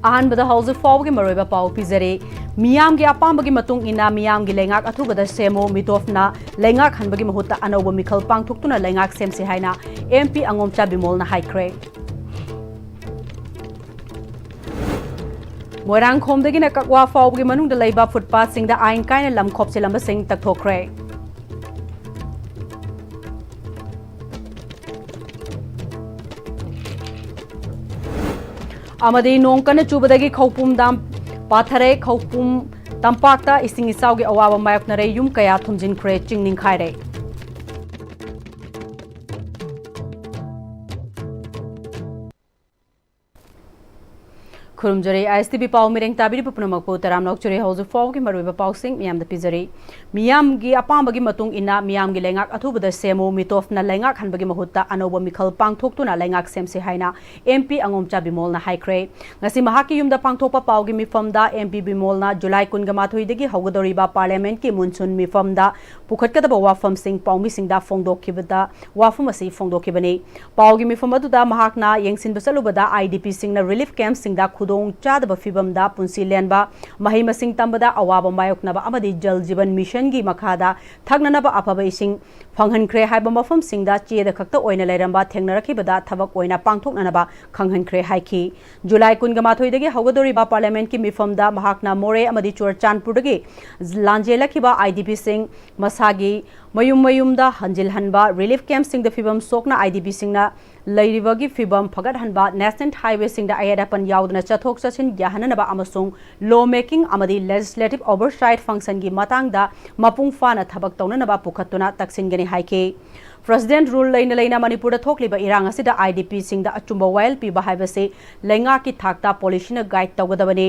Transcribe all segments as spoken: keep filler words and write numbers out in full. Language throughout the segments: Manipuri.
ꯑꯍꯥꯟꯕꯗ ꯍꯧꯖꯤꯛ ꯐꯥꯎꯕꯒꯤ ꯃꯔꯨꯑꯣꯏꯕ ꯄꯥꯎ ꯄꯤꯖꯔꯤ꯫ ꯃꯤꯌꯥꯝꯒꯤ ꯑꯄꯥꯝꯕꯒꯤ ꯃꯇꯨꯡ ꯏꯟꯅ ꯃꯤꯌꯥꯝꯒꯤ ꯂꯩꯉꯥꯛ ꯑꯊꯨꯕꯗ ꯁꯦꯝꯃꯨ, ꯃꯤꯇꯣꯞꯅ ꯂꯩꯉꯥꯛ ꯍꯟꯕꯒꯤ ꯃꯍꯨꯠꯇ ꯑꯅꯧꯕ ꯃꯤꯈꯜ ꯄꯥꯡꯊꯣꯛꯇꯨꯅ ꯂꯩꯉꯥꯛ ꯁꯦꯝꯁꯤ ꯍꯥꯏꯅ ꯑꯦꯝ ꯄꯤ ꯑꯉꯣꯝꯆꯥ ꯕꯤꯃꯣꯜꯅ ꯍꯥꯏꯈ꯭ꯔꯦ꯫ ꯃꯣꯏꯔꯥꯡꯈꯣꯝꯗꯒꯤꯅ ꯀꯛꯋꯥ ꯐꯥꯎꯕꯒꯤ ꯃꯅꯨꯡꯗ ꯂꯩꯕ ꯐꯨꯠꯄꯥꯠꯁꯤꯡꯗ ꯑꯥꯏꯟ ꯀꯥꯏꯅ ꯂꯝ ꯈꯣꯞꯆꯤꯜꯂꯝꯕꯁꯤꯡ ꯇꯛꯊꯣꯛꯈ꯭ꯔꯦ꯫ ꯑꯃꯗꯤ ꯅꯣꯡ ꯀꯟꯅ ꯆꯨꯕꯗꯒꯤ ꯈꯧꯄꯨꯝ ꯗꯥꯝ ꯄꯥꯊꯔꯦ꯫ ꯈꯧꯄꯨꯝ ꯇꯝꯄꯥꯛꯇ ꯏꯁꯤꯡ ꯏꯆꯥꯎꯒꯤ ꯑꯋꯥꯕ ꯃꯥꯌꯣꯛꯅꯔꯦ꯫ ꯌꯨꯝ ꯀꯌꯥ ꯊꯨꯝꯖꯤꯟꯈ꯭ꯔꯦ, ꯆꯤꯡ ꯅꯤꯡꯈꯥꯏꯔꯦ꯫ ꯈꯨꯔꯨꯝꯖꯔꯤ, ꯑꯥꯏ ꯑꯦꯁ ꯇꯤ ꯚꯤ ꯄꯥꯎ ꯃꯤꯔꯦꯡ ꯇꯥꯕꯤꯔꯤꯕ ꯄꯨꯝꯅꯃꯛꯄꯨ ꯇꯔꯥꯝꯅ ꯑꯣꯛꯆꯔꯤ꯫ ꯍꯧꯖꯤꯛ ꯐꯥꯎꯕꯒꯤ ꯃꯔꯨꯑꯣꯏꯕ ꯄꯥꯎꯁꯤꯡ ꯃꯤꯌꯥꯝꯗ ꯄꯤꯖꯔꯤ꯫ ꯃꯤꯌꯥꯝꯒꯤ ꯑꯄꯥꯝꯕꯒꯤ ꯃꯇꯨꯡ ꯏꯟꯅ ꯃꯤꯌꯥꯝꯒꯤ ꯂꯩꯉꯥꯛ ꯑꯊꯨꯕꯗ ꯁꯦꯝꯃꯨ, ꯃꯤꯇꯣꯞꯅ ꯂꯩꯉꯥꯛ ꯍꯟꯕꯒꯤ ꯃꯍꯨꯠꯇ ꯑꯅꯧꯕ ꯃꯤꯈꯜ ꯄꯥꯡꯊꯣꯛꯇꯨꯅ ꯂꯩꯉꯥꯛ ꯁꯦꯝꯁꯤ ꯍꯥꯏꯅ ꯑꯦꯝ ꯄꯤ ꯑꯉꯣꯝꯆꯥ ꯕꯤꯃꯣꯜꯅ ꯍꯥꯏꯈ꯭ꯔꯦ꯫ ꯉꯁꯤ ꯃꯍꯥꯛꯀꯤ ꯌꯨꯝꯗ ꯄꯥꯡꯊꯣꯛꯄ ꯄꯥꯎꯒꯤ ꯃꯤꯐꯝꯗ ꯑꯦꯝ ꯄꯤ ꯕꯤꯃꯣꯜꯅ ꯖꯨꯂꯥꯏ ꯀꯨꯟꯒ ꯃꯥꯊꯣꯏꯗꯒꯤ ꯍꯧꯒꯗꯧꯔꯤꯕ ꯄꯥꯔꯂꯤꯌꯥꯃꯦꯟꯠꯀꯤ ꯃꯨꯟꯁꯨꯟ ꯃꯤꯐꯝꯗ ꯄꯨꯈꯠꯀꯗꯕ ꯋꯥꯐꯝꯁꯤꯡ ꯄꯥꯎꯃꯤꯁꯤꯡꯗ ꯐꯣꯡꯗꯣꯛꯈꯤꯕꯗ ꯋꯥꯐꯝ ꯑꯁꯤ ꯐꯣꯡꯗꯣꯛꯈꯤꯕꯅꯤ꯫ ꯄꯥꯎꯒꯤ ꯃꯤꯐꯝ ꯑꯗꯨꯗ ꯃꯍꯥꯛꯅ ꯌꯦꯡꯁꯤꯟꯕ ꯆꯠꯂꯨꯕꯗ ꯑꯥꯏ ꯗꯤ ꯄꯤꯁꯤꯡꯅ ꯔꯤꯂꯤꯐ ꯀꯦꯝꯞꯁꯤꯡꯗ ꯈꯨꯗꯣꯡ ꯆꯥꯗꯕ ꯐꯤꯚꯝꯗ ꯄꯨꯟꯁꯤ ꯂꯦꯟꯕ, ꯃꯍꯩ ꯃꯁꯤꯡ ꯇꯝꯕꯗ ꯑꯋꯥꯕ ꯃꯥꯌꯣꯛꯅꯕ ꯑꯃꯗꯤ ꯖꯜ ꯖꯤꯕꯟ ꯃꯤꯁꯟꯒꯤ ꯃꯈꯥꯗ ꯊꯛꯅꯅꯕ ꯑꯐꯕ ꯏꯁꯤꯡ ꯐꯪꯍꯟꯈ꯭ꯔꯦ ꯍꯥꯏꯕ ꯃꯐꯝꯁꯤꯡꯗ ꯆꯦꯗ ꯈꯛꯇ ꯑꯣꯏꯅ ꯂꯩꯔꯝꯕ ꯊꯦꯡꯅꯔꯛꯈꯤꯕꯗ ꯊꯕꯛ ꯑꯣꯏꯅ ꯄꯥꯡꯊꯣꯛꯅꯅꯕ ꯈꯪꯍꯟꯈ꯭ꯔꯦ ꯍꯥꯏꯈꯤ꯫ ꯖꯨꯂꯥꯏ ꯀꯨꯟꯒ ꯃꯥꯊꯣꯏꯗꯒꯤ ꯍꯧꯒꯗꯧꯔꯤꯕ ꯄꯥꯔꯂꯤꯌꯥꯃꯦꯟꯠꯀꯤ ꯃꯤꯐꯝꯗ ꯃꯍꯥꯛꯅ ꯃꯣꯔꯦ ꯑꯃꯗꯤ ꯆꯨꯔꯆꯥꯟꯄꯨꯔꯗꯒꯤ ꯂꯥꯟꯖꯦꯜꯂꯛꯈꯤꯕ ꯑꯥꯏ ꯗꯤ ꯄꯤꯁꯤꯡ ꯃꯁꯥꯒꯤ ꯃꯌꯨꯝ ꯃꯌꯨꯝꯗ ꯍꯟꯖꯤꯜꯍꯟꯕ, ꯔꯤꯂꯤꯐ ꯀꯦꯝꯞꯁꯤꯡꯗ ꯐꯤꯚꯝ ꯁꯣꯛꯅ ꯑꯥꯏ ꯗꯤ ꯄꯤꯁꯤꯡꯅ ꯂꯩꯔꯤꯕꯒꯤ ꯐꯤꯚꯝ ꯐꯒꯠꯍꯟꯕ, ꯅꯦꯁꯅꯦꯜ ꯍꯥꯏꯋꯦꯁꯤꯡꯗ ꯑꯌꯦꯠ ꯑꯄꯟ ꯌꯥꯎꯗꯅ ꯆꯠꯊꯣꯛ ꯆꯠꯁꯤꯟ ꯌꯥꯍꯟꯅꯅꯕ ꯑꯃꯁꯨꯡ ꯂꯣ ꯃꯦꯀꯤꯡ ꯑꯃꯗꯤ ꯂꯦꯖꯤꯁꯂꯦꯇꯤꯚ ꯑꯣꯚꯔꯁꯥꯏꯠ ꯐꯪꯁꯟꯒꯤ ꯃꯇꯥꯡꯗ ꯃꯄꯨꯡ ꯐꯥꯅ ꯊꯕꯛ ꯇꯧꯅꯅꯕ ꯄꯨꯈꯠꯇꯨꯅ ꯇꯛꯁꯤꯟꯒꯅꯤ ꯍꯥꯏꯈꯤ꯫ ꯄ꯭ꯔꯁꯤꯗꯦꯟꯠ ꯔꯨꯜ ꯂꯩꯅ ꯂꯩꯅ ꯃꯅꯤꯄꯨꯔꯗ ꯊꯣꯛꯂꯤꯕ ꯏꯔꯥꯡ ꯑꯁꯤꯗ ꯑꯥꯏ ꯗꯤ ꯄꯤꯁꯤꯡꯗ ꯑꯆꯨꯝꯕ ꯋꯥꯌꯦꯜ ꯄꯤꯕ ꯍꯥꯏꯕꯁꯤ ꯂꯩꯉꯥꯛꯀꯤ ꯊꯥꯛꯇ ꯄꯣꯂꯤꯁꯤꯅ ꯒꯥꯏꯗ ꯇꯧꯒꯗꯕꯅꯤ꯫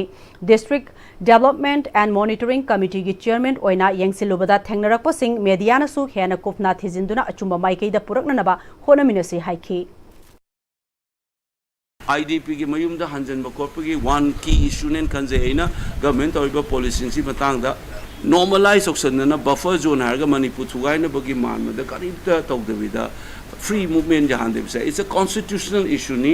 District development and monitoring ꯀꯃꯤꯇꯤꯒꯤ chairman ꯑꯣꯏꯅ ꯌꯦꯡꯁꯤꯜꯂꯨꯕꯗ ꯊꯦꯡꯅꯔꯛꯄꯁꯤꯡ ꯃꯦꯗꯤꯌꯥꯅꯁꯨ ꯍꯦꯟꯅ ꯀꯨꯞꯅ ꯊꯤꯖꯤꯟꯗꯨꯅ ꯑꯆꯨꯝꯕ ꯃꯥꯏꯀꯩꯗ ꯄꯨꯔꯛꯅꯅꯕ ꯍꯣꯠꯅꯃꯤꯟꯅꯁꯤ ꯍꯥꯏꯈꯤ꯫ ꯑꯥꯏ ꯗꯤ ꯄꯤꯒꯤ ꯃꯌꯨꯝꯗ ꯍꯟꯖꯤꯟꯕ ꯈꯣꯠꯄꯒꯤ ꯋꯥꯟ ꯀꯤ ꯏꯁꯨꯅꯦꯅ ꯈꯟꯖꯩ꯫ ꯑꯩꯅ ꯒꯚꯔꯟꯃꯦꯟꯠ ꯇꯧꯔꯤꯕ ꯄꯣꯂꯤꯁꯤꯁꯤ ꯃꯇꯥꯡꯗ ꯅꯣꯔꯃꯦꯂꯥꯏꯖ ꯇꯧꯁꯟꯗꯅ ꯕꯐꯔ ꯖꯣꯟ ꯍꯥꯏꯔꯒ ꯃꯅꯤꯄꯨꯔ ꯊꯨꯒꯥꯏꯅꯕꯒꯤ ꯃꯥꯟꯕꯗ ꯀꯔꯤꯝꯇ ꯇꯧꯗꯕꯤꯗ ꯐ꯭ꯔꯤ ꯃꯨꯚꯃꯦꯟꯠ ꯌꯥꯍꯟꯗꯕꯁꯦ, it's a constitutional issue ꯅꯤ꯫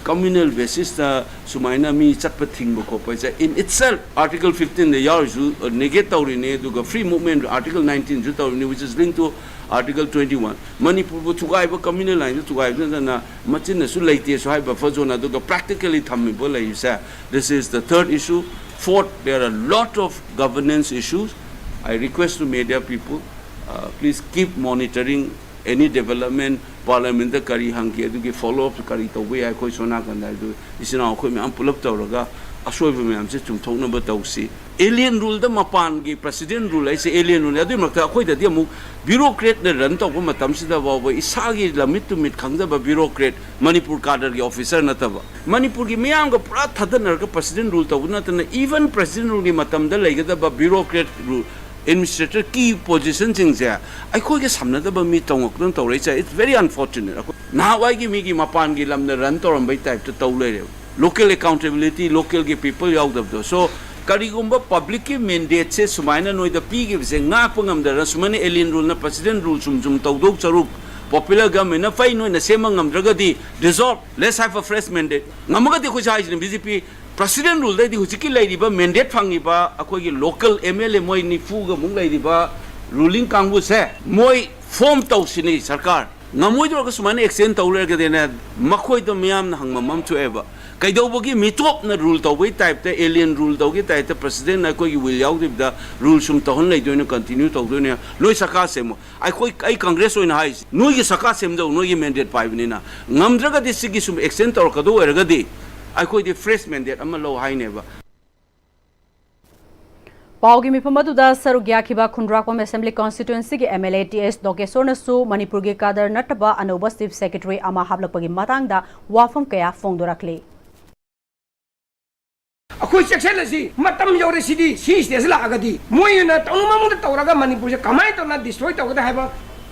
Communal basisꯇ ꯁꯨꯃꯥꯏꯅ ꯃꯤ ꯆꯠꯄ ꯊꯤꯡꯕ ꯈꯣꯠꯄ ꯍꯥꯏꯁꯦ in itself Article fifteenꯗ ꯌꯥꯎꯔꯤꯁꯨ negate ꯇꯧꯔꯤꯅꯤ, ꯑꯗꯨꯒ free movement Article nineteenꯁꯨ ꯇꯧꯔꯤꯅꯤ, which is linked to Article twenty one. ꯃꯅꯤꯄꯨꯔꯕꯨ ꯊꯨꯒꯥꯏꯕ, communal lineꯗ ꯊꯨꯒꯥꯏꯕ ꯅꯠꯇꯅ ꯃꯆꯤꯟꯅꯁꯨ ꯂꯩꯇꯦꯁꯨ ꯍꯥꯏ buffer zoneꯅ, ꯑꯗꯨꯒ practically ꯊꯝꯃꯤꯕ ꯂꯩꯔꯤꯁꯦ, this is the third issue. Fourth, there are a lot of governance issues. I request to media people, uh, please keep monitoring any development, parliamentꯇ ꯀꯔꯤ ꯍꯪꯈꯤ, ꯑꯗꯨꯒꯤ follow up ꯀꯔꯤ ꯇꯧꯕ ꯌꯥꯏ, ꯑꯩꯈꯣꯏ ꯁꯣꯝ ꯅꯥꯀꯟꯗ ꯍꯥꯏꯗꯨ ꯏꯆꯤꯟ ꯏꯅꯥꯎ ꯑꯩꯈꯣꯏ ꯃꯌꯥꯝ ꯄꯨꯂꯞ ꯇꯧꯔꯒ ꯑꯁꯣꯏꯕ ꯃꯌꯥꯝꯁꯦ ꯆꯨꯝꯊꯣꯛꯅꯕ ꯇꯧꯁꯤ꯫ Alien ruleꯗ ꯃꯄꯥꯟꯒꯤ president rule ꯍꯥꯏꯁꯦ alien ruleꯅꯤ꯫ ꯑꯗꯨꯒꯤ ꯃꯔꯛꯇ ꯑꯩꯈꯣꯏꯗꯗꯤ ꯑꯃꯨꯛ bureaucratꯅ run ꯇꯧꯕ ꯃꯇꯝꯁꯤꯗ ꯐꯥꯎꯕ ꯏꯁꯥꯒꯤ ꯂꯝꯃꯤꯠ ꯇꯨꯃꯤꯠ ꯈꯪꯖꯕ bureaucrat, ꯃꯅꯤꯄꯨꯔ cadreꯒꯤ officer ꯅꯠꯇꯕ, ꯃꯅꯤꯄꯨꯔꯒꯤ ꯃꯤꯌꯥꯝꯒ ꯄꯨꯔꯥ ꯊꯥꯗꯅꯔꯒ president rule ꯇꯧꯕ ꯅꯠꯇꯅ, even president ruleꯒꯤ ꯃꯇꯝꯗ ꯂꯩꯒꯗꯕ bureaucrat, administrator, key positionꯁꯤꯡꯁꯦ ꯑꯩꯈꯣꯏꯒ ꯁꯝꯅꯗꯕ ꯃꯤ ꯇꯧꯉꯛꯇꯅ ꯇꯧꯔꯛꯏꯁꯦ, it's very unfortunate꯫ ꯑꯩꯈꯣꯏ ꯅꯍꯥꯟꯋꯥꯏꯒꯤ ꯃꯤꯒꯤ ꯃꯄꯥꯟꯒꯤ ꯂꯝꯗ run ꯇꯧꯔꯝꯕꯩ typeꯇ ꯇꯧ ꯂꯩꯔꯦꯕ꯫ Local accountability, localꯒꯤ people ꯌꯥꯎꯗꯕꯗꯣ꯫ So ꯀꯔꯤꯒꯨꯝꯕ publicꯀꯤ mandateꯁꯦ ꯁꯨꯃꯥꯏꯅ ꯅꯣꯏꯗ ꯄꯤꯈꯤꯕꯁꯦ ꯉꯥꯛꯄ ꯉꯝꯗꯅ, ꯁꯨꯃꯥꯏꯅ alien ruleꯅ president rule ꯁꯨꯝ ꯁꯨꯝ ꯇꯧꯗꯧ ꯁꯔꯨꯛ, popular governmentꯅ ꯐꯩ, ꯅꯣꯏꯅ ꯁꯦꯝꯕ ꯉꯝꯗ꯭ꯔꯒꯗꯤ dissolve, let's have a fresh mandate꯫ ꯉꯝꯃꯒꯗꯤ ꯑꯩꯈꯣꯏꯁꯨ ꯍꯥꯏꯁꯤꯅꯦ, BJP president ruleꯗꯩꯗꯤ ꯍꯧꯖꯤꯛꯀꯤ ꯂꯩꯔꯤꯕ mandate ꯐꯪꯉꯤꯕ ꯑꯩꯈꯣꯏꯒꯤ local MLA ꯃꯣꯏ ꯅꯤꯐꯨꯒ ꯃꯨꯛ ꯂꯩꯔꯤꯕ ruling ꯀꯥꯡꯕꯨꯁꯦ ꯃꯣꯏ form ꯇꯧꯁꯤꯅꯤ ꯁꯔꯀꯥꯔ꯫ ꯉꯝꯃꯣꯏꯗꯧꯔꯒ ꯁꯨꯃꯥꯏꯅ extend ꯇꯧ ꯂꯩꯔꯒꯗꯤꯅꯦ, ꯃꯈꯣꯏꯗ ꯃꯤꯌꯥꯝꯅ ꯍꯪꯐꯝ ꯑꯃ ꯊꯣꯛꯑꯦꯕ꯫ ꯀꯩꯗꯧꯕꯒꯤ ꯃꯤꯇꯣꯞꯅ rule ꯇꯧꯕꯒꯤ typeꯇ, alien rule ꯇꯧꯕꯒꯤ typeꯇ presidentꯅ ꯑꯩꯈꯣꯏꯒꯤ will ꯌꯥꯎꯗꯕꯤꯗ rule ꯁꯨꯝ ꯇꯧꯍꯟ ꯂꯩꯗꯣꯏꯅꯣ, continue ꯇꯧꯗꯣꯏꯅꯣ? ꯅꯣꯏ ꯁꯔꯀꯥꯔ ꯁꯦꯝꯃꯣ꯫ ꯑꯩꯈꯣꯏ, ꯑꯩ Congress ꯑꯣꯏꯅ ꯍꯥꯏꯔꯤꯁꯤ, ꯅꯣꯏꯒꯤ ꯁꯔꯀꯥꯔ ꯁꯦꯝꯖꯧ, ꯅꯣꯏꯒꯤ mandate ꯄꯥꯏꯕꯅꯤꯅ꯫ ꯉꯝꯗ꯭ꯔꯒꯗꯤ, ꯁꯤꯒꯤ ꯁꯨꯝ extend ꯇꯧꯔꯛꯀꯗꯧ ꯑꯣꯏꯔꯒꯗꯤ ꯑꯩꯈꯣꯏꯗꯤ fresh mandate ꯑꯃ ꯂꯧ ꯍꯥꯏꯅꯦꯕ꯫ ꯄꯥꯎꯒꯤ ꯃꯤꯐꯝ ꯑꯗꯨꯗ ꯁꯔꯨꯛ ꯌꯥꯈꯤꯕ ꯈꯨꯟꯗ꯭ꯔꯥꯛꯄꯝ Assembly Constituencyꯒꯤ MLA T S ꯗꯣꯒꯦꯁꯣꯔꯅꯁꯨ ꯃꯅꯤꯄꯨꯔꯒꯤ cadre ꯅꯠꯇꯕ ꯑꯅꯧꯕ Chief Secretary ꯑꯃ ꯍꯥꯞꯂꯛꯄꯒꯤ ꯃꯇꯥꯡꯗ ꯋꯥꯐꯝ ꯀꯌꯥ ꯐꯣꯡꯗꯣꯔꯛꯂꯤ꯫ ꯑꯩꯈꯣꯏ ꯆꯦꯛꯁꯤꯜꯂꯁꯤ꯫ ꯃꯇꯝ ꯌꯧꯔꯦ꯫ ꯁꯤꯗꯤ ꯁꯤ stateꯁꯤ ꯂꯥꯛꯑꯒꯗꯤ ꯃꯣꯏꯅ ꯇꯧꯅꯤꯡꯕ ꯃꯑꯣꯡꯗ ꯇꯧꯔꯒ ꯃꯅꯤꯄꯨꯔꯁꯦ ꯀꯃꯥꯏꯅ ꯇꯧꯅ destroy ꯇꯧꯒꯗ ꯍꯥꯏꯕ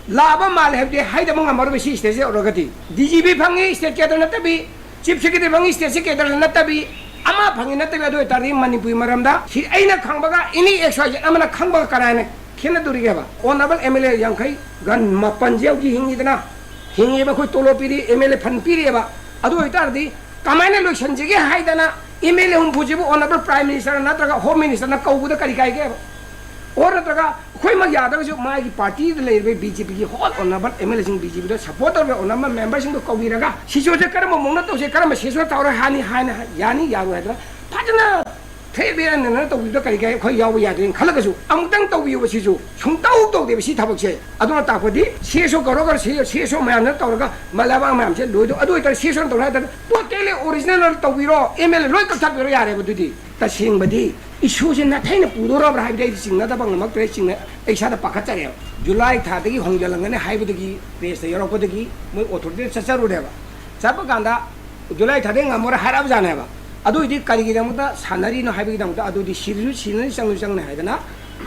ꯂꯥꯛꯑꯕ ꯃꯥꯜꯂꯦ ꯍꯥꯏꯕꯗꯤ ꯍꯥꯏꯗꯕ ꯉꯝꯃꯔꯣꯏ꯫ ꯁꯤ stateꯁꯤ ꯌꯧꯔꯒꯗꯤ DGP ꯐꯪꯉꯤ state cadre ꯅꯠꯇꯕꯤ, Chief Secretary ꯐꯪꯉꯤ stateꯁꯤ cadre ꯅꯠꯇꯕꯤ, ꯑꯃ ꯐꯪꯉꯤ ꯅꯠꯇꯕꯤ꯫ ꯑꯗꯨ ꯑꯣꯏꯇꯥꯔꯗꯤ ꯃꯅꯤꯄꯨꯔꯒꯤ ꯃꯔꯝꯗ ꯁꯤ ꯑꯩꯅ ꯈꯪꯕꯒ any X Y Z ꯑꯃꯅ ꯈꯪꯕꯒ ꯀꯔꯥꯏꯅ ꯈꯦꯠꯅꯗꯣꯔꯤꯒꯦꯕ? Honourable MLA ꯌꯥꯡꯈꯩꯒ ꯃꯥꯄꯟꯁꯦ ꯍꯧꯖꯤꯛ ꯍꯤꯡꯉꯤꯗꯅ, ꯍꯤꯡꯉꯤꯕ꯫ ꯑꯩꯈꯣꯏ ꯇꯣꯂꯣꯞ ꯄꯤꯔꯤ, MLA fund ꯄꯤꯔꯤꯑꯕ꯫ ꯑꯗꯨ ꯑꯣꯏꯇꯥꯔꯗꯤ ꯀꯃꯥꯏꯅ ꯂꯣꯏꯁꯤꯟꯁꯤꯒꯦ ꯍꯥꯏꯗꯅ ꯑꯦꯝ ꯑꯦꯜ ꯑꯦ ꯍꯨꯝꯐꯨꯁꯤꯕꯨ ꯑꯣꯅꯔꯦꯕꯜ ꯄ꯭ꯔꯥꯏꯝ ꯃꯤꯅꯤꯁꯇꯔ ꯅꯠꯇ꯭ꯔꯒ ꯍꯣꯝ ꯃꯤꯅꯤꯁꯇꯔꯅ ꯀꯧꯕꯗ ꯀꯔꯤ ꯀꯥꯏꯒꯦꯕ? ꯑꯣꯔ ꯅꯠꯇ꯭ꯔꯒ ꯑꯩꯈꯣꯏꯃꯛ ꯌꯥꯗ꯭ꯔꯒꯁꯨ ꯃꯥꯒꯤ ꯄꯥꯔꯇꯤꯗ ꯂꯩꯔꯤꯕ ꯕꯤ ꯖꯦ ꯄꯤꯒꯤ ꯍꯣꯜ ꯑꯣꯅꯔꯦꯕꯜ ꯑꯦꯝ ꯑꯦꯜ ꯑꯦꯁꯤꯡ, ꯕꯤ ꯖꯦ ꯄꯤꯗ ꯁꯄꯣꯔꯠ ꯇꯧꯔꯤꯕ ꯑꯣꯅꯔꯦꯕꯜ ꯃꯦꯝꯕꯔꯁꯤꯡꯗꯣ ꯀꯧꯕꯤꯔꯒ ꯁꯤꯁꯨꯁꯦ ꯀꯔꯝꯕ ꯃꯑꯣꯡꯗ ꯇꯧꯁꯦ, ꯀꯔꯝꯕ ꯁꯤꯁꯨ ꯇꯧꯔ ꯍꯥꯏꯅꯤ ꯍꯥꯏꯅ ꯌꯥꯅꯤ ꯌꯥꯔꯣꯏ ꯍꯥꯏꯗꯅ ꯐꯖꯅ ꯊꯦꯠ ꯕꯦꯔ ꯅꯦꯅꯔ ꯇꯧꯕꯤꯕꯗ ꯀꯔꯤ ꯀꯥꯏ? ꯑꯩꯈꯣꯏ ꯌꯥꯎꯕ ꯌꯥꯗꯦꯅ ꯈꯜꯂꯒꯁꯨ ꯑꯃꯨꯛꯇꯪ ꯇꯧꯕꯤꯌꯨꯕ ꯁꯤꯁꯨ꯫ ꯁꯨꯡꯇꯧ ꯇꯧꯗꯦꯕ ꯁꯤ ꯊꯕꯛꯁꯦ꯫ ꯑꯗꯨꯅ ꯇꯥꯛꯄꯗꯤ ꯁꯤ ꯑꯦꯁ ꯑꯣ ꯀꯧꯔꯒ ꯁꯤ ꯑꯦꯁ ꯑꯣ ꯃꯌꯥꯝꯅ ꯇꯧꯔꯒ ꯃꯂꯩꯕꯥꯛ ꯃꯌꯥꯝꯁꯦ ꯂꯣꯏꯗꯣ꯫ ꯑꯗꯨ ꯑꯣꯏꯇꯥꯔꯗꯤ ꯁꯤ ꯑꯦꯁ ꯑꯣꯅ ꯇꯧꯔꯦ ꯍꯥꯏꯇꯥꯔꯗꯤ ꯇꯣꯇꯦꯜꯂꯤ ꯑꯣꯔꯤꯖꯤꯅꯦꯜ ꯇꯧꯕꯤꯔꯣ, ꯑꯦꯝ ꯑꯦꯜ ꯑꯦ ꯂꯣꯏ ꯀꯛꯊꯠꯄꯤꯔꯣ ꯌꯥꯔꯦꯕ꯫ ꯑꯗꯨꯗꯤ ꯇꯁꯦꯡꯕꯗꯤ ꯏꯁꯨꯁꯦ ꯅꯥꯊꯩꯅ ꯄꯨꯗꯣꯔꯕ꯭ꯔꯥ ꯍꯥꯏꯕꯗꯤ ꯑꯩꯗꯤ ꯆꯤꯡꯅꯗꯕ ꯉꯝꯃꯛꯇ꯭ꯔꯦ꯫ ꯆꯤꯡꯅ ꯑꯩ ꯏꯁꯥꯗ ꯄꯥꯈꯠꯆꯔꯦꯕ꯫ ꯖꯨꯂꯥꯏ ꯊꯥꯗꯒꯤ ꯍꯣꯡꯖꯤꯜꯂꯝꯒꯅꯤ ꯍꯥꯏꯕꯗꯒꯤ ꯄ꯭ꯔꯦꯁꯇ ꯌꯧꯔꯛꯄꯗꯒꯤ ꯃꯣꯏ ꯑꯣꯊꯣꯔꯤꯇꯤꯗ ꯆꯠꯆꯔꯨꯔꯦꯕ꯫ ꯆꯠꯄ ꯀꯥꯟꯗ ꯖꯨꯂꯥꯏ ꯊꯥꯗꯒꯤ ꯉꯝꯃꯔꯣꯏ ꯍꯥꯏꯔꯛꯑꯕꯖꯥꯠꯅꯦꯕ꯫ ꯑꯗꯨ ꯑꯣꯏꯗꯤ ꯀꯔꯤꯒꯤꯗꯃꯛꯇ ꯁꯥꯟꯅꯔꯤꯅꯣ ꯍꯥꯏꯕꯒꯤꯗꯃꯛꯇ ꯑꯗꯨꯗꯤ ꯁꯤꯔꯁꯨ ꯁꯤꯅꯅꯤ, ꯆꯪꯁꯨ ꯆꯪꯅꯤ ꯍꯥꯏꯗꯅ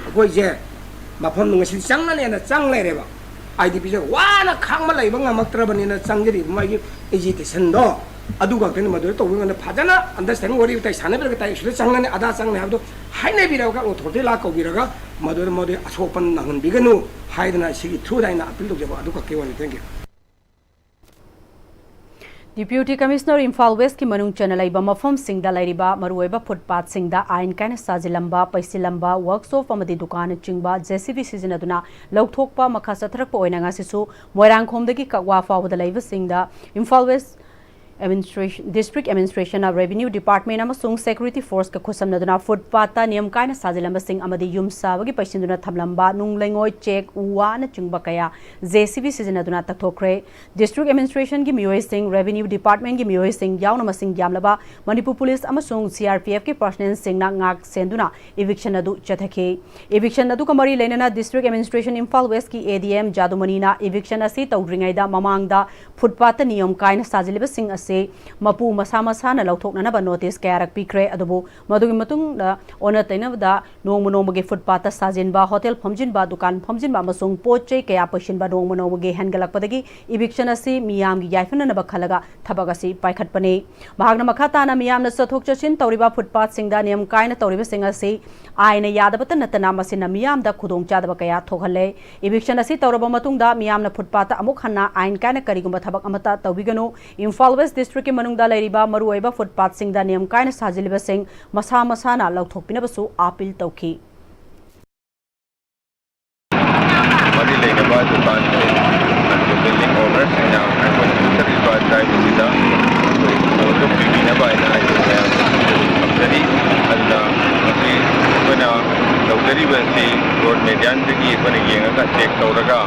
ꯑꯩꯈꯣꯏꯁꯦ ꯃꯐꯝꯗꯣ ꯉꯁꯤ ꯆꯪꯉꯅꯦꯅ ꯆꯪ ꯂꯩꯔꯦꯕ꯫ ꯑꯥꯏ ꯗꯤ ꯄꯤꯁꯦ ꯋꯥꯅ ꯈꯥꯡꯕ ꯂꯩꯕ ꯉꯝꯃꯛꯇ꯭ꯔꯕꯅꯤꯅ ꯆꯪꯖꯔꯤꯕ ꯃꯥꯒꯤ ꯑꯦꯖꯤꯇꯦꯁꯟꯗꯣ ꯑꯗꯨ ꯈꯛꯇꯅꯤ꯫ ꯃꯗꯨꯗ ꯇꯧꯕ ꯀꯥꯟꯗ ꯐꯖꯅ ꯑꯟꯗꯔꯁ꯭ꯇꯦꯟꯗꯤꯡ ꯋꯥꯔꯤ ꯋꯥꯇꯥꯏ ꯁꯥꯟꯅꯕꯤꯔꯒ ꯇꯥꯏ ꯁꯤꯗ ꯆꯪꯉꯅꯤ, ꯑꯗꯥ ꯆꯪꯉꯅꯤ ꯍꯥꯏꯕꯗꯣ ꯍꯥꯏꯅꯕꯤꯔꯒ ꯑꯣꯊꯣꯔꯤꯇꯤ ꯂꯥꯛ ꯀꯧꯕꯤꯔꯒ ꯃꯗꯨꯗ ꯃꯗꯨ ꯑꯁꯣꯛꯄ ꯅꯪꯍꯟꯕꯤꯒꯅꯨ ꯍꯥꯏꯗꯅ ꯁꯤꯒꯤ ꯊ꯭ꯔꯨꯗ ꯑꯩꯅ ꯑꯄꯤꯜ ꯇꯧꯖꯕ ꯑꯗꯨ ꯈꯛꯀꯤ ꯋꯥꯅꯤ꯫ Thank you꯫ Deputy Commissioner Imphal ꯋꯦꯁꯀꯤ ꯃꯅꯨꯡ ꯆꯟꯅ ꯂꯩꯕ ꯃꯐꯝꯁꯤꯡꯗ ꯂꯩꯔꯤꯕ ꯃꯔꯨꯑꯣꯏꯕ ꯐꯨꯠꯄꯥꯠꯁꯤꯡꯗ ꯑꯥꯏꯟ ꯀꯥꯏꯅ ꯁꯥꯖꯤꯜꯂꯝꯕ, ꯄꯩꯁꯤꯜꯂꯝꯕ, ꯋꯔꯛꯁꯣꯞ ꯑꯃꯗꯤ ꯗꯨꯀꯥꯟꯅꯆꯤꯡꯕ ꯖꯦ ꯁꯤ ꯕꯤ ꯁꯤꯖꯤꯟꯅꯗꯨꯅ ꯂꯧꯊꯣꯛꯄ ꯃꯈꯥ ꯆꯠꯊꯔꯛꯄ ꯑꯣꯏꯅ ꯉꯁꯤꯁꯨ ꯃꯣꯏꯔꯥꯡꯈꯣꯝꯗꯒꯤ ꯀꯛꯋꯥ ꯐꯥꯎꯕꯗ ꯂꯩꯕꯁꯤꯡꯗ ꯏꯝꯐꯥꯜ ꯋꯦꯁ ꯑꯦꯗꯃꯤꯅꯤꯁꯇ꯭ꯔꯦꯁꯟ, ꯗꯤꯁꯇ꯭ꯔꯤꯛ ꯑꯦꯗꯃꯤꯅꯤꯁꯇ꯭ꯔꯦꯁꯟꯅ ꯔꯦꯚꯤꯅ꯭ꯌꯨ ꯗꯤꯄꯥꯔꯠꯃꯦꯟ ꯑꯃꯁꯨꯡ ꯁꯦꯀ꯭ꯌꯨꯔꯤꯇꯤ ꯐꯣꯔꯁꯀ ꯈꯨꯠꯁꯝꯅꯗꯨꯅ ꯐꯨꯠꯄꯥꯠꯇ ꯅꯤꯌꯝ ꯀꯥꯏꯅ ꯁꯥꯖꯤꯜꯂꯝꯕꯁꯤꯡ ꯑꯃꯗꯤ ꯌꯨꯝ ꯁꯥꯕꯒꯤ ꯄꯩꯁꯤꯟꯗꯨꯅ ꯊꯝꯂꯝꯕ ꯅꯨꯡ ꯂꯩꯉꯣꯏ, ꯆꯦꯛ, ꯎ ꯋꯥꯅꯆꯤꯡꯕ ꯀꯌꯥ ꯖꯦ ꯁꯤ ꯕꯤ ꯁꯤꯖꯤꯟꯅꯗꯨꯅ ꯇꯛꯊꯣꯛꯈ꯭ꯔꯦ꯫ ꯗꯤꯁꯇ꯭ꯔꯤꯛ ꯑꯦꯗꯃꯤꯅꯤꯁꯇ꯭ꯔꯦꯁꯟꯒꯤ ꯃꯤꯑꯣꯏꯁꯤꯡ, ꯔꯦꯚꯤꯅ꯭ꯌꯨ ꯗꯤꯄꯥꯔꯠꯃꯦꯟꯒꯤ ꯃꯤꯑꯣꯏꯁꯤꯡ ꯌꯥꯎꯅ ꯃꯁꯤꯡ ꯌꯥꯝꯂꯕ ꯃꯅꯤꯄꯨꯔ ꯄꯨꯂꯤꯁ ꯑꯃꯁꯨꯡ ꯁꯤ ꯑꯥꯔ ꯄꯤ ꯑꯦꯐꯀꯤ ꯄꯔꯁꯅꯦꯜꯁꯤꯡꯅ ꯉꯥꯛ ꯁꯦꯟꯗꯨꯅ ꯏꯚꯤꯛꯁꯟ ꯑꯗꯨ ꯆꯠꯊꯈꯤ꯫ ꯏꯚꯤꯛꯁꯟ ꯑꯗꯨꯒ ꯃꯔꯤ ꯂꯩꯅꯅ ꯗꯤꯁꯇ꯭ꯔꯤꯛ ꯑꯦꯗꯃꯤꯅꯤꯁꯇ꯭ꯔꯦꯁꯟ ꯏꯝꯐꯥꯜ ꯋꯦꯁꯀꯤ ꯑꯦ ꯗꯤ ꯑꯦꯝ ꯖꯥꯗꯨꯃꯅꯤꯅ ꯏꯚꯤꯛꯁꯟ ꯑꯁꯤ ꯇꯧꯗ꯭ꯔꯤꯉꯩꯗ ꯃꯃꯥꯡꯗ ꯐꯨꯠꯄꯥꯠꯇ ꯅꯤꯌꯝ ꯀꯥꯏꯅ ꯁꯥꯖꯤꯜꯂꯤꯕꯁꯤꯡ ꯑꯁꯤ ꯃꯄꯨ ꯃꯁꯥ ꯃꯁꯥꯅ ꯂꯧꯊꯣꯛꯅꯅꯕ ꯅꯣꯇꯤꯁ ꯀꯌꯥꯔꯛ ꯄꯤꯈ꯭ꯔꯦ꯫ ꯑꯗꯨꯕꯨ ꯃꯗꯨꯒꯤ ꯃꯇꯨꯡꯗ ꯑꯣꯟꯅ ꯇꯩꯅꯕꯗ ꯅꯣꯡꯃ ꯅꯣꯡꯃꯒꯤ ꯐꯨꯠꯄꯥꯠꯇ ꯁꯥꯖꯤꯟꯕ, ꯍꯣꯇꯦꯜ ꯐꯝꯖꯤꯟꯕ, ꯗꯨꯀꯥꯟ ꯐꯝꯖꯤꯟꯕ ꯑꯃꯁꯨꯡ ꯄꯣꯠ ꯆꯩ ꯀꯌꯥ ꯄꯩꯁꯤꯟꯕ ꯅꯣꯡꯃ ꯅꯣꯡꯃꯒꯤ ꯍꯦꯟꯒꯠꯂꯛꯄꯗꯒꯤ ꯏꯚꯤꯛꯁꯟ ꯑꯁꯤ ꯃꯤꯌꯥꯝꯒꯤ ꯌꯥꯏꯐꯅꯅꯕ ꯈꯜꯂꯒ ꯊꯕꯛ ꯑꯁꯤ ꯄꯥꯏꯈꯠꯄꯅꯤ꯫ ꯃꯍꯥꯛꯅ ꯃꯈꯥ ꯇꯥꯅ ꯃꯤꯌꯥꯝꯅ ꯆꯠꯊꯣꯛ ꯆꯠꯁꯤꯟ ꯇꯧꯔꯤꯕ ꯐꯨꯠꯄꯥꯠꯁꯤꯡꯗ ꯅꯤꯌꯝ ꯀꯥꯏꯅ ꯇꯧꯔꯤꯕꯁꯤꯡ ꯑꯁꯤ ꯑꯥꯏꯟꯅ ꯌꯥꯗꯕꯇ ꯅꯠꯇꯅ ꯃꯁꯤꯅ ꯃꯤꯌꯥꯝꯗ ꯈꯨꯗꯣꯡꯆꯥꯗꯕ ꯀꯌꯥ ꯊꯣꯛꯍꯜꯂꯦ꯫ ꯏꯚꯤꯛꯁꯟ ꯑꯁꯤ ꯇꯧꯔꯕ ꯃꯇꯨꯡꯗ ꯃꯤꯌꯥꯝꯅ ꯐꯨꯠꯄꯥꯠꯇ ꯑꯃꯨꯛ ꯍꯟꯅ ꯑꯥꯏꯟ ꯀꯥꯏꯅ ꯀꯔꯤꯒꯨꯝꯕ ꯊꯕꯛ ꯑꯃꯠꯇ ꯇꯧꯕꯤꯒꯅꯨ꯫ ꯏꯝꯐꯥꯜ ꯋꯦꯁ ꯗꯤꯁꯇ꯭ꯔꯤꯛꯀꯤ ꯃꯅꯨꯡꯗ ꯂꯩꯔꯤꯕ ꯃꯔꯨꯑꯣꯏꯕ ꯐꯨꯠꯄꯥꯠꯁꯤꯡꯗ ꯅꯤꯌꯝ ꯀꯥꯏꯅ ꯁꯥꯖꯤꯜꯂꯤꯕꯁꯤꯡ ꯃꯁꯥ ꯃꯁꯥꯅ ꯂꯧꯊꯣꯛꯄꯤꯅꯕꯁꯨ ꯑꯥꯄꯤꯜ ꯇꯧꯈꯤ꯫ ꯃꯔꯤ ꯂꯩꯅꯕ ꯗꯨꯀꯥꯟꯁꯤꯡ ꯑꯗꯨꯒ ꯕꯤꯜꯗꯤꯡ ꯑꯣꯅꯔꯁꯤꯡꯅ ꯑꯩꯈꯣꯏꯅ ꯆꯠꯊꯔꯤꯕ ꯗ꯭ꯔꯥꯏꯕ ꯑꯁꯤꯗ ꯑꯩꯈꯣꯏ ꯂꯧꯊꯣꯛꯄꯤꯅꯕ ꯍꯥꯏꯅ ꯑꯩꯈꯣꯏ ꯃꯌꯥꯝ ꯊꯝꯖꯔꯤ꯫ ꯑꯗꯨꯅ ꯃꯁꯤ ꯑꯩꯈꯣꯏꯅ ꯇꯧꯖꯔꯤꯕ ꯑꯁꯤ ꯔꯣꯗ ꯃꯦꯗꯤꯌꯥꯟꯗꯒꯤ ꯑꯩꯈꯣꯏꯅ ꯌꯦꯡꯉꯒ ꯆꯦꯛ ꯇꯧꯔꯒ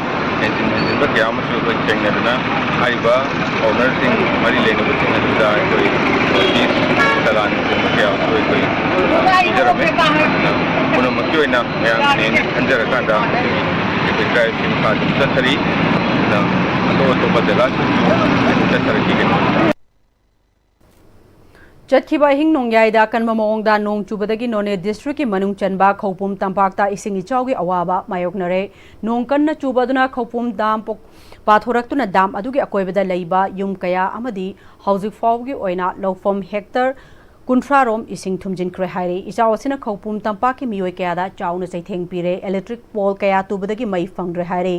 ꯍꯦꯟꯖꯤꯟ ꯍꯦꯟꯖꯤꯟꯕ ꯀꯌꯥ ꯑꯃꯁꯨ ꯑꯩꯈꯣꯏ ꯊꯦꯡꯅꯗꯨꯅ ꯍꯥꯏꯔꯤꯕ ꯑꯣꯅꯔꯁꯤꯡ, ꯃꯔꯤ ꯂꯩꯅꯕꯁꯤꯡ ꯑꯗꯨꯗ ꯑꯩꯈꯣꯏ ꯅꯣꯇꯤꯁ, ꯆꯂꯥꯟꯅꯆꯤꯡꯕ ꯀꯌꯥ ꯑꯃꯁꯨ ꯑꯩꯈꯣꯏ ꯄꯤꯖꯔꯝꯃꯤ꯫ ꯑꯗꯨꯅ ꯄꯨꯝꯅꯃꯛꯀꯤ ꯑꯣꯏꯅ ꯃꯌꯥꯝꯒꯤꯅꯦꯅ ꯈꯟꯖꯔꯀꯥꯟꯗ ꯑꯩꯈꯣꯏ ꯗ꯭ꯔꯥꯏꯕꯁꯤ ꯃꯈꯥ ꯑꯗꯨꯝ ꯆꯠꯊꯔꯤ꯫ ꯑꯗꯨꯅ ꯑꯇꯣꯞ ꯑꯇꯣꯞꯄ ꯖꯒꯥꯁꯤꯡꯁꯨ ꯆꯠꯊꯔꯛꯈꯤꯒꯅꯤ꯫ ꯆꯠꯈꯤꯕ ꯑꯍꯤꯡ ꯅꯣꯡꯌꯥꯏꯗ ꯑꯀꯟꯕ ꯃꯑꯣꯡꯗ ꯅꯣꯡ ꯆꯨꯕꯗꯒꯤ ꯅꯣꯅꯦ ꯗꯤꯁꯇ꯭ꯔꯤꯛꯀꯤ ꯃꯅꯨꯡ ꯆꯟꯕ ꯈꯧꯄꯨꯝ ꯇꯝꯄꯥꯛꯇ ꯏꯁꯤꯡ ꯏꯆꯥꯎꯒꯤ ꯑꯋꯥꯕ ꯃꯥꯌꯣꯛꯅꯔꯦ꯫ ꯅꯣꯡ ꯀꯟꯅ ꯆꯨꯕ ꯑꯗꯨꯅ ꯈꯧꯄꯨꯝ ꯗꯥꯝ ꯄꯣꯛ-, ꯄꯥꯊꯣꯔꯛꯇꯨꯅ ꯗꯥꯝ ꯑꯗꯨꯒꯤ ꯑꯀꯣꯏꯕꯗ ꯂꯩꯕ ꯌꯨꯝ ꯀꯌꯥ ꯑꯃꯗꯤ ꯍꯧꯖꯤꯛ ꯐꯥꯎꯕꯒꯤ ꯑꯣꯏꯅ ꯂꯧꯐꯝ ꯍꯦꯛꯇꯔ ꯀꯨꯟꯊ꯭ꯔꯥ ꯔꯣꯝ ꯏꯁꯤꯡ ꯊꯨꯝꯖꯤꯟꯈ꯭ꯔꯦ ꯍꯥꯏꯔꯤ꯫ ꯏꯆꯥꯎ ꯑꯁꯤꯅ ꯈꯧꯄꯨꯝ ꯇꯝꯄꯥꯛꯀꯤ ꯃꯤꯑꯣꯏ ꯀꯌꯥꯗ ꯆꯥꯎꯅ ꯆꯩꯊꯦꯡ ꯄꯤꯔꯦ꯫ ꯏꯂꯦꯛꯇ꯭ꯔꯤꯛ ꯄꯣꯜ ꯀꯌꯥ ꯇꯨꯕꯗꯒꯤ ꯃꯩ ꯐꯪꯗ꯭ꯔꯦ ꯍꯥꯏꯔꯤ꯫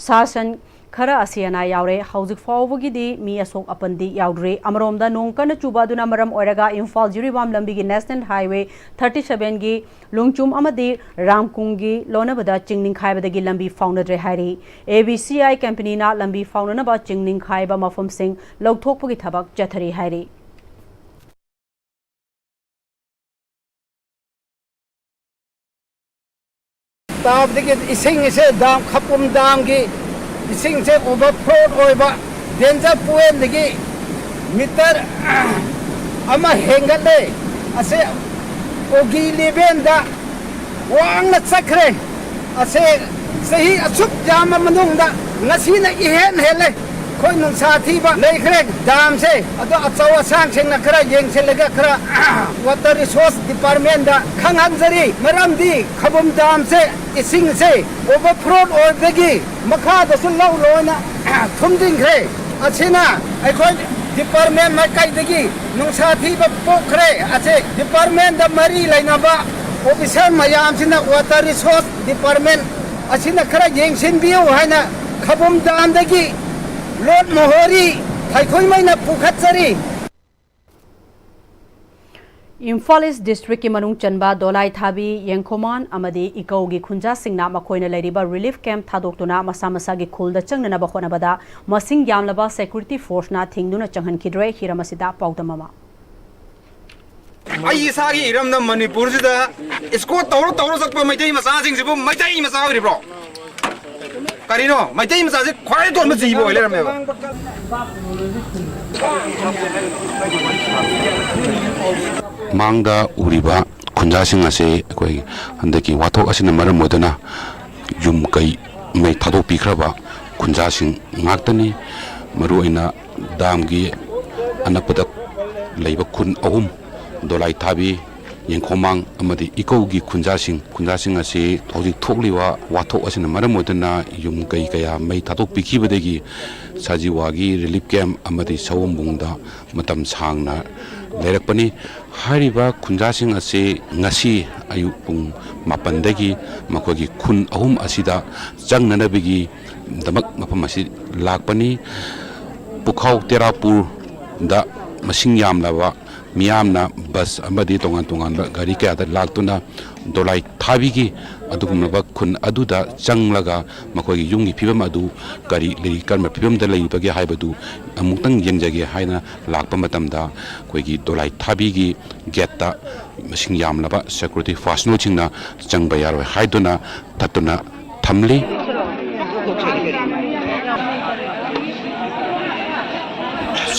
ꯁꯥ ꯁꯟ ꯈꯔ ꯑꯁꯤ ꯑꯅꯥ ꯌꯥꯎꯔꯦ꯫ ꯍꯧꯖꯤꯛ ꯐꯥꯎꯕꯒꯤꯗꯤ ꯃꯤ ꯑꯁꯣꯛ ꯑꯄꯟꯗꯤ ꯌꯥꯎꯗ꯭ꯔꯤ꯫ ꯑꯃꯔꯣꯝꯗ ꯅꯣꯡ ꯀꯟꯅ ꯆꯨꯕ ꯑꯗꯨꯅ ꯃꯔꯝ ꯑꯣꯏꯔꯒ ꯏꯝꯐꯥꯜ ꯖꯤꯔꯤꯕꯥꯝ ꯂꯝꯕꯤꯒꯤ National Highway thirty seven ꯒꯤ ꯂꯣꯡꯆꯨꯝ ꯑꯃꯗꯤ ꯔꯥꯝꯀꯨꯡꯒꯤ ꯂꯣꯟꯅꯕꯗ ꯆꯤꯡ ꯅꯤꯡꯈꯥꯏꯕꯗꯒꯤ ꯂꯝꯕꯤ ꯐꯥꯎꯅꯗ꯭ꯔꯦ ꯍꯥꯏꯔꯤ꯫ A B C I company ꯅ ꯂꯝꯕꯤ ꯐꯥꯎꯅꯅꯕ ꯆꯤꯡ ꯅꯤꯡꯈꯥꯏꯕ ꯃꯐꯝꯁꯤꯡ ꯂꯧꯊꯣꯛꯄꯒꯤ ꯊꯕꯛ ꯆꯠꯊꯔꯤ ꯍꯥꯏꯔꯤ꯫ ꯇꯥꯕꯗꯒꯤ ꯏꯁꯤꯡ ꯑꯁꯦ ꯗꯥꯝ, ꯈꯄꯨꯝ ꯗꯥꯝꯒꯤ ꯏꯁꯤꯡꯁꯦ overflow ꯑꯣꯏꯕ, danger point ꯗꯒꯤ meter ꯑꯃ ꯍꯦꯟꯒꯠꯂꯦ꯫ ꯑꯁꯦ ꯑꯣꯒꯤ level ꯗ ꯋꯥꯡꯅ ꯆꯠꯈ꯭ꯔꯦ꯫ ꯑꯁꯦ ꯆꯍꯤ ꯑꯁꯨꯛ ꯌꯥꯝꯕ ꯃꯅꯨꯡꯗ ꯉꯁꯤꯅ ꯏꯍꯦꯟ ꯍꯦꯜꯂꯦ꯫ ꯑꯩꯈꯣꯏ ꯅꯨꯡꯁꯥ ꯊꯤꯕ ꯂꯩꯈ꯭ꯔꯦ꯫ ꯗꯥꯝꯁꯦ ꯑꯗꯣ ꯑꯆꯧ ꯑꯁꯥꯡꯁꯤꯡꯅ ꯈꯔ ꯌꯦꯡꯁꯤꯜꯂꯒ ꯈꯔ Water Resource Department ꯗ ꯈꯪꯍꯟꯖꯔꯤ꯫ ꯃꯔꯝꯗꯤ ꯈꯕꯨꯝ ꯗꯥꯝꯁꯦ ꯏꯁꯤꯡꯁꯦ overflow ꯑꯣꯏꯕꯗꯒꯤ ꯃꯈꯥꯗꯁꯨ ꯂꯧ ꯂꯣꯏꯅ ꯊꯨꯝꯖꯤꯟꯈ꯭ꯔꯦ꯫ ꯑꯁꯤꯅ ꯑꯩꯈꯣꯏ department ꯃꯥꯏꯀꯩꯗꯒꯤ ꯅꯨꯡꯁꯥ ꯊꯤꯕ ꯄꯣꯛꯈ꯭ꯔꯦ꯫ ꯑꯁꯤ department ꯗ ꯃꯔꯤ ꯂꯩꯅꯕ officer ꯃꯌꯥꯝꯁꯤꯅ Water Resource Department ꯑꯁꯤꯅ ꯈꯔ ꯌꯦꯡꯁꯤꯟꯕꯤꯌꯨ ꯍꯥꯏꯅ ꯈꯕꯨꯝ ꯗꯥꯝꯗꯒꯤ ꯂꯣꯠ ꯃꯣꯍꯣꯔꯤ ꯈꯣꯏꯊꯣꯏꯃꯩꯅ ꯄꯨꯈꯠꯆꯔꯤ꯫ ꯏꯝꯐꯥꯜ ꯏꯁ ꯗꯤꯁꯇ꯭ꯔꯤꯛꯀꯤ ꯃꯅꯨꯡ ꯆꯟꯕ ꯗꯣꯂꯥꯏ ꯊꯥꯕꯤ, ꯌꯦꯡꯈꯣꯃꯥꯟ ꯑꯃꯗꯤ ꯏꯀꯧꯒꯤ ꯈꯨꯟꯖꯥꯁꯤꯡꯅ ꯃꯈꯣꯏꯅ ꯂꯩꯔꯤꯕ ꯔꯤꯂꯤꯐ ꯀꯦꯝꯞ ꯊꯥꯗꯣꯛꯇꯨꯅ ꯃꯁꯥ ꯃꯁꯥꯒꯤ ꯈꯨꯜꯗ ꯆꯪꯅꯅꯕ ꯍꯣꯠꯅꯕꯗ ꯃꯁꯤꯡ ꯌꯥꯝꯂꯕ ꯁꯦꯀ꯭ꯌꯨꯔꯤꯇꯤ ꯐꯣꯔꯁꯅ ꯊꯤꯡꯗꯨꯅ ꯆꯪꯍꯟꯈꯤꯗ꯭ꯔꯦ꯫ ꯍꯤꯔꯝ ꯑꯁꯤꯗ ꯄꯥꯎꯗꯝ ꯑꯃ꯫ ꯑꯩ ꯏꯁꯥꯒꯤ ꯏꯔꯝꯗꯝ ꯃꯅꯤꯄꯨꯔꯁꯤꯗ ꯏꯁꯀꯣꯔꯠ ꯇꯧꯔ ꯇꯧꯔ ꯆꯠꯄ ꯃꯩꯇꯩ ꯃꯆꯥꯁꯤꯡꯁꯤꯕꯨ ꯃꯩꯇꯩ ꯃꯆꯥ ꯑꯣꯏꯔꯤꯕ꯭ꯔꯣ? ꯀꯔꯤꯅꯣ? ꯃꯩꯇꯩ ꯃꯆꯥꯁꯦ ꯈ꯭ꯋꯥꯏ ꯇꯣꯟꯕ ꯖꯤꯕ ꯑꯣꯏ ꯂꯩꯔꯝꯃꯦꯕ꯫ ꯃꯥꯡꯗ ꯎꯔꯤꯕ ꯈꯨꯟꯖꯥꯁꯤꯡ ꯑꯁꯤ ꯑꯩꯈꯣꯏ ꯍꯟꯗꯛꯀꯤ ꯋꯥꯊꯣꯛ ꯑꯁꯤꯅ ꯃꯔꯝ ꯑꯣꯏꯗꯨꯅ ꯌꯨꯝ ꯀꯩ ꯃꯩ ꯊꯥꯗꯣꯛꯄꯤꯈ꯭ꯔꯕ ꯈꯨꯟꯖꯥꯁꯤꯡ ꯉꯥꯛꯇꯅꯤ꯫ ꯃꯔꯨꯑꯣꯏꯅ ꯗꯥꯝꯒꯤ ꯑꯅꯛꯄꯗ ꯂꯩꯕ ꯈꯨꯟ ꯑꯍꯨꯝ, ꯗꯣꯂꯥꯏ ꯊꯥꯕꯤ, ꯌꯦꯡꯈꯣꯃꯥꯡ ꯑꯃꯗꯤ ꯏꯀꯧꯒꯤ ꯈꯨꯟꯖꯥꯁꯤꯡ, ꯈꯨꯟꯖꯥꯁꯤꯡ ꯑꯁꯤ ꯍꯧꯖꯤꯛ ꯊꯣꯛꯂꯤꯕ ꯋꯥꯊꯣꯛ ꯑꯁꯤꯅ ꯃꯔꯝ ꯑꯣꯏꯗꯨꯅ ꯌꯨꯝ ꯀꯩ ꯀꯌꯥ ꯃꯩ ꯊꯥꯗꯣꯛꯄꯤꯈꯤꯕꯗꯒꯤ ꯁꯖꯤꯋꯥꯒꯤ ꯔꯤꯂꯤꯐ ꯀꯦꯝꯞ ꯑꯃꯗꯤ ꯁꯑꯣꯝꯕꯨꯡꯗ ꯃꯇꯝ ꯁꯥꯡꯅ ꯂꯩꯔꯛꯄꯅꯤ꯫ ꯍꯥꯏꯔꯤꯕ ꯈꯨꯟꯖꯥꯁꯤꯡ ꯑꯁꯤ ꯉꯁꯤ ꯑꯌꯨꯛ ꯄꯨꯡ ꯃꯥꯄꯟꯗꯒꯤ ꯃꯈꯣꯏꯒꯤ ꯈꯨꯟ ꯑꯍꯨꯝ ꯑꯁꯤꯗ ꯆꯪꯅꯅꯕꯒꯤꯗꯃꯛ ꯃꯐꯝ ꯑꯁꯤ ꯂꯥꯛꯄꯅꯤ꯫ ꯄꯨꯈꯥꯎ ꯇꯦꯔꯥꯄꯨꯔꯗ ꯃꯁꯤꯡ ꯌꯥꯝꯂꯕ ꯃꯤꯌꯥꯝꯅ ꯕꯁ ꯑꯃꯗꯤ ꯇꯣꯉꯥꯟ ꯇꯣꯉꯥꯟꯕ ꯒꯥꯔꯤ ꯀꯌꯥꯗ ꯂꯥꯛꯇꯨꯅ ꯗꯣꯂꯥꯏ ꯊꯥꯕꯤꯒꯤ ꯑꯗꯨꯒꯨꯝꯂꯕ ꯈꯨꯟ ꯑꯗꯨꯗ ꯆꯪꯂꯒ ꯃꯈꯣꯏꯒꯤ ꯌꯨꯝꯒꯤ ꯐꯤꯕꯝ ꯑꯗꯨ ꯀꯔꯤ ꯂꯩ, ꯀꯔꯝꯕ ꯐꯤꯕꯝꯗ ꯂꯩꯔꯤꯕꯒꯦ ꯍꯥꯏꯕꯗꯨ ꯑꯃꯨꯛꯇꯪ ꯌꯦꯡꯖꯒꯦ ꯍꯥꯏꯅ ꯂꯥꯛꯄ ꯃꯇꯝꯗ ꯑꯩꯈꯣꯏꯒꯤ ꯗꯣꯂꯥꯏ ꯊꯥꯕꯤꯒꯤ ꯒꯦꯠꯇ ꯃꯁꯤꯡ ꯌꯥꯝꯂꯕ ꯁꯦꯀ꯭ꯌꯨꯔꯤꯇꯤ ꯄꯥꯔꯁꯣꯅꯦꯜꯁꯤꯡꯅ ꯆꯪꯕ ꯌꯥꯔꯣꯏ ꯍꯥꯏꯗꯨꯅ ꯊꯠꯇꯨꯅ ꯊꯝꯂꯤ꯫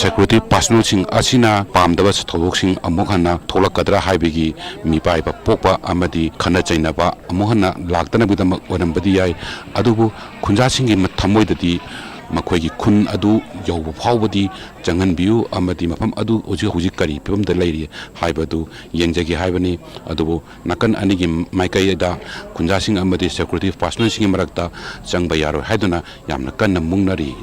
ꯁꯦꯀ꯭ꯌꯨꯔꯤꯇꯤ ꯄꯥꯔꯁꯣꯅꯦꯜꯁꯤꯡ ꯑꯁꯤꯅ ꯄꯥꯝꯗꯕ ꯊꯧꯗꯣꯛꯁꯤꯡ ꯑꯃꯨꯛ ꯍꯟꯅ ꯊꯣꯛꯂꯛꯀꯗ꯭ꯔꯥ ꯍꯥꯏꯕꯒꯤ ꯃꯤꯄꯥꯏꯕ ꯄꯣꯛꯄ ꯑꯃꯗꯤ ꯈꯠꯅ ꯆꯩꯅꯕ ꯑꯃꯨꯛ ꯍꯟꯅ ꯂꯥꯛꯇꯅꯕꯒꯤꯗꯃꯛ ꯑꯣꯏꯔꯝꯕꯗꯤ ꯌꯥꯏ꯫ ꯑꯗꯨꯕꯨ ꯈꯨꯟꯖꯥꯁꯤꯡꯒꯤ ꯊꯃꯣꯏꯗꯗꯤ ꯃꯈꯣꯏꯒꯤ ꯈꯨꯟ ꯑꯗꯨ ꯌꯧꯕ ꯐꯥꯎꯕꯗꯤ ꯆꯪꯍꯟꯕꯤꯌꯨ ꯑꯃꯗꯤ ꯃꯐꯝ ꯑꯗꯨ ꯍꯧꯖꯤꯛ ꯍꯧꯖꯤꯛ ꯀꯔꯤ ꯐꯤꯕꯝꯗ ꯂꯩꯔꯤ ꯍꯥꯏꯕꯗꯨ ꯌꯦꯡꯖꯒꯦ ꯍꯥꯏꯕꯅꯤ꯫ ꯑꯗꯨꯕꯨ ꯅꯥꯀꯟ ꯑꯅꯤꯒꯤ ꯃꯥꯏꯀꯩꯗ ꯈꯨꯟꯖꯥꯁꯤꯡ ꯑꯃꯗꯤ ꯁꯦꯀ꯭ꯌꯨꯔꯤꯇꯤ ꯄꯥꯔꯁꯣꯅꯦꯜꯁꯤꯡꯒꯤ ꯃꯔꯛꯇ ꯆꯪꯕ ꯌꯥꯔꯣꯏ ꯍꯥꯏꯗꯨꯅ ꯌꯥꯝꯅ ꯀꯟꯅ ꯃꯨꯛꯅꯔꯤ꯫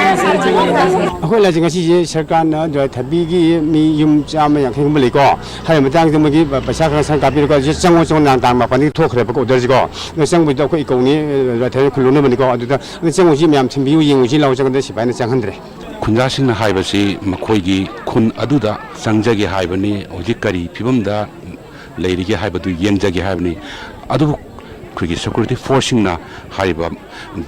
ꯑꯩꯈꯣꯏ ꯂꯥꯏꯁꯪ ꯑꯁꯤꯁꯦ ꯁꯔꯀꯥꯔꯅ ꯗ꯭ꯔꯥꯏ ꯊꯥꯕꯤꯒꯤ ꯃꯤ ꯌꯨꯝ ꯆꯥꯝꯃ ꯌꯥꯡꯈꯩꯒꯨꯝꯕ ꯂꯩꯀꯣ꯫ ꯍꯥꯏꯔꯤꯕ ꯃꯇꯥꯡꯁꯤꯗ ꯃꯣꯏꯒꯤ ꯄꯩꯁꯥ ꯈꯔ ꯁꯔꯀꯥꯔ ꯄꯤꯔꯒ ꯁꯤ ꯆꯪꯉꯣ ꯆꯪꯉꯣ ꯅꯍꯥꯟ ꯇꯥꯡ ꯃꯥꯄꯟꯗꯒꯤ ꯊꯣꯛꯈ꯭ꯔꯦꯕꯀꯣ ꯑꯣꯔꯗꯔꯁꯤꯀꯣ꯫ ꯑꯗꯣ ꯆꯪꯕꯁꯤꯗ ꯑꯩꯈꯣꯏ ꯏꯀꯧꯅꯤ, ꯗ꯭ꯔꯥꯏ ꯊꯥꯕꯤ ꯈꯨꯜꯂꯨꯅꯕꯅꯤꯀꯣ꯫ ꯑꯗꯨꯗ ꯑꯗꯨ ꯆꯪꯉꯨꯁꯤ ꯃꯌꯥꯝ ꯊꯤꯟꯕꯤꯌꯨ ꯌꯦꯡꯉꯨꯁꯤ ꯂꯥꯎ ꯆꯪꯉꯗ ꯁꯤꯐꯥꯏꯅ ꯆꯪꯍꯟꯗ꯭ꯔꯦ꯫ ꯈꯨꯟꯖꯥꯁꯤꯡꯅ ꯍꯥꯏꯕꯁꯤ ꯃꯈꯣꯏꯒꯤ ꯈꯨꯟ ꯑꯗꯨꯗ ꯆꯪꯖꯒꯦ ꯍꯥꯏꯕꯅꯤ, ꯍꯧꯖꯤꯛ ꯀꯔꯤ ꯐꯤꯕꯝꯗ ꯂꯩꯔꯤꯒꯦ ꯍꯥꯏꯕꯗꯨ ꯌꯦꯡꯖꯒꯦ ꯍꯥꯏꯕꯅꯤ꯫ ꯑꯗꯨꯕꯨ ꯑꯩꯈꯣꯏꯒꯤ ꯁꯦꯀ꯭ꯌꯨꯔꯤꯇꯤ ꯐꯣꯔꯁꯁꯤꯡꯅ ꯍꯥꯏꯔꯤꯕ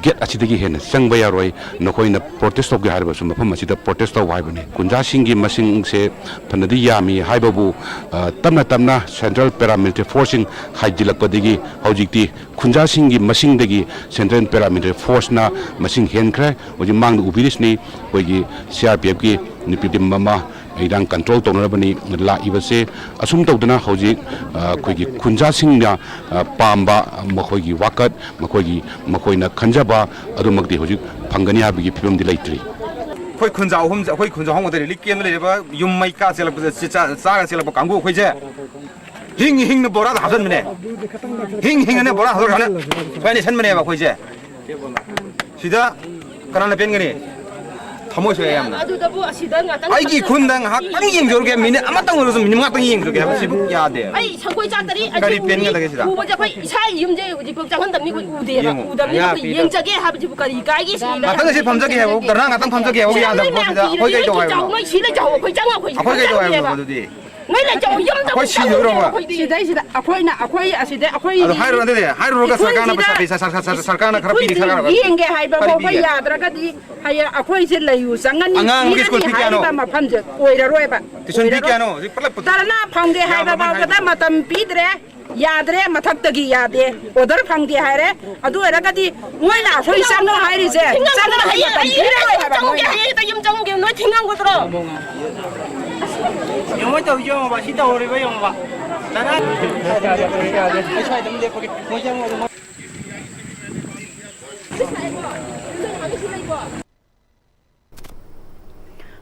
ꯒꯦꯠ ꯑꯁꯤꯗꯒꯤ ꯍꯦꯟꯅ ꯆꯪꯕ ꯌꯥꯔꯣꯏ, ꯅꯈꯣꯏꯅ ꯄ꯭ꯔꯣꯇꯦꯁ ꯇꯧꯒꯦ ꯍꯥꯏꯔꯕꯁꯨ ꯃꯐꯝ ꯑꯁꯤꯗ ꯄ꯭ꯔꯣꯇꯦꯁ ꯇꯧ ꯍꯥꯏꯕꯅꯤ꯫ ꯈꯨꯟꯖꯥꯁꯤꯡꯒꯤ ꯃꯁꯤꯡꯁꯦ ꯐꯅꯗꯤ ꯌꯥꯝꯃꯤ ꯍꯥꯏꯕꯕꯨ, ꯑ, ꯇꯞꯅ ꯇꯞꯅ ꯁꯦꯟꯇ꯭ꯔꯦꯜ ꯄꯦꯔꯥꯃꯤꯂꯤꯇꯔꯤ ꯐꯣꯔꯁꯁꯤꯡ ꯍꯥꯏꯖꯤꯜꯂꯛꯄꯗꯒꯤ ꯍꯧꯖꯤꯛꯇꯤ ꯈꯨꯟꯖꯥꯁꯤꯡꯒꯤ ꯃꯁꯤꯡꯗꯒꯤ ꯁꯦꯟꯇ꯭ꯔꯦꯜ ꯄꯦꯔꯥꯃꯤꯂꯤꯇꯔꯤ ꯐꯣꯔꯁꯅ ꯃꯁꯤꯡ ꯍꯦꯟꯈ꯭ꯔꯦ꯫ ꯍꯧꯖꯤꯛ ꯃꯥꯡꯗ ꯎꯕꯤꯔꯤꯁꯤꯅꯤ ꯑꯩꯈꯣꯏꯒꯤ ꯁꯤ ꯑꯥꯔ ꯄꯤ ꯑꯦꯐꯀꯤ ꯅꯨꯄꯤ ꯇꯤꯝ ꯑꯃ ꯏꯔꯥꯡ ꯀꯟꯇ꯭ꯔꯣꯜ ꯇꯧꯅꯅꯕꯅꯤ ꯂꯥꯛꯏꯕꯁꯦ꯫ ꯑꯁꯨꯝ ꯇꯧꯗꯅ ꯍꯧꯖꯤꯛ, ꯑ, ꯑꯩꯈꯣꯏꯒꯤ ꯈꯨꯟꯖꯥꯁꯤꯡꯅ, ꯑ, ꯄꯥꯝꯕ ꯃꯈꯣꯏꯒꯤ ꯋꯥꯀꯠ, ꯃꯈꯣꯏꯒꯤ, ꯃꯈꯣꯏꯅ ꯈꯟꯖꯕ ꯑꯗꯨꯃꯛꯇꯤ ꯍꯧꯖꯤꯛ ꯐꯪꯒꯅꯤ ꯍꯥꯏꯕꯒꯤ ꯐꯤꯕꯝꯗꯤ ꯂꯩꯇ꯭ꯔꯤ꯫ ꯑꯩꯈꯣꯏ ꯈꯨꯟꯖꯥ ꯑꯍꯨꯝꯁꯦ, ꯑꯩꯈꯣꯏ ꯈꯨꯟꯖꯥ ꯑꯍꯨꯝ ꯈꯛꯇ ꯔꯤꯂꯤꯐ ꯀꯦꯝꯞꯇ ꯂꯩꯔꯤꯕ ꯌꯨꯝ ꯃꯩ ꯀꯥ ꯆꯦꯜꯂꯛꯄꯗ ꯆꯤ-, ꯆꯥ-, ꯆꯥꯔꯒ ꯆꯦꯜꯂꯛꯄ ꯀꯥꯡꯕꯨ ꯑꯩꯈꯣꯏꯁꯦ ꯍꯤꯡ ꯍꯤꯡꯅ ꯕꯣꯔꯥꯗ ꯍꯥꯞꯆꯟꯕꯅꯦ꯫ ꯍꯤꯡ ꯍꯤꯡꯅ ꯕꯣꯔꯥ ꯍꯥꯞꯆꯜꯂꯒ ꯁꯨꯃꯥꯏꯅ ꯅꯦꯠꯁꯟꯕꯅꯦꯕ ꯑꯩꯈꯣꯏꯁꯦ꯫ ꯁꯤꯗ ꯀꯅꯥꯅ ꯄꯦꯟꯒꯅꯤ? ꯊꯃꯣꯏ ꯁꯣꯛꯑꯦ ꯌꯥꯝꯅ꯫ ꯑꯗꯨꯗꯕꯨ ꯑꯁꯤꯗ ꯉꯥꯛꯇꯪ ꯑꯩꯒꯤ ꯈꯨꯟꯗ ꯉꯥꯏꯍꯥꯛꯇꯪ ꯌꯦꯡꯖꯔꯨꯒꯦ, ꯃꯤꯅꯤꯠ ꯑꯃꯇꯪ ꯑꯣꯏꯔꯁꯨ, ꯃꯤꯅꯤꯠ ꯃꯉꯥꯇꯪ ꯌꯦꯡꯖꯔꯨꯒꯦ ꯍꯥꯏꯕ ꯁꯤꯕꯨ ꯌꯥꯗꯦ꯫ ꯑꯩ ꯁꯪꯒꯣꯏ ꯆꯥ ꯇꯔꯦꯠ ꯑꯁꯤ ꯀꯔꯤ ꯎꯕꯁꯦ ꯄꯦꯟꯒꯗꯒꯦ ꯁꯤꯗ? ꯑꯩꯈꯣꯏ ꯏꯁꯥꯒꯤ ꯌꯨꯝꯁꯦ ꯍꯧꯖꯤꯛꯐꯥꯎ ꯆꯪꯍꯟꯗꯕꯅꯤ, ꯑꯩꯈꯣꯏ ꯎꯗꯦꯕ꯫ ꯌꯦꯡꯉꯣ꯫ ꯎꯗꯕꯅꯤꯅ ꯑꯩꯈꯣꯏ ꯌꯦꯡꯖꯒꯦ ꯍꯥꯏꯕꯁꯤꯕꯨ ꯀꯔꯤ ꯀꯥꯏꯒꯦ ꯁꯤꯅꯤꯗ꯫ ꯉꯥꯛꯇꯪ ꯑꯁꯤ ꯐꯝꯖꯒꯦ ꯍꯥꯏꯕ, ꯙꯔꯅꯥ ꯉꯥꯛꯇꯪ ꯐꯝꯖꯒꯦ ꯍꯥꯏꯕ ꯌꯥꯗꯕ ꯃꯐꯝꯁꯤꯗ ꯑꯩꯈꯣꯏ ꯀꯩ ꯇꯧ ꯍꯥꯏꯕꯅꯣ? ꯅꯣꯏ ꯁꯤ ꯂꯩꯖꯍꯧ, ꯑꯩꯈꯣꯏ ꯆꯪꯉꯣ, ꯑꯩꯈꯣꯏ ꯑꯩꯈꯣꯏ ꯀꯩ ꯇꯧ ꯍꯥꯏꯕꯅꯣ ꯆꯪꯉꯣꯏꯕ꯫ ꯑꯗꯨꯗꯤ? ꯅꯣꯏ ꯂꯩꯖꯍꯧ, ꯌꯨꯝꯗ ꯑꯩꯈꯣꯏ ꯁꯤꯗꯣꯏꯔꯣꯕ? ꯑꯩꯈꯣꯏꯗꯤ꯫ ꯁꯤꯗꯩꯁꯤꯗ ꯑꯩꯈꯣꯏꯅ, ꯑꯩꯈꯣꯏ ꯑꯁꯤꯗ ꯑꯩꯈꯣꯏ ꯑꯗꯣ ꯍꯥꯏꯔꯨꯔꯣ, ꯑꯗꯨꯗꯤ ꯍꯥꯏꯔꯨꯔꯒ ꯁꯔꯀꯥꯔꯅ ꯄꯩꯁꯥ, ꯏꯊꯨꯟꯁꯤꯗ ꯄꯩꯁꯥ, ꯁꯔꯀꯥꯔ, ꯁꯔꯀꯥꯔꯅ ꯈꯔ ꯄꯤꯔꯤ, ꯏꯊꯨꯟꯁꯤ ꯁꯔꯀꯥꯔꯅ ꯈꯔ ꯌꯦꯡꯒꯦ ꯍꯥꯏꯕ ꯀꯔꯤ ꯐꯥꯎꯕ ꯄꯤꯒꯦ? ꯌꯥꯗ꯭ꯔꯒꯗꯤ ꯍꯌꯦꯡ ꯑꯩꯈꯣꯏꯁꯦ ꯂꯩꯌꯨ ꯆꯪꯉꯅꯤ, ꯑꯉꯥꯡ ꯑꯃꯒꯤ ꯄꯤꯔꯅꯤ ꯁ꯭ꯀꯨꯜ ꯐꯤ ꯀꯌꯥꯅꯣ? ꯍꯥꯏꯔꯤꯕ ꯃꯐꯝꯁꯦ ꯑꯣꯏꯔꯔꯣꯏꯕ꯫ ꯇ꯭ꯌꯨꯁꯟ ꯐꯤ ꯑꯣꯏꯔꯔꯣꯏ꯫ ꯀꯌꯥꯅꯣ? ꯍꯧꯖꯤꯛ ꯄꯨꯂꯞ ꯄꯨꯊꯣꯛ-, ꯙꯔꯅꯥ ꯐꯪꯗꯦ ꯌꯥꯝꯃꯕꯅꯤ ꯍꯥꯏꯕ ꯐꯥꯎꯕꯗ ꯍꯥꯏꯗꯣ꯫ ꯃꯇꯝ ꯄꯤꯗ꯭ꯔꯦ, ꯌꯥꯗ꯭ꯔꯦ, ꯃꯊꯛꯇꯒꯤ ꯌꯥꯗꯦ, ꯑꯣꯔꯗꯔ ꯐꯪꯗꯦ ꯍꯥꯏꯔꯦ꯫ ꯑꯗꯨ ꯑꯣꯏꯔꯒꯗꯤ ꯃꯣꯏꯅ ꯑꯩꯈꯣꯏ ꯆꯪꯉꯣ ꯍꯥꯏꯔꯤꯁꯦ, ꯊꯤꯡꯉꯝꯒꯅꯨ, ꯆꯪꯉꯣ ꯍꯥꯏꯕ ꯍꯌꯦꯡ, ꯃꯇꯝ ꯍꯌꯦꯡ ꯄꯤꯔꯔꯣꯏ ꯍꯥꯏꯕ ꯆꯪꯉꯨꯒꯦ, ꯃꯣꯏꯅ꯫ ꯍꯌꯦꯡ ꯍꯦꯛꯇ ꯌꯨꯝ ꯆꯪꯉꯨꯒꯦ, ꯅꯣꯏ ꯊꯤꯡꯉꯝꯒꯗ꯭ꯔꯣ? ꯌꯦꯡꯉꯣ ꯇꯧꯔꯤꯁꯦ ꯌꯦꯡꯉꯣꯕ, ꯁꯤ ꯇꯧꯔꯤꯕ ꯌꯦꯡꯉꯣꯕ꯫ ꯙꯔꯅꯥ-, ꯑꯩ ꯁ꯭ꯋꯥꯏꯗ ꯑꯗꯨꯝ ꯂꯦꯞꯄꯒꯦ꯫ ꯃꯣꯏ ꯆꯪꯉꯣ ꯑꯗꯨꯝ꯫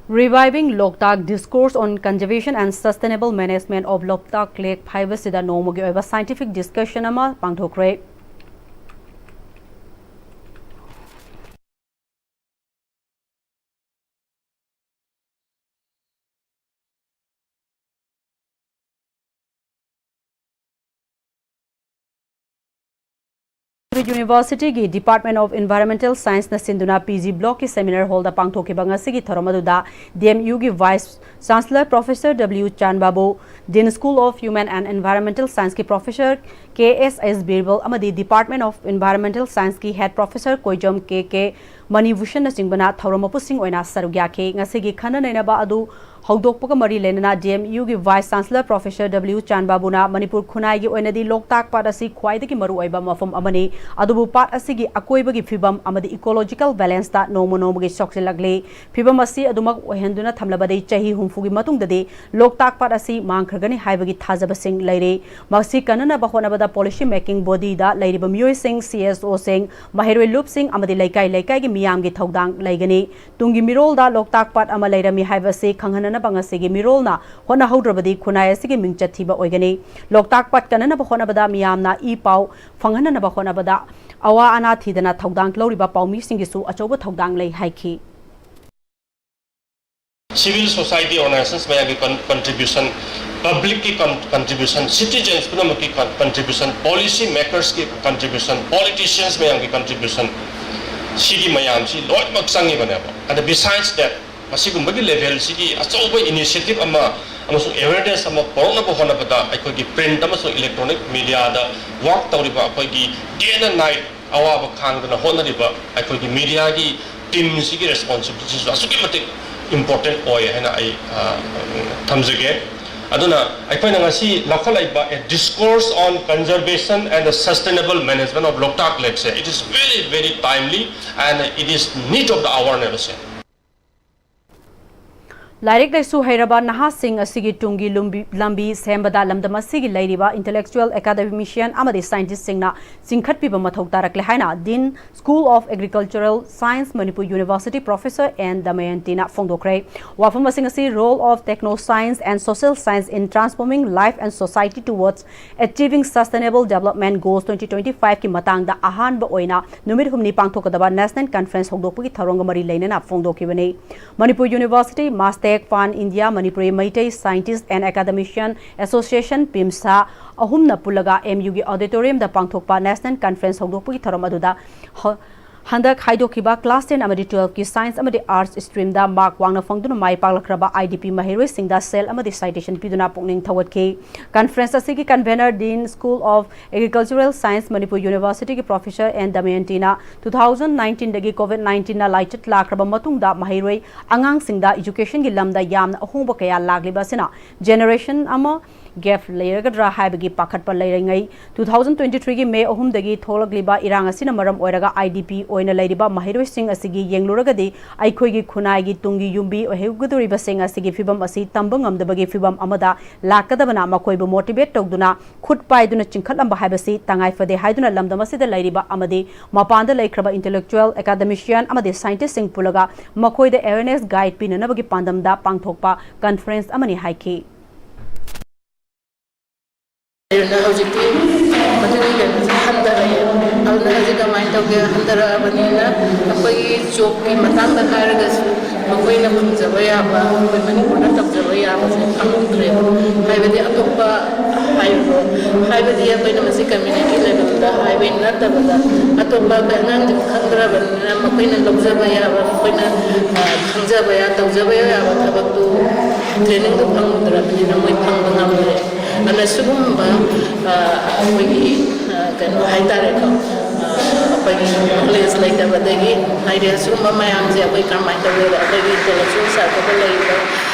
Reviving Loktak, Discourse on Conservation and Sustainable Management of Loktak Lake ꯍꯥꯏꯕꯁꯤꯗ ꯅꯣꯡꯃꯒꯤ ꯑꯣꯏꯕ scientific discussion ꯑꯃ ꯄꯥꯡꯊꯣꯛꯈ꯭ꯔꯦ꯫ University ꯒꯤ Department of Environmental Science ꯅ ꯁꯤꯟꯗꯨꯅ P G Block ꯀꯤ seminar hall ꯗ ꯄꯥꯡꯊꯣꯛꯈꯤꯕ ꯉꯁꯤꯒꯤ ꯊꯧꯔꯝ ꯑꯗꯨꯗ D M U ꯒꯤ Vice Chancellor Professor W ꯆꯥꯟꯕꯥꯕꯨ, Dean School of Human and Environmental Science ꯀꯤ Professor K S S ꯕꯤꯔꯕꯜ ꯑꯃꯗꯤ Department of Environmental Science ꯀꯤ Head Professor ꯀꯣꯏꯖꯝ K K ꯃꯅꯤꯚꯨꯁꯟꯅꯆꯤꯡꯕꯅ ꯊꯧꯔꯝ ꯃꯄꯨꯁꯤꯡ ꯑꯣꯏꯅ ꯁꯔꯨꯛ ꯌꯥꯈꯤ꯫ ꯉꯁꯤꯒꯤ ꯈꯟꯅ ꯅꯩꯅꯕ ꯑꯗꯨ ꯍꯧꯗꯣꯛꯄꯒ ꯃꯔꯤ ꯂꯩꯅꯅ D M U ꯒꯤ Vice Chancellor Professor W ꯆꯥꯟꯕꯥꯕꯨꯅ Manipur ꯈꯨꯟꯅꯥꯏꯒꯤ ꯑꯣꯏꯅꯗꯤ ꯂꯣꯛꯇꯥꯛ ꯄꯥꯠ ꯑꯁꯤ ꯈ꯭ꯋꯥꯏꯗꯒꯤ ꯃꯔꯨꯑꯣꯏꯕ ꯃꯐꯝ ꯑꯃꯅꯤ, ꯑꯗꯨꯕꯨ ꯄꯥꯠ ꯑꯁꯤꯒꯤ ꯑꯀꯣꯏꯕꯒꯤ ꯐꯤꯕꯝ ꯑꯃꯗꯤ ecological balance ꯇ ꯅꯣꯡꯃ ꯅꯣꯡꯃꯒꯤ ꯁꯣꯛꯆꯤꯜꯂꯛꯂꯤ꯫ ꯐꯤꯕꯝ ꯑꯁꯤ ꯑꯗꯨꯃꯛ ꯑꯣꯏꯍꯟꯗꯨꯅ ꯊꯝꯂꯕꯗꯤ ꯆꯍꯤ ꯍꯨꯝꯐꯨꯒꯤ ꯃꯇꯨꯡꯗꯗꯤ ꯂꯣꯛꯇꯥꯛ ꯄꯥꯠ ꯑꯁꯤ ꯃꯥꯡꯈ꯭ꯔꯒꯅꯤ ꯍꯥꯏꯕꯒꯤ ꯊꯥꯖꯕꯁꯤꯡ ꯂꯩꯔꯤ꯫ ꯃꯁꯤ ꯀꯟꯅꯅꯕ ꯍꯣꯠꯅꯕꯗ policy making body ꯗ ꯂꯩꯔꯤꯕ ꯃꯤꯑꯣꯏꯁꯤꯡ, C S O ꯁꯤꯡ, ꯃꯍꯩꯔꯣꯏ ꯂꯨꯞꯁꯤꯡ ꯑꯃꯗꯤ ꯂꯩꯀꯥꯏ ꯂꯩꯀꯥꯏꯒꯤ ꯃꯤꯌꯥꯝꯒꯤ ꯊꯧꯗꯥꯡ ꯂꯩꯒꯅꯤ꯫ ꯇꯨꯡꯒꯤ ꯃꯤꯔꯣꯜꯗ ꯂꯣꯛꯇꯥꯛ ꯄꯥꯠ ꯑꯃ ꯂꯩꯔꯝꯃꯤ ꯍꯥꯏꯕꯁꯤ ꯈꯪꯍꯟꯅꯅꯕ ꯉꯁꯤꯒꯤ ꯃꯤꯔꯣꯜꯅ ꯍꯣꯠꯅꯍꯧꯗ꯭ꯔꯕꯗꯤ ꯈꯨꯟꯅꯥꯏ ꯑꯁꯤꯒꯤ ꯃꯤꯡꯆꯠ ꯊꯤꯕ ꯑꯣꯏꯒꯅꯤ꯫ ꯂꯣꯛꯇꯥꯛ ꯄꯥꯠ ꯀꯟꯅꯅꯕ ꯍꯣꯠꯅꯕꯗ ꯃꯤꯌꯥꯝꯅ ꯏ ꯄꯥꯎ ꯐꯪꯍꯟꯅꯅꯕ ꯍꯣꯠꯅꯕꯗ ꯑꯋꯥ ꯑꯅꯥ ꯊꯤꯗꯅ ꯊꯧꯗꯥꯡ ꯂꯧꯔꯤꯕ ꯄꯥꯎꯃꯤꯁꯤꯡꯒꯤꯁꯨ ꯑꯆꯧꯕ ꯊꯧꯗꯥꯡ ꯂꯩ ꯍꯥꯏꯈꯤ꯫ Civil society organizations ꯃꯌꯥꯝꯒꯤ contribution, public ꯀꯤ contribution, citizens ꯄꯨꯝꯅꯃꯛꯀꯤ contribution, policy makers ꯀꯤ contribution, politicians ꯃꯌꯥꯝꯒꯤ contribution, ꯁꯤꯒꯤ ꯃꯌꯥꯝꯁꯤ ꯂꯣꯏꯅꯃꯛ ꯆꯪꯉꯤꯕꯅꯦꯕ꯫ ꯑꯗ besides that, ꯃꯁꯤꯒꯨꯝꯕꯒꯤ level ꯁꯤꯒꯤ ꯑꯆꯧꯕ initiative ꯑꯃ ꯑꯃꯁꯨꯡ awareness ꯑꯃ ꯄꯨꯔꯛꯅꯕ ꯍꯣꯠꯅꯕꯗ ꯑꯩꯈꯣꯏꯒꯤ print ꯑꯃꯁꯨꯡ electronic media ꯗ work ꯇꯧꯔꯤꯕ ꯑꯩꯈꯣꯏꯒꯤ day and night ꯑꯋꯥꯕ ꯈꯥꯡꯗꯅ ꯍꯣꯠꯅꯔꯤꯕ ꯑꯩꯈꯣꯏꯒꯤ media ꯒꯤ team ꯁꯤꯒꯤ responsibility ꯁꯤꯁꯨ ꯑꯁꯨꯛꯀꯤ ꯃꯇꯤꯛ important ꯑꯣꯏ ꯍꯥꯏꯅ ꯑꯩ ꯊꯝꯖꯒꯦ꯫ ꯑꯗꯨꯅ ꯑꯩꯈꯣꯏꯅ ꯉꯁꯤ ꯂꯧꯈꯠꯂꯛꯏꯕ A Discourse on Conservation and the Sustainable Management of Loktak Lake say, it is very very timely and it is need of the hour ꯅꯦꯕ ꯁꯦ꯫ ꯂꯥꯏꯔꯤꯛ ꯂꯥꯏꯁꯨ ꯍꯩꯔꯕ ꯅꯍꯥꯁꯤꯡ ꯑꯁꯤꯒꯤ ꯇꯨꯡꯒꯤ ꯂꯨꯝꯕꯤ- ꯂꯝꯕꯤ ꯁꯦꯝꯕꯗ ꯂꯝꯗꯝ ꯑꯁꯤꯒꯤ ꯂꯩꯔꯤꯕ intellectual, academician ꯑꯃꯗꯤ scientist ꯁꯤꯡꯅ ꯆꯤꯡꯈꯠꯄꯤꯕ ꯃꯊꯧ ꯇꯥꯔꯛꯂꯦ ꯍꯥꯏꯅ Dean School of Agricultural Science, Manipur University Professor N ꯗꯃꯌꯟꯇꯤꯅ ꯐꯣꯡꯗꯣꯛꯈ꯭ꯔꯦ꯫ ꯋꯥꯐꯝ ꯑꯁꯤꯡ ꯑꯁꯤ Role of Techno Science and Social Science in Transforming Life and Society Towards Achieving Sustainable Development Goals twenty twenty-five ꯀꯤ ꯃꯇꯥꯡꯗ ꯑꯍꯥꯟꯕ ꯑꯣꯏꯅ ꯅꯨꯃꯤꯠ ꯍꯨꯝꯅꯤ ꯄꯥꯡꯊꯣꯛꯀꯗꯕ National Conference ꯍꯧꯗꯣꯛꯄꯒꯤ ꯊꯧꯔꯝꯒ ꯃꯔꯤ ꯂꯩꯅꯅ ꯐꯣꯡꯗꯣꯛꯈꯤꯕꯅꯤ꯫ Manipur University Master Pan India Manipuri Meitei Scientist and Academician Association, PIMSA, ꯑꯍꯨꯝꯅ ꯄꯨꯜꯂꯒ MUꯒꯤ auditoriumꯗ ꯄꯥꯡꯊꯣꯛꯄ National Conference ꯍꯧꯗꯣꯛꯄꯒꯤ ꯊꯧꯔꯝ ꯑꯗꯨꯗ ꯍ-, ꯍꯟꯗꯛ ꯈꯥꯏꯗꯣꯛꯈꯤꯕ class ten ꯑꯃꯗꯤ twelveꯀꯤ Science ꯑꯃꯗꯤ Arts streamꯗ mark ꯋꯥꯡꯅ ꯐꯪꯗꯨꯅ ꯃꯥꯏ ꯄꯥꯛꯂꯛꯈ꯭ꯔꯕ IDP ꯃꯍꯩꯔꯣꯏꯁꯤꯡꯗ ꯁꯦꯜ ꯑꯃꯗꯤ citation ꯄꯤꯗꯨꯅ ꯄꯨꯛꯅꯤꯡ ꯊꯧꯒꯠꯈꯤ꯫ Conference ꯑꯁꯤꯒꯤ convener, Dean School of Agricultural Science, Manipur Universityꯒꯤ Professor N ꯗꯃꯌꯟꯇꯤꯅ two thousand nineteenꯗꯒꯤ COVID nineteenꯅ ꯂꯥꯏꯆꯠ ꯂꯥꯛꯈ꯭ꯔꯕ ꯃꯇꯨꯡꯗ ꯃꯍꯩꯔꯣꯏ ꯑꯉꯥꯡꯁꯤꯡꯗ educationꯒꯤ ꯂꯝꯗ ꯌꯥꯝꯅ ꯑꯍꯣꯡꯕ ꯀꯌꯥ ꯂꯥꯛꯂꯤꯕ ꯑꯁꯤꯅ generation ꯑꯃ gap ꯂꯩꯔꯒꯗ꯭ꯔꯥ ꯍꯥꯏꯕꯒꯤ ꯄꯥꯈꯠꯄ ꯂꯩꯔꯤꯉꯩ, two thousand twenty-threeꯒꯤ May ꯑꯍꯨꯝꯗꯒꯤ ꯊꯣꯛꯂꯛꯂꯤꯕ ꯏꯔꯥꯡ ꯑꯁꯤꯅ ꯃꯔꯝ ꯑꯣꯏꯔꯒ IDP ꯑꯣꯏꯅ ꯂꯩꯔꯤꯕ ꯃꯍꯩꯔꯣꯏꯁꯤꯡ ꯑꯁꯤꯒꯤ ꯌꯦꯡꯂꯨꯔꯒꯗꯤ ꯑꯩꯈꯣꯏꯒꯤ ꯈꯨꯟꯅꯥꯏꯒꯤ ꯇꯨꯡꯒꯤ ꯌꯨꯝꯕꯤ ꯑꯣꯏꯍꯧꯒꯗꯧꯔꯤꯕꯁꯤꯡ ꯑꯁꯤꯒꯤ ꯐꯤꯕꯝ ꯑꯁꯤ ꯇꯝꯕ ꯉꯝꯗꯕꯒꯤ ꯐꯤꯕꯝ ꯑꯃꯗ ꯂꯥꯛꯀꯗꯕꯅ ꯃꯈꯣꯏꯕꯨ motivate ꯇꯧꯗꯨꯅ ꯈꯨꯠ ꯄꯥꯏꯗꯨꯅ ꯆꯤꯡꯈꯠꯂꯝꯕ ꯍꯥꯏꯕꯁꯤ ꯇꯉꯥꯏ ꯐꯗꯦ ꯍꯥꯏꯗꯨꯅ ꯂꯝꯗꯝ ꯑꯁꯤꯗ ꯂꯩꯔꯤꯕ ꯑꯃꯗꯤ ꯃꯄꯥꯟꯗ ꯂꯩꯈ꯭ꯔꯕ intellectual, academician ꯑꯃꯗꯤ scientistꯁꯤꯡ ꯄꯨꯜꯂꯒ ꯃꯈꯣꯏꯗ awareness guide ꯄꯤꯅꯅꯕꯒꯤ ꯄꯥꯟꯗꯝꯗ ꯄꯥꯡꯊꯣꯛꯄ conference ꯑꯃꯅꯤ ꯍꯥꯏꯈꯤ꯫ ꯑꯗꯨꯅ ꯍꯧꯖꯤꯛꯇꯤ ꯃꯗꯨꯒꯤ ꯀꯩꯅꯣꯁꯦ ꯍꯟꯊꯔꯛꯑꯦ꯫ ꯑꯗꯨꯅ ꯍꯧꯖꯤꯛ ꯀꯃꯥꯏꯅ ꯇꯧꯒꯦ, ꯍꯟꯊꯔꯛꯑꯕꯅꯤꯅ ꯑꯩꯈꯣꯏꯒꯤ jobꯀꯤ ꯃꯇꯥꯡꯗ ꯍꯥꯏꯔꯒꯁꯨ ꯃꯈꯣꯏꯅ ꯐꯪꯖꯕ ꯌꯥꯕ, ꯑꯩꯈꯣꯏ ꯃꯅꯤꯄꯨꯔꯗ ꯇꯧꯖꯕ ꯌꯥꯕꯁꯦ ꯐꯪꯍꯧꯗ꯭ꯔꯦꯕ꯫ ꯍꯥꯏꯕꯗꯤ ꯑꯇꯣꯞꯄ ꯍꯥꯏꯔꯤꯕ, ꯍꯥꯏꯕꯗꯤ ꯑꯩꯈꯣꯏꯅ ꯃꯁꯤ community levelꯗ ꯍꯥꯏꯕꯩ ꯅꯠꯇꯕꯗ ꯑꯇꯣꯞꯄ ꯑꯩꯈꯣꯏ ꯑꯉꯥꯡꯁꯤꯡ ꯈꯪꯗ꯭ꯔꯕꯅꯤꯅ ꯃꯈꯣꯏꯅ ꯂꯧꯖꯕ ꯌꯥꯕ, ꯃꯈꯣꯏꯅ ꯈꯪꯖꯕ ꯌꯥ ꯇꯧꯖꯕ ꯌꯥꯕ ꯊꯕꯛꯇꯨ trainingꯗꯨ ꯐꯪꯗ꯭ꯔꯕꯅꯤꯅ ꯃꯣꯏ ꯐꯪꯕ ꯉꯝꯗ꯭ꯔꯦ꯫ ꯑꯗꯨꯅ ꯁꯤꯒꯨꯝꯕ ꯑꯩꯈꯣꯏꯒꯤ ꯀꯩꯅꯣ ꯍꯥꯏꯇꯥꯔꯦꯀꯣ, ꯑꯩꯈꯣꯏꯒꯤ knowledge ꯂꯩꯇꯕꯗꯒꯤ ꯍꯥꯏꯗꯤ ꯑꯁꯤꯒꯨꯝꯕ ꯃꯌꯥꯝꯁꯦ ꯑꯩꯈꯣꯏ ꯀꯔꯝꯍꯥꯏꯅ ꯇꯧꯒꯦꯗ ꯑꯩꯈꯣꯏꯒꯤ intellectual circleꯗ ꯂꯩꯔꯤꯕ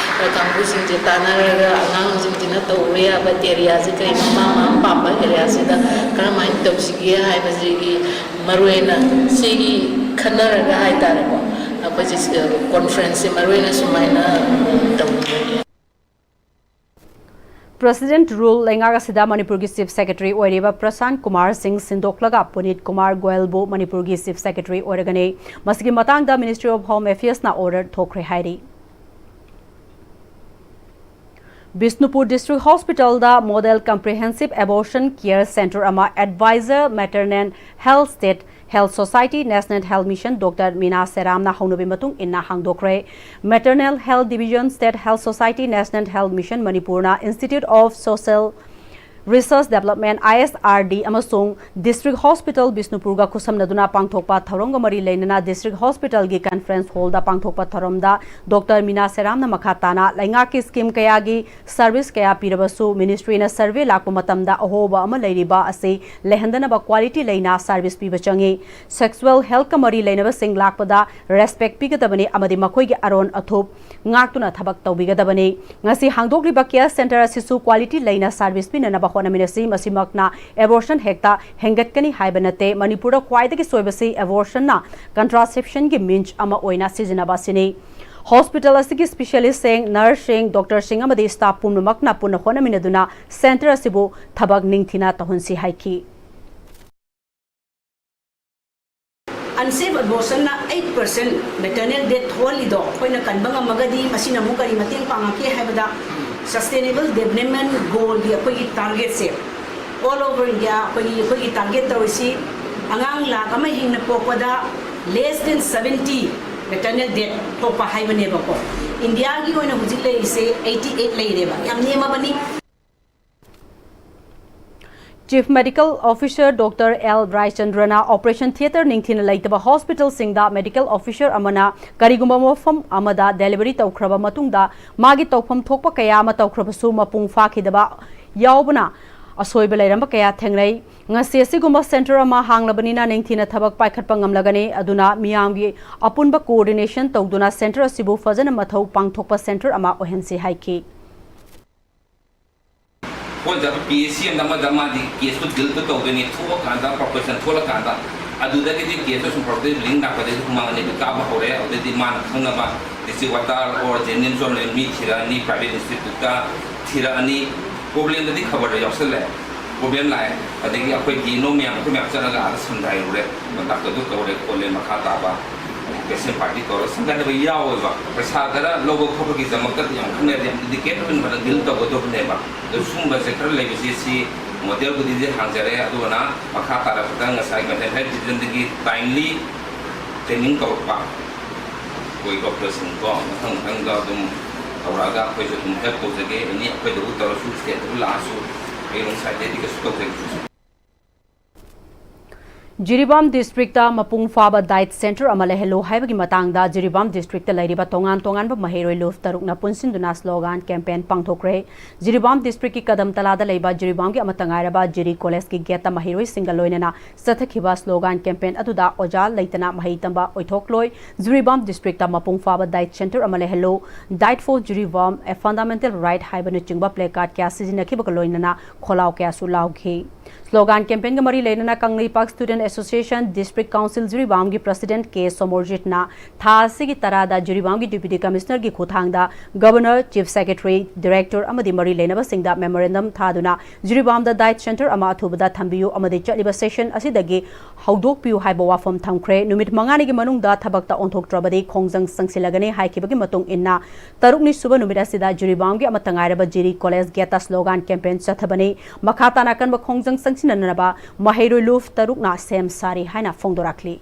ꯀꯥꯡꯕꯨꯁꯤꯡꯁꯦ ꯇꯥꯟꯅꯔꯒ ꯑꯉꯥꯡꯁꯤꯡꯁꯤꯅ ꯇꯧꯕ ꯌꯥꯕ areaꯁꯦ ꯀꯩꯅꯣ, ꯃꯥ ꯃꯥꯅ ꯄꯥꯝꯕ areaꯁꯤꯗ ꯀꯔꯝꯍꯥꯏꯅ ꯇꯧꯁꯤꯒꯦ ꯍꯥꯏꯕꯁꯤꯒꯤ ꯃꯔꯨꯑꯣꯏꯅ ꯁꯤꯒꯤ ꯈꯟꯅꯔꯒ ꯍꯥꯏꯇꯥꯔꯦꯀꯣ, ꯑꯩꯈꯣꯏꯁꯦ conferenceꯁꯦ ꯃꯔꯨꯑꯣꯏꯅ ꯁꯨꯃꯥꯏꯅ ꯇꯧꯅꯤꯡꯉꯤ꯫ President rule ꯂꯩꯉꯥꯛ ꯑꯁꯤꯗ ꯃꯅꯤꯄꯨꯔꯒꯤ Chief Secretary ꯑꯣꯏꯔꯤꯕ ꯄ꯭ꯔꯁꯥꯟ ꯀꯨꯃꯥꯔ ꯁꯤꯡ ꯁꯤꯟꯗꯣꯛꯂꯒ ꯄꯨꯅꯤꯠ ꯀꯨꯃꯥꯔ ꯒꯣꯌꯜꯕꯨ ꯃꯅꯤꯄꯨꯔꯒꯤ Chief Secretary ꯑꯣꯏꯔꯒꯅꯤ꯫ ꯃꯁꯤꯒꯤ ꯃꯇꯥꯡꯗ Ministry of Home Affairsꯅ order ꯊꯣꯛꯈ꯭ꯔꯦ ꯍꯥꯏꯔꯤ꯫ Bishnupur District Hospitalꯗ Model Comprehensive Abortion Care Centre ꯑꯃ Advisor Maternal Health State Health Society National Health Mission Doctor ꯃꯤꯅꯥ ꯁꯦꯔꯥꯝꯅ ꯍꯧꯅꯕꯤ ꯃꯇꯨꯡ ꯏꯟꯅ ꯍꯥꯡꯗꯣꯛꯈ꯭ꯔꯦ꯫ Maternal Health Division, State Health Society National Health Mission ꯃꯅꯤꯄꯨꯔꯅ Institute of Social Research Development, I S R D, ꯑꯃꯁꯨꯡ District Hospital ꯕꯤꯁꯅꯨꯄꯨꯔꯒ ꯈꯨꯠꯁꯝꯅꯗꯨꯅ ꯄꯥꯡꯊꯣꯛꯄ ꯊꯧꯔꯝꯒ ꯃꯔꯤ ꯂꯩꯅꯅ District Hospitalꯒꯤ Conference Hallꯗ ꯄꯥꯡꯊꯣꯛꯄ ꯊꯧꯔꯝꯗ ꯗꯣꯛꯇꯔ ꯃꯤꯅꯥ ꯁꯦꯔꯥꯝꯅ ꯃꯈꯥ ꯇꯥꯅ ꯂꯩꯉꯥꯛꯀꯤ scheme ꯀꯌꯥꯒꯤ service ꯀꯌꯥ ꯄꯤꯔꯕꯁꯨ ministryꯅ survey ꯂꯥꯛꯄ ꯃꯇꯝꯗ ꯑꯍꯣꯕ ꯑꯃ ꯂꯩꯔꯤꯕ ꯑꯁꯤ ꯂꯩꯍꯟꯗꯅꯕ quality ꯂꯩꯅ service ꯄꯤꯕ ꯆꯪꯏ꯫ Sexual healthꯀ ꯃꯔꯤ ꯂꯩꯅꯕꯁꯤꯡ ꯂꯥꯛꯄꯗ respect ꯄꯤꯒꯗꯕꯅꯤ ꯑꯃꯗꯤ ꯃꯈꯣꯏꯒꯤ ꯑꯔꯣꯟ ꯑꯊꯨꯞ ꯉꯥꯛꯇꯨꯅ ꯊꯕꯛ ꯇꯧꯕꯤꯒꯗꯕꯅꯤ꯫ ꯉꯁꯤ ꯍꯥꯡꯗꯣꯛꯂꯤꯕ care centre ꯑꯁꯤꯁꯨ quality ꯂꯩꯅ service ꯄꯤꯅꯅꯕ ꯍꯣꯠꯅꯃꯤꯟꯅꯁꯤ꯫ ꯃꯁꯤꯃꯛꯅ abortion ꯍꯦꯛꯇ ꯍꯦꯟꯒꯠꯀꯅꯤ ꯍꯥꯏꯕ ꯅꯠꯇꯦ꯫ ꯃꯅꯤꯄꯨꯔꯗ ꯈ꯭ꯋꯥꯏꯗꯒꯤ ꯁꯣꯏꯕꯁꯤ abortionꯅ contraceptionꯒꯤ means ꯑꯃ ꯑꯣꯏꯅ ꯁꯤꯖꯤꯟꯅꯕ ꯑꯁꯤꯅꯤ꯫ Hospital ꯑꯁꯤꯒꯤ specialistꯁꯤꯡ, nurseꯁꯤꯡ, doctorꯁꯤꯡ ꯑꯃꯗꯤ staff ꯄꯨꯝꯅꯃꯛꯅ ꯄꯨꯟꯅ ꯍꯣꯠꯅꯃꯤꯟꯅꯗꯨꯅ centre ꯑꯁꯤꯕꯨ ꯊꯕꯛ ꯅꯤꯡꯊꯤꯅ ꯇꯧꯍꯟꯁꯤ ꯍꯥꯏꯈꯤ꯫ Unsafe abortionꯅ eight percent maternal death ꯊꯣꯛꯍꯜꯂꯤꯗꯣ ꯑꯩꯈꯣꯏꯅ ꯀꯟꯕ ꯉꯝꯃꯒꯗꯤ ꯃꯁꯤꯅ ꯑꯃꯨꯛ ꯀꯔꯤ ꯃꯇꯦꯡ ꯄꯥꯡꯉꯛꯀꯦ ꯍꯥꯏꯕꯗ, Sustainable Development Goalꯒꯤ ꯑꯩꯈꯣꯏꯒꯤ targetꯁꯦ, all over India ꯑꯩꯈꯣꯏꯒꯤ, ꯑꯩꯈꯣꯏꯒꯤ target ꯇꯧꯔꯤꯁꯤ ꯑꯉꯥꯡ ꯂꯥꯈ ꯑꯃ ꯍꯦꯟꯅ ꯄꯣꯛꯄꯗ less than seventy maternal death ꯊꯣꯛꯄ ꯍꯥꯏꯕꯅꯦꯕꯀꯣ꯫ ꯏꯟꯗꯤꯌꯥꯒꯤ ꯑꯣꯏꯅ ꯍꯧꯖꯤꯛ ꯂꯩꯔꯤꯁꯦ eighty eight ꯂꯩꯔꯦꯕ, ꯌꯥꯝ ꯅꯦꯝꯃꯕꯅꯤ꯫ Chief Medical Officer Doctor L ꯔꯥꯏꯆꯟꯗ꯭ꯔꯅ operation theatre ꯅꯤꯡꯊꯤꯅ ꯂꯩꯇꯕ hospitalꯁꯤꯡꯗ medical officer ꯑꯃꯅ ꯀꯔꯤꯒꯨꯝꯕ ꯃꯐꯝ ꯑꯃꯗ delivery ꯇꯧꯈ꯭ꯔꯕ ꯃꯇꯨꯡꯗ ꯃꯥꯒꯤ ꯇꯧꯐꯝ ꯊꯣꯛꯄ ꯀꯌꯥ ꯑꯃ ꯇꯧꯈ꯭ꯔꯕꯁꯨ ꯃꯄꯨꯡ ꯐꯥꯈꯤꯗꯕ ꯌꯥꯎꯕꯅ ꯑꯁꯣꯏꯕ ꯂꯩꯔꯝꯕ ꯀꯌꯥ ꯊꯦꯡꯅꯩ꯫ ꯉꯁꯤ ꯑꯁꯤꯒꯨꯝꯕ centre ꯑꯃ ꯍꯥꯡꯂꯕꯅꯤꯅ ꯅꯤꯡꯊꯤꯅ ꯊꯕꯛ ꯄꯥꯏꯈꯠꯄ ꯉꯝꯂꯒꯅꯤ꯫ ꯑꯗꯨꯅ ꯃꯤꯌꯥꯝꯒꯤ ꯑꯄꯨꯟꯕ coordination ꯇꯧꯗꯨꯅ centre ꯑꯁꯤꯕꯨ ꯐꯖꯅ ꯃꯊꯧ ꯄꯥꯡꯊꯣꯛꯄ centre ꯑꯃ ꯑꯣꯏꯍꯟꯁꯤ ꯍꯥꯏꯈꯤ꯫ ꯍꯣꯏ, ꯄꯤ ꯑꯩꯆ ꯁꯤ ꯑꯃꯗ ꯑꯃꯗ ꯃꯥꯗꯤ ꯀꯦꯁꯇꯨ ꯗꯤꯜꯗꯨ ꯇꯧꯗꯣꯏꯅꯤ꯫ ꯊꯣꯛꯑꯀꯥꯟꯗ, proportion ꯊꯣꯛꯂꯀꯥꯟꯗ, ꯑꯗꯨꯗꯒꯤꯗꯤ ꯀꯦꯁꯇꯨ ꯁꯨꯝ ꯄ꯭ꯔꯣꯕ꯭ꯂꯦꯝ ꯂꯤꯡ ꯂꯥꯛꯄꯗꯒꯤ ꯍꯨꯃꯥꯡ ꯑꯅꯤꯗꯨ ꯀꯥꯕ ꯍꯧꯔꯦ꯫ ꯑꯗꯨꯗꯩꯗꯤ ꯃꯥꯅ ꯈꯪꯅꯕ district water or J N M ꯁꯣꯝꯗ ꯃꯤ ꯊꯤꯔꯛꯑꯅꯤ, private instituteꯇ ꯊꯤꯔꯛꯑꯅꯤ꯫ Problemꯗꯗꯤ ꯈꯕꯔꯗ ꯌꯥꯎꯁꯜꯂꯦ, problem ꯂꯥꯛꯑꯦ꯫ ꯑꯗꯒꯤ ꯑꯩꯈꯣꯏ D N O ꯃꯌꯥꯝ, ꯑꯩꯈꯣꯏ ꯃꯌꯥꯝ ꯆꯠꯂꯒ ꯑꯥꯗ ꯁꯝꯗꯥꯏꯔꯨꯔꯦ, ꯗꯥꯛꯇꯔꯗꯨ ꯀꯧꯔꯦ ꯈꯣꯠꯂꯦ, ꯃꯈꯥ ꯇꯥꯕ patient party ꯀꯧꯔꯒ ꯁꯝꯗꯥꯏꯅꯕ ꯌꯥꯎꯋꯦꯕ꯫ ꯄꯩꯁꯥ ꯈꯔ ꯂꯧꯕ ꯈꯣꯠꯄꯒꯤꯗꯃꯛꯇ ꯌꯥꯝ ꯈꯟꯅꯔꯗꯤ ꯌꯥꯝ delicate ꯑꯣꯏꯅ ꯐꯖꯅ deal ꯇꯧꯒꯗꯧꯕꯅꯦꯕ꯫ ꯑꯗꯣ ꯁꯨꯝꯕꯁꯦ ꯈꯔ ꯂꯩꯕꯁꯦ ꯁꯤ ꯃꯣꯗꯦꯜꯕꯨꯗꯤ ꯍꯥꯡꯖꯔꯦ, ꯑꯗꯨꯅ ꯃꯈꯥ ꯇꯥꯔꯛꯄꯗ ꯉꯁꯥꯏ mental health division ꯗꯒꯤ timely training ꯇꯧꯔꯛꯄ ꯑꯩꯈꯣꯏ doctor ꯁꯤꯡꯀꯣ, ꯃꯊꯪ ꯃꯊꯪꯗ ꯑꯗꯨꯝ ꯇꯧꯔꯛꯑꯒ ꯑꯩꯈꯣꯏꯁꯨ ꯑꯗꯨꯝ help ꯇꯧꯖꯒꯦ꯫ ꯑꯦꯅꯤ ꯑꯩꯈꯣꯏꯗꯕꯨ ꯇꯧꯔꯁꯨ, state ꯇꯕꯨ ꯂꯥꯛꯑꯁꯨ, ꯑꯩ ꯑꯗꯨꯝ side ꯇꯒꯤ ꯀꯩꯁꯨ ꯇꯧꯖꯒꯦ꯫ ꯖꯤꯔꯤꯕꯥꯝ district ꯇ ꯃꯄꯨꯡ ꯐꯥꯕ diet center ꯑꯃ ꯂꯩꯍꯜꯂꯨ ꯍꯥꯏꯕꯒꯤ ꯃꯇꯥꯡꯗ ꯖꯤꯔꯤꯕꯥꯝ district ꯇ ꯂꯩꯔꯤꯕ ꯇꯣꯉꯥꯟ ꯇꯣꯉꯥꯟꯕ ꯃꯍꯩꯔꯣꯏ ꯂꯨꯞ ꯇꯔꯨꯛꯅ ꯄꯨꯟꯁꯤꯟꯗꯨꯅ slogan campaign ꯄꯥꯡꯊꯣꯛꯈ꯭ꯔꯦ꯫ ꯖꯤꯔꯤꯕꯥꯝ district ꯀꯤ ꯀꯗꯝ ꯇꯂꯥꯗ ꯂꯩꯕ ꯖꯤꯔꯤꯕꯥꯝꯒꯤ ꯑꯃꯠꯇ ꯉꯥꯏꯔꯕ ꯖꯤꯔꯤ college ꯀꯤ gate ꯇ ꯃꯍꯩꯔꯣꯏꯁꯤꯡꯒ ꯂꯣꯏꯅꯅ ꯆꯠꯊꯈꯤꯕ slogan campaign ꯑꯗꯨꯗ ꯑꯣꯖꯥ ꯂꯩꯇꯅ ꯃꯍꯩ ꯇꯝꯕ ꯑꯣꯏꯊꯣꯛꯂꯣꯏ, ꯖꯤꯔꯤꯕꯥꯝ district ꯇ ꯃꯄꯨꯡ ꯐꯥꯕ diet center ꯑꯃ ꯂꯩꯍꯜꯂꯨ, Diet for Jiribam, a fundamental right ꯍꯥꯏꯕꯅꯆꯤꯡꯕ placard ꯀꯌꯥ ꯁꯤꯖꯤꯟꯅꯈꯤꯕꯒ ꯂꯣꯏꯅꯅ ꯈꯣꯜꯂꯥꯎ ꯀꯌꯥꯁꯨ ꯂꯥꯎꯈꯤ꯫ Slogan campaign ꯒ ꯃꯔꯤ ꯂꯩꯅꯅ Kangleipak Student Association, District Council ꯖꯤꯔꯤꯕꯥꯝꯒꯤ president ꯀꯦ ꯁꯣꯃꯣꯔꯖꯤꯠꯅ ꯊꯥ ꯑꯁꯤꯒꯤ ꯇꯔꯥꯗ ꯖꯤꯔꯤꯕꯥꯝꯒꯤ Deputy Commissioner ꯒꯤ ꯈꯨꯠꯊꯥꯡꯗ Governor, Chief Secretary, Director ꯑꯃꯗꯤ ꯃꯔꯤ ꯂꯩꯅꯕꯁꯤꯡꯗ memorandum ꯊꯥꯗꯨꯅ ꯖꯤꯔꯤꯕꯥꯝꯗ diet center ꯑꯃ ꯑꯊꯨꯕꯗ ꯊꯝꯕꯤꯌꯨ ꯑꯃꯗꯤ ꯆꯠꯂꯤꯕ session ꯑꯁꯤꯗꯒꯤ ꯍꯧꯗꯣꯛꯄꯤꯌꯨ ꯍꯥꯏꯕ ꯋꯥꯐꯝ ꯊꯝꯈ꯭ꯔꯦ꯫ ꯅꯨꯃꯤꯠ ꯃꯉꯥꯅꯤꯒꯤ ꯃꯅꯨꯡꯗ ꯊꯕꯛꯇ ꯑꯣꯟꯊꯣꯛꯇ꯭ꯔꯕꯗꯤ ꯈꯣꯡꯖꯪ ꯆꯪꯁꯤꯜꯂꯒꯅꯤ ꯍꯥꯏꯈꯤꯕꯒꯤ ꯃꯇꯨꯡ ꯏꯟꯅ ꯇꯔꯨꯛꯅꯤ ꯁꯨꯕ ꯅꯨꯃꯤꯠ ꯑꯁꯤꯗ ꯖꯤꯔꯤꯕꯥꯝꯒꯤ ꯑꯃꯠꯇ ꯉꯥꯏꯔꯕ ꯖꯤꯔꯤ college gate ꯇ slogan campaign ꯆꯠꯊꯕꯅꯤ꯫ ꯃꯈꯥ ꯇꯥꯅ ꯑꯀꯟꯕ ꯈꯣꯡꯖꯪ ꯆꯪꯁꯤꯟꯅꯅꯕ ꯃꯍꯩꯔꯣꯏ ꯂꯨꯞ ꯇꯔꯨꯛꯅ ꯁꯦꯝ ꯁꯥꯔꯤ ꯍꯥꯏꯅ ꯐꯣꯡꯗꯣꯔꯛꯂꯤ꯫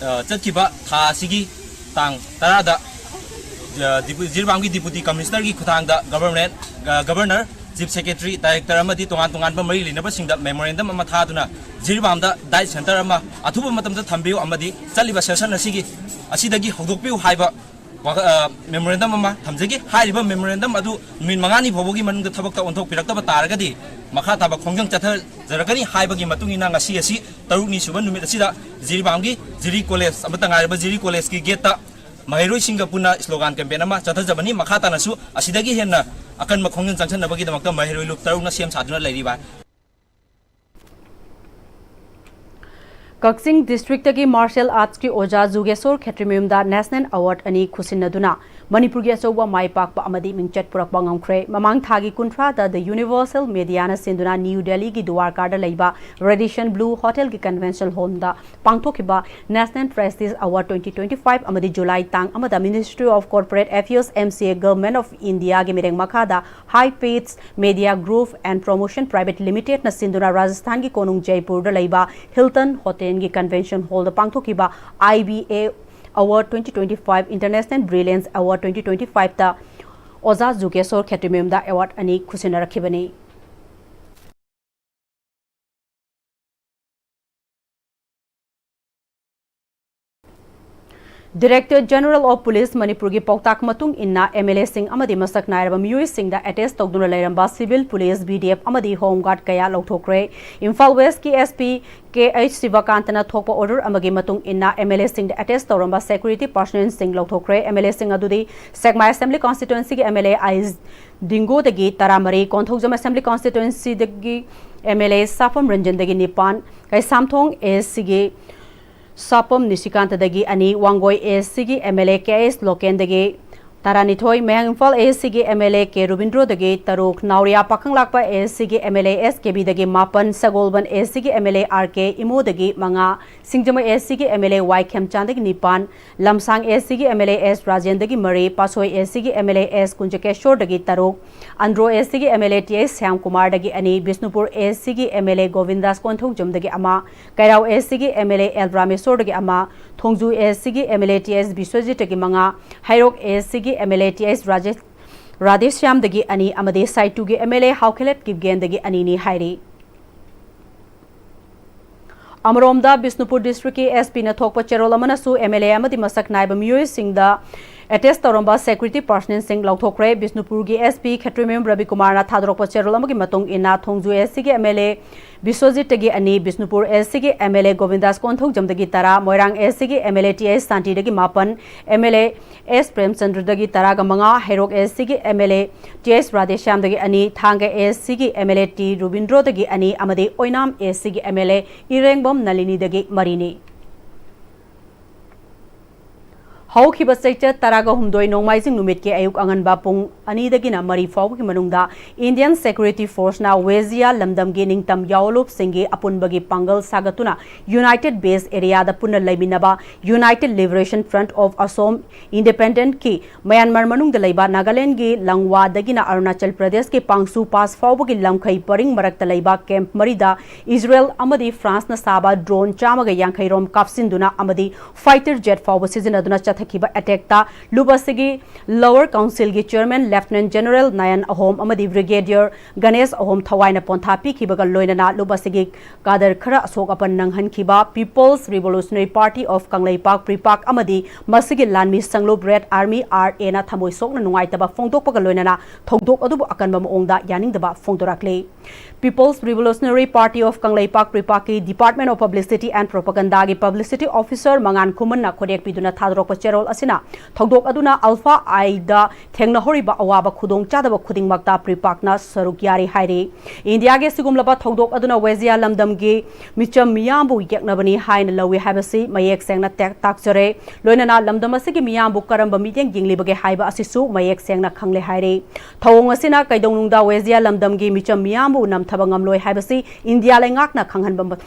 ꯑ, ꯆꯠꯈꯤꯕ ꯊꯥ ꯑꯁꯤꯒꯤ ꯇꯥꯡ ꯇꯔꯥꯗ, ꯑ, ꯗꯤꯄꯨ-, ꯖꯤꯔꯤꯕꯥꯝꯒꯤ Deputy Commissioner ꯒꯤ ꯈꯨꯠꯊꯥꯡꯗ Government, ꯑ, Governor, Chief Secretary, Director ꯑꯃꯗꯤ ꯇꯣꯉꯥꯟ ꯇꯣꯉꯥꯟꯕ ꯃꯔꯤ ꯂꯩꯅꯕꯁꯤꯡꯗ memorandum ꯑꯃ ꯊꯥꯗꯨꯅ ꯖꯤꯔꯤꯕꯥꯝꯗ diet center ꯑꯃ ꯑꯊꯨꯕ ꯃꯇꯝꯗ ꯊꯝꯕꯤꯌꯨ ꯑꯃꯗꯤ ꯆꯠꯂꯤꯕ session ꯑꯁꯤꯒꯤ, ꯑꯁꯤꯗꯒꯤ ꯍꯧꯗꯣꯛꯄꯤꯌꯨ ꯍꯥꯏꯕ ꯋꯥ-, ꯑ, memorandum ꯑꯃ ꯊꯝꯖꯒꯦ꯫ ꯍꯥꯏꯔꯤꯕ memorandum ꯑꯗꯨ ꯅꯨꯃꯤꯠ ꯃꯉꯥꯅꯤ ꯐꯥꯎꯕꯒꯤ ꯃꯅꯨꯡꯗ ꯊꯕꯛꯇ ꯑꯣꯟꯊꯣꯛꯄꯤꯔꯛꯇꯕ ꯇꯥꯔꯒꯗꯤ ꯃꯈꯥ ꯇꯥꯕ ꯈꯣꯡꯖꯪ ꯆꯠꯊꯖꯔꯛꯀꯅꯤ ꯍꯥꯏꯕꯒꯤ ꯃꯇꯨꯡ ꯏꯟꯅ ꯉꯁꯤ ꯑꯁꯤ ꯇꯔꯨꯛꯅꯤ ꯁꯨꯕ ꯅꯨꯃꯤꯠ ꯑꯁꯤꯗ ꯖꯤꯔꯤꯕꯥꯝꯒꯤ ꯖꯤꯔꯤ college, ꯑꯃꯠꯇ ꯉꯥꯏꯔꯕ ꯖꯤꯔꯤ college ꯀꯤ gate ꯇ ꯃꯍꯩꯔꯣꯏꯁꯤꯡꯒ ꯄꯨꯟꯅ slogan campaign ꯑꯃ ꯆꯠꯊꯖꯕꯅꯤ꯫ ꯃꯈꯥ ꯇꯥꯅꯁꯨ ꯑꯁꯤꯗꯒꯤ ꯍꯦꯟꯅ ꯑꯀꯟꯕ ꯈꯣꯡꯖꯪ ꯆꯪꯁꯤꯟꯅꯕꯒꯤꯗꯃꯛꯇ ꯃꯍꯩꯔꯣꯏ ꯂꯨꯞ ꯇꯔꯨꯛꯅ ꯁꯦꯝ ꯁꯥꯗꯨꯅ ꯂꯩꯔꯤ ꯚꯥꯏ꯫ ꯀꯛꯆꯤꯡ ꯗꯤꯁꯇ꯭ꯔꯤꯛꯇꯒꯤ ꯃꯥꯔꯁꯤꯌꯦꯜ ꯑꯥꯔꯠꯁꯀꯤ ꯑꯣꯖꯥ ꯖꯨꯒꯦꯁꯣꯔ ꯈꯦꯇ꯭ꯔꯤꯃꯌꯨꯝꯗ ꯅꯦꯁꯅꯦꯜ ꯑꯦꯋꯥꯔꯗ ꯑꯅꯤ ꯈꯨꯁꯤꯟꯅꯗꯨꯅ ꯃꯅꯤꯄꯨꯔꯒꯤ ꯑꯆꯧꯕ ꯃꯥꯏ ꯄꯥꯛꯄ ꯑꯃꯗꯤ ꯃꯤꯡꯆꯠ ꯄꯨꯔꯛꯄ ꯉꯝꯈ꯭ꯔꯦ꯫ ꯃꯃꯥꯡ ꯊꯥꯒꯤ ꯀꯨꯟꯊ꯭ꯔꯥꯗ ꯗ ꯌꯨꯅꯤꯚꯔꯁꯦꯜ ꯃꯦꯗꯤꯌꯥꯅ ꯁꯤꯟꯗꯨꯅ ꯅ꯭ꯌꯨ ꯗꯦꯜꯂꯤꯒꯤ ꯗꯨꯋꯥꯔꯀꯥꯗ ꯂꯩꯕ ꯔꯦꯗꯤꯁꯟ ꯕ꯭ꯂꯨ ꯍꯣꯇꯦꯜꯒꯤ ꯀꯟꯚꯦꯟꯁꯟ ꯍꯣꯜꯗ ꯄꯥꯡꯊꯣꯛꯈꯤꯕ national prestige award twenty twenty five ꯑꯃꯗꯤ ꯖꯨꯂꯥꯏ ꯇꯥꯡ ꯑꯃꯗ Ministry of Corporate Affairs, M C A, Government of India ꯒꯤ ꯃꯤꯠꯌꯦꯡ ꯃꯈꯥꯗ High Pitch Media Group and Promotion Private Limited ꯅ ꯁꯤꯟꯗꯨꯅ ꯔꯥꯖꯁꯊꯥꯟꯒꯤ ꯀꯣꯅꯨꯡ ꯖꯩꯄꯨꯔꯗ ꯂꯩꯕ ꯍꯤꯜꯇꯟ ꯍꯣꯇꯦꯜꯒꯤ ꯀꯟꯚꯦꯟꯁꯟ ꯍꯣꯜꯗ ꯄꯥꯡꯊꯣꯛꯈꯤꯕ I B A Award twenty twenty-five, International Brilliance Award twenty twenty-five ꯇ ꯑꯣꯖꯥ ꯖꯨꯒꯦꯁꯣꯔ ꯈꯦꯇ꯭ꯔꯤꯃꯌꯨꯝꯗ ꯑꯦꯋꯥꯔꯗ ꯑꯅꯤ ꯈꯨꯁꯤꯟꯅꯔꯛꯈꯤꯕꯅꯤ꯫ Director General of Police ꯃꯅꯤꯄꯨꯔꯒꯤ ꯄꯥꯎꯇꯥꯛ ꯃꯇꯨꯡ ꯏꯟꯅ, M L A ꯁꯤꯡ ꯑꯃꯗꯤ ꯃꯁꯛ ꯅꯥꯏꯔꯕ ꯃꯤꯑꯣꯏꯁꯤꯡꯗ ꯑꯦꯇꯦꯆ ꯇꯧꯗꯨꯅ ꯂꯩꯔꯝꯕ civil police, B D F ꯑꯃꯗꯤ home guard ꯀꯌꯥ ꯂꯧꯊꯣꯛꯈ꯭ꯔꯦ꯫ ꯏꯝꯐꯥꯜ ꯋꯦꯁꯀꯤ S P K H ꯁꯤꯕꯀꯥꯟꯇꯅ ꯊꯣꯛꯄ order ꯑꯃꯒꯤ ꯃꯇꯨꯡ ꯏꯟꯅ, M L A ꯁꯤꯡꯗ ꯑꯦꯇꯦꯆ ꯇꯧꯔꯝꯕ security personnel ꯁꯤꯡ ꯂꯧꯊꯣꯛꯈ꯭ꯔꯦ꯫ M L A ꯁꯤꯡ ꯑꯗꯨꯗꯤ ꯁꯦꯛꯃꯥꯏ Assembly Constituency ꯒꯤ M L A ꯑꯥꯏ ꯗꯤꯡꯒꯣꯗꯒꯤ ꯇꯔꯥꯃꯔꯤ, ꯀꯣꯟꯊꯧꯖꯝ Assembly Constituency ꯗꯒꯤ M L A ꯁꯥꯐꯝ ꯔꯟꯖꯟꯗꯒꯤ ꯅꯤꯄꯥꯟ, ꯀꯩꯁꯥꯝꯊꯣꯡ A C ꯒꯤ ꯁꯥꯄꯝ ꯅꯤꯁꯤꯀꯥꯟꯇꯗꯒꯤ ꯑꯅꯤ, ꯋꯥꯡꯒꯣꯏ A C ꯒꯤ M L A K S ꯂꯣꯀꯦꯟꯗꯒꯤ ꯇꯔꯥꯅꯤꯊꯣꯏ, ꯃꯌꯥꯡ ꯏꯝꯐꯥꯜ A C ꯒꯤ M L A K ꯔꯨꯕꯤꯟꯗ꯭ꯔꯣꯗꯒꯤ ꯇꯔꯨꯛ, ꯅꯥꯎꯔꯤꯌꯥ ꯄꯥꯈꯪꯂꯥꯛꯄ A C ꯒꯤ M L A S K Bꯗꯒꯤ ꯃꯥꯄꯟ, ꯁꯒꯣꯜꯕꯟ A C ꯒꯤ M L A R K ꯏꯃꯣꯗꯒꯤ ꯃꯉꯥ, ꯁꯤꯡꯖꯃꯩ A C ꯒꯤ M L A Y ꯈꯦꯝꯆꯥꯟꯗꯒꯤ ꯅꯤꯄꯥꯟ, ꯂꯝꯁꯥꯡ A C ꯒꯤ M L A S ꯔꯥꯖꯦꯟꯗꯒꯤ ꯃꯔꯤ, ꯄꯥꯠꯁꯣꯏ A C ꯒꯤ M L A S ꯀꯨꯟꯖꯀꯦꯁꯣꯔꯗꯒꯤ ꯇꯔꯨꯛ, ꯑꯟꯗ꯭ꯔꯣ A C ꯒꯤ M L A T H ꯁ꯭ꯌꯥꯝꯀꯨꯃꯥꯔꯗꯒꯤ ꯑꯅꯤ, ꯕꯤꯁꯅꯨꯄꯨꯔ A C ꯒꯤ M L A ꯒꯣꯕꯤꯟꯗꯥꯁ ꯀꯣꯟꯊꯧꯖꯝꯗꯒꯤ ꯑꯃ, ꯀꯩꯔꯥꯎ A C ꯒꯤ M L A L ꯔꯥꯃꯦꯁꯣꯔꯗꯒꯤ ꯑꯃ, ꯊꯣꯡꯖꯨ A C ꯒꯤ M L A T S ꯕꯤꯁ꯭ꯋꯖꯤꯠꯇꯒꯤ ꯃꯉꯥ, ꯍꯩꯔꯣꯛ A C ꯒꯤ M L A T S ꯔꯥꯖꯦ-, ꯔꯥꯙꯦꯁ꯭ꯌꯥꯝꯗꯒꯤ ꯑꯅꯤ ꯑꯃꯗꯤ ꯁꯥꯏꯇꯨꯒꯤ M L A ꯍꯥꯎꯈꯦꯂꯦꯠ ꯀꯤꯞꯒꯦꯟꯗꯒꯤ ꯑꯅꯤꯅꯤ ꯍꯥꯏꯔꯤ꯫ ꯑꯃꯔꯣꯝꯗ, ꯕꯤꯁꯅꯨꯄꯨꯔ ꯗꯤꯁꯇ꯭ꯔꯤꯛꯀꯤ S P ꯅ ꯊꯣꯛꯄ ꯆꯦꯔꯣꯜ ꯑꯃꯅꯁꯨ M L A ꯑꯃꯗꯤ ꯃꯁꯛ ꯅꯥꯏꯕ ꯃꯤꯑꯣꯏꯁꯤꯡꯗ ꯑꯦꯇꯦꯁ ꯇꯧꯔꯝꯕ ꯁꯦꯀ꯭ꯌꯨꯔꯤꯇꯤ ꯄꯥꯔꯁꯅꯦꯜꯁꯤꯡ ꯂꯧꯊꯣꯛꯈ꯭ꯔꯦ꯫ ꯕꯤꯁꯅꯨꯄꯨꯔꯒꯤ ꯑꯦꯁ ꯄꯤ ꯈꯦꯇ꯭ꯔꯤꯃꯌꯨꯝ ꯔꯕꯤꯀꯨꯃꯥꯔꯅ ꯊꯥꯗꯣꯔꯛꯄ ꯆꯦꯔꯣꯜ ꯑꯃꯒꯤ ꯃꯇꯨꯡ ꯏꯟꯅ, ꯊꯣꯡꯖꯨ ꯑꯦꯁ ꯁꯤꯒꯤ ꯑꯦꯝ ꯑꯦꯜ ꯑꯦ ꯕꯤꯁ꯭ꯋꯖꯤꯠꯇꯒꯤ ꯑꯅꯤ, ꯕꯤꯁꯅꯨꯄꯨꯔ ꯑꯦꯁ ꯁꯤꯒꯤ ꯑꯦꯝ ꯑꯦꯜ ꯑꯦ ꯒꯣꯕꯤꯟꯗꯥꯁ ꯀꯣꯟꯊꯧꯖꯝꯗꯒꯤ ꯇꯔꯥ, ꯃꯣꯏꯔꯥꯡ ꯑꯦꯁ ꯁꯤꯒꯤ M L A T H ꯁꯥꯟꯇꯤꯗꯒꯤ ꯃꯥꯄꯟ, ꯑꯦꯝ ꯑꯦꯜ ꯑꯦ ꯑꯦꯁ ꯄ꯭ꯔꯦꯝꯆꯟꯗ꯭ꯔꯗꯒꯤ ꯇꯔꯥꯒ ꯃꯉꯥ, ꯍꯩꯔꯣꯛ ꯑꯦꯁ ꯁꯤꯒꯤ M L A T H ꯔꯥꯙꯦꯁ꯭ꯌꯥꯝꯗꯒꯤ ꯑꯅꯤ, ꯊꯥꯡꯒ ꯑꯦꯁ ꯁꯤꯒꯤ ꯑꯦꯝ ꯑꯦꯜ ꯑꯦ ꯇꯤ ꯔꯨꯕꯤꯟꯗ꯭ꯔꯣꯗꯒꯤ ꯑꯅꯤ ꯑꯃꯗꯤ ꯑꯣꯏꯅꯥꯝ ꯑꯦꯁ ꯁꯤꯒꯤ ꯑꯦꯝ ꯑꯦꯜ ꯑꯦ ꯏꯔꯦꯡꯕꯝ ꯅꯂꯤꯅꯤꯗꯒꯤ ꯃꯔꯤꯅꯤ꯫ ꯍꯧꯈꯤꯕ ꯆꯩꯆꯠ ꯇꯔꯥꯒ ꯍꯨꯝꯗꯣꯏ ꯅꯣꯡꯃꯥꯏꯖꯤꯡ ꯅꯨꯃꯤꯠꯀꯤ ꯑꯌꯨꯛ ꯑꯉꯟꯕ ꯄꯨꯡ ꯑꯅꯤꯗꯒꯤꯅ ꯃꯔꯤ ꯐꯥꯎꯕꯒꯤ ꯃꯅꯨꯡꯗ Indian Security Forceꯅ ꯋꯦꯖꯤꯌꯥ ꯂꯝꯗꯝꯒꯤ ꯅꯤꯡꯇꯝ ꯌꯥꯑꯣꯟꯂꯨꯞꯁꯤꯡꯒꯤ ꯑꯄꯨꯟꯕꯒꯤ ꯄꯥꯡꯒꯜ ꯁꯥꯒꯠꯇꯨꯅ United Base Areaꯗ ꯄꯨꯟꯅ ꯂꯩꯃꯤꯟꯅꯕ United Liberation Front of Assam Independentꯀꯤ ꯃ꯭ꯌꯥꯟꯃꯥꯔ ꯃꯅꯨꯡꯗ ꯂꯩꯕ ꯅꯥꯒꯥꯂꯦꯟꯗꯒꯤ ꯂꯪꯋꯥꯗꯒꯤꯅ ꯑꯔꯨꯅꯥꯆꯜ ꯄ꯭ꯔꯗꯦꯁꯀꯤ ꯄꯥꯡꯁꯨ ꯄꯥꯁ ꯐꯥꯎꯕꯒꯤ ꯂꯝꯈꯩ ꯄꯔꯤꯡ ꯃꯔꯛꯇ ꯂꯩꯕ ꯀꯦꯝꯞ ꯃꯔꯤꯗ ꯏꯖꯔꯦꯜ ꯑꯃꯗꯤ ꯐ꯭ꯔꯥꯟꯁꯅ ꯁꯥꯕ ꯗ꯭ꯔꯣꯟ ꯆꯥꯝꯃꯒ ꯌꯥꯡꯈꯩ ꯔꯣꯝ ꯀꯥꯞꯁꯤꯟꯗꯨꯅ ꯑꯃꯗꯤ ꯐꯥꯏꯇꯔ ꯖꯦꯠ ꯐꯥꯎꯕ ꯁꯤꯖꯤꯟꯅꯗꯨꯅ ꯆꯠꯊꯈꯤꯕ ꯑꯦꯇꯦꯛꯇ ꯂꯨꯞ ꯑꯁꯤꯒꯤ ꯂꯣꯋꯔ ꯀꯥꯎꯟꯁꯤꯜꯒꯤ ꯆꯤꯌꯔꯃꯦꯟ ꯂꯦꯐꯇꯤꯅꯦꯟ ꯖꯦꯅꯔꯦꯜ ꯅꯌꯟ ꯑꯍꯣꯝ ꯑꯃꯗꯤ ꯕ꯭ꯔꯤꯒꯦꯗꯤꯌꯔ ꯒꯅꯦꯁ ꯑꯍꯣꯝ ꯊꯋꯥꯏꯅ ꯄꯣꯟꯊꯥ ꯄꯤꯈꯤꯕꯒ ꯂꯣꯏꯅꯅ ꯂꯨꯞ ꯑꯁꯤꯒꯤ ꯀꯥꯗꯔ ꯈꯔ ꯑꯁꯣꯛ ꯑꯄꯟ ꯅꯪꯍꯟꯈꯤꯕ People's Revolutionary Party of Kangleipak, ꯄ꯭ꯔꯤꯄꯥꯛ ꯑꯃꯗꯤ ꯃꯁꯤꯒꯤ ꯂꯥꯟꯃꯤ ꯁꯪꯂꯨꯞ ꯔꯦꯗ ꯑꯥꯔꯃꯤ, ꯑꯥꯔ ꯑꯦꯅ ꯊꯃꯣꯏ ꯁꯣꯛꯅ ꯅꯨꯡꯉꯥꯏꯇꯕ ꯐꯣꯡꯗꯣꯛꯄꯒ ꯂꯣꯏꯅꯅ ꯊꯧꯗꯣꯛ ꯑꯗꯨꯕꯨ ꯑꯀꯟꯕ ꯃꯑꯣꯡꯗ ꯌꯥꯅꯤꯡꯗꯕ ꯐꯣꯡꯗꯣꯔꯛꯂꯤ꯫ People's Revolutionary Party of Kangleipak, ꯄ꯭ꯔꯤꯄꯥꯛꯀꯤ Department of Publicity and Propagandaꯒꯤ publicity officer ꯃꯉꯥꯟ ꯈꯨꯃꯟꯅ ꯈꯨꯗꯦꯛ ꯄꯤꯗꯨꯅ ꯊꯥꯗꯣꯔꯛꯄ ꯆꯦꯔꯣꯜ ꯑꯁꯤꯅ ꯊꯧꯗꯣꯛ ꯑꯗꯨꯅ ꯑꯜꯐꯥ ꯑꯥꯏꯗ ꯊꯦꯡꯅꯍꯧꯔꯤꯕ ꯑꯋꯥꯕ ꯈꯨꯗꯣꯡꯆꯥꯗꯕ ꯈꯨꯗꯤꯡꯃꯛꯇ ꯄ꯭ꯔꯤꯄꯥꯛꯅ ꯁꯔꯨꯛ ꯌꯥꯔꯤ ꯍꯥꯏꯔꯤ꯫ ꯏꯟꯗꯤꯌꯥꯒꯤ ꯑꯁꯤꯒꯨꯝꯂꯕ ꯊꯧꯗꯣꯛ ꯑꯗꯨꯅ ꯋꯦꯖꯤꯌꯥ ꯂꯝꯗꯝꯒꯤ ꯃꯤꯆꯝ ꯃꯤꯌꯥꯝꯕꯨ ꯌꯦꯛꯅꯕꯅꯤ ꯍꯥꯏꯅ ꯂꯧꯏ ꯍꯥꯏꯕꯁꯤ ꯃꯌꯦꯛ ꯁꯦꯡꯅ ꯇꯦꯛ-, ꯇꯥꯛꯆꯔꯦ꯫ ꯂꯣꯏꯅꯅ ꯂꯝꯗꯝ ꯑꯁꯤꯒꯤ ꯃꯤꯌꯥꯝꯕꯨ ꯀꯔꯝꯕ ꯃꯤꯠꯌꯦꯡ ꯌꯦꯡꯂꯤꯕꯒꯦ ꯍꯥꯏꯕ ꯑꯁꯤꯁꯨ ꯃꯌꯦꯛ ꯁꯦꯡꯅ ꯈꯪꯂꯦ ꯍꯥꯏꯔꯤ꯫ ꯊꯧꯑꯣꯡ ꯑꯁꯤꯅ ꯀꯩꯗꯧꯅꯨꯡꯗ ꯋꯦꯖꯤꯌꯥ ꯂꯝꯗꯝꯒꯤ ꯃꯤꯆꯝ ꯃꯤꯌꯥꯝꯕꯨ ꯅꯝꯊꯕ ꯉꯝꯂꯣꯏ ꯍꯥꯏꯕꯁꯤ ꯏꯟꯗꯤꯌꯥ ꯂꯩꯉꯥꯛꯅ ꯈꯪꯍꯟꯕ ꯃ-,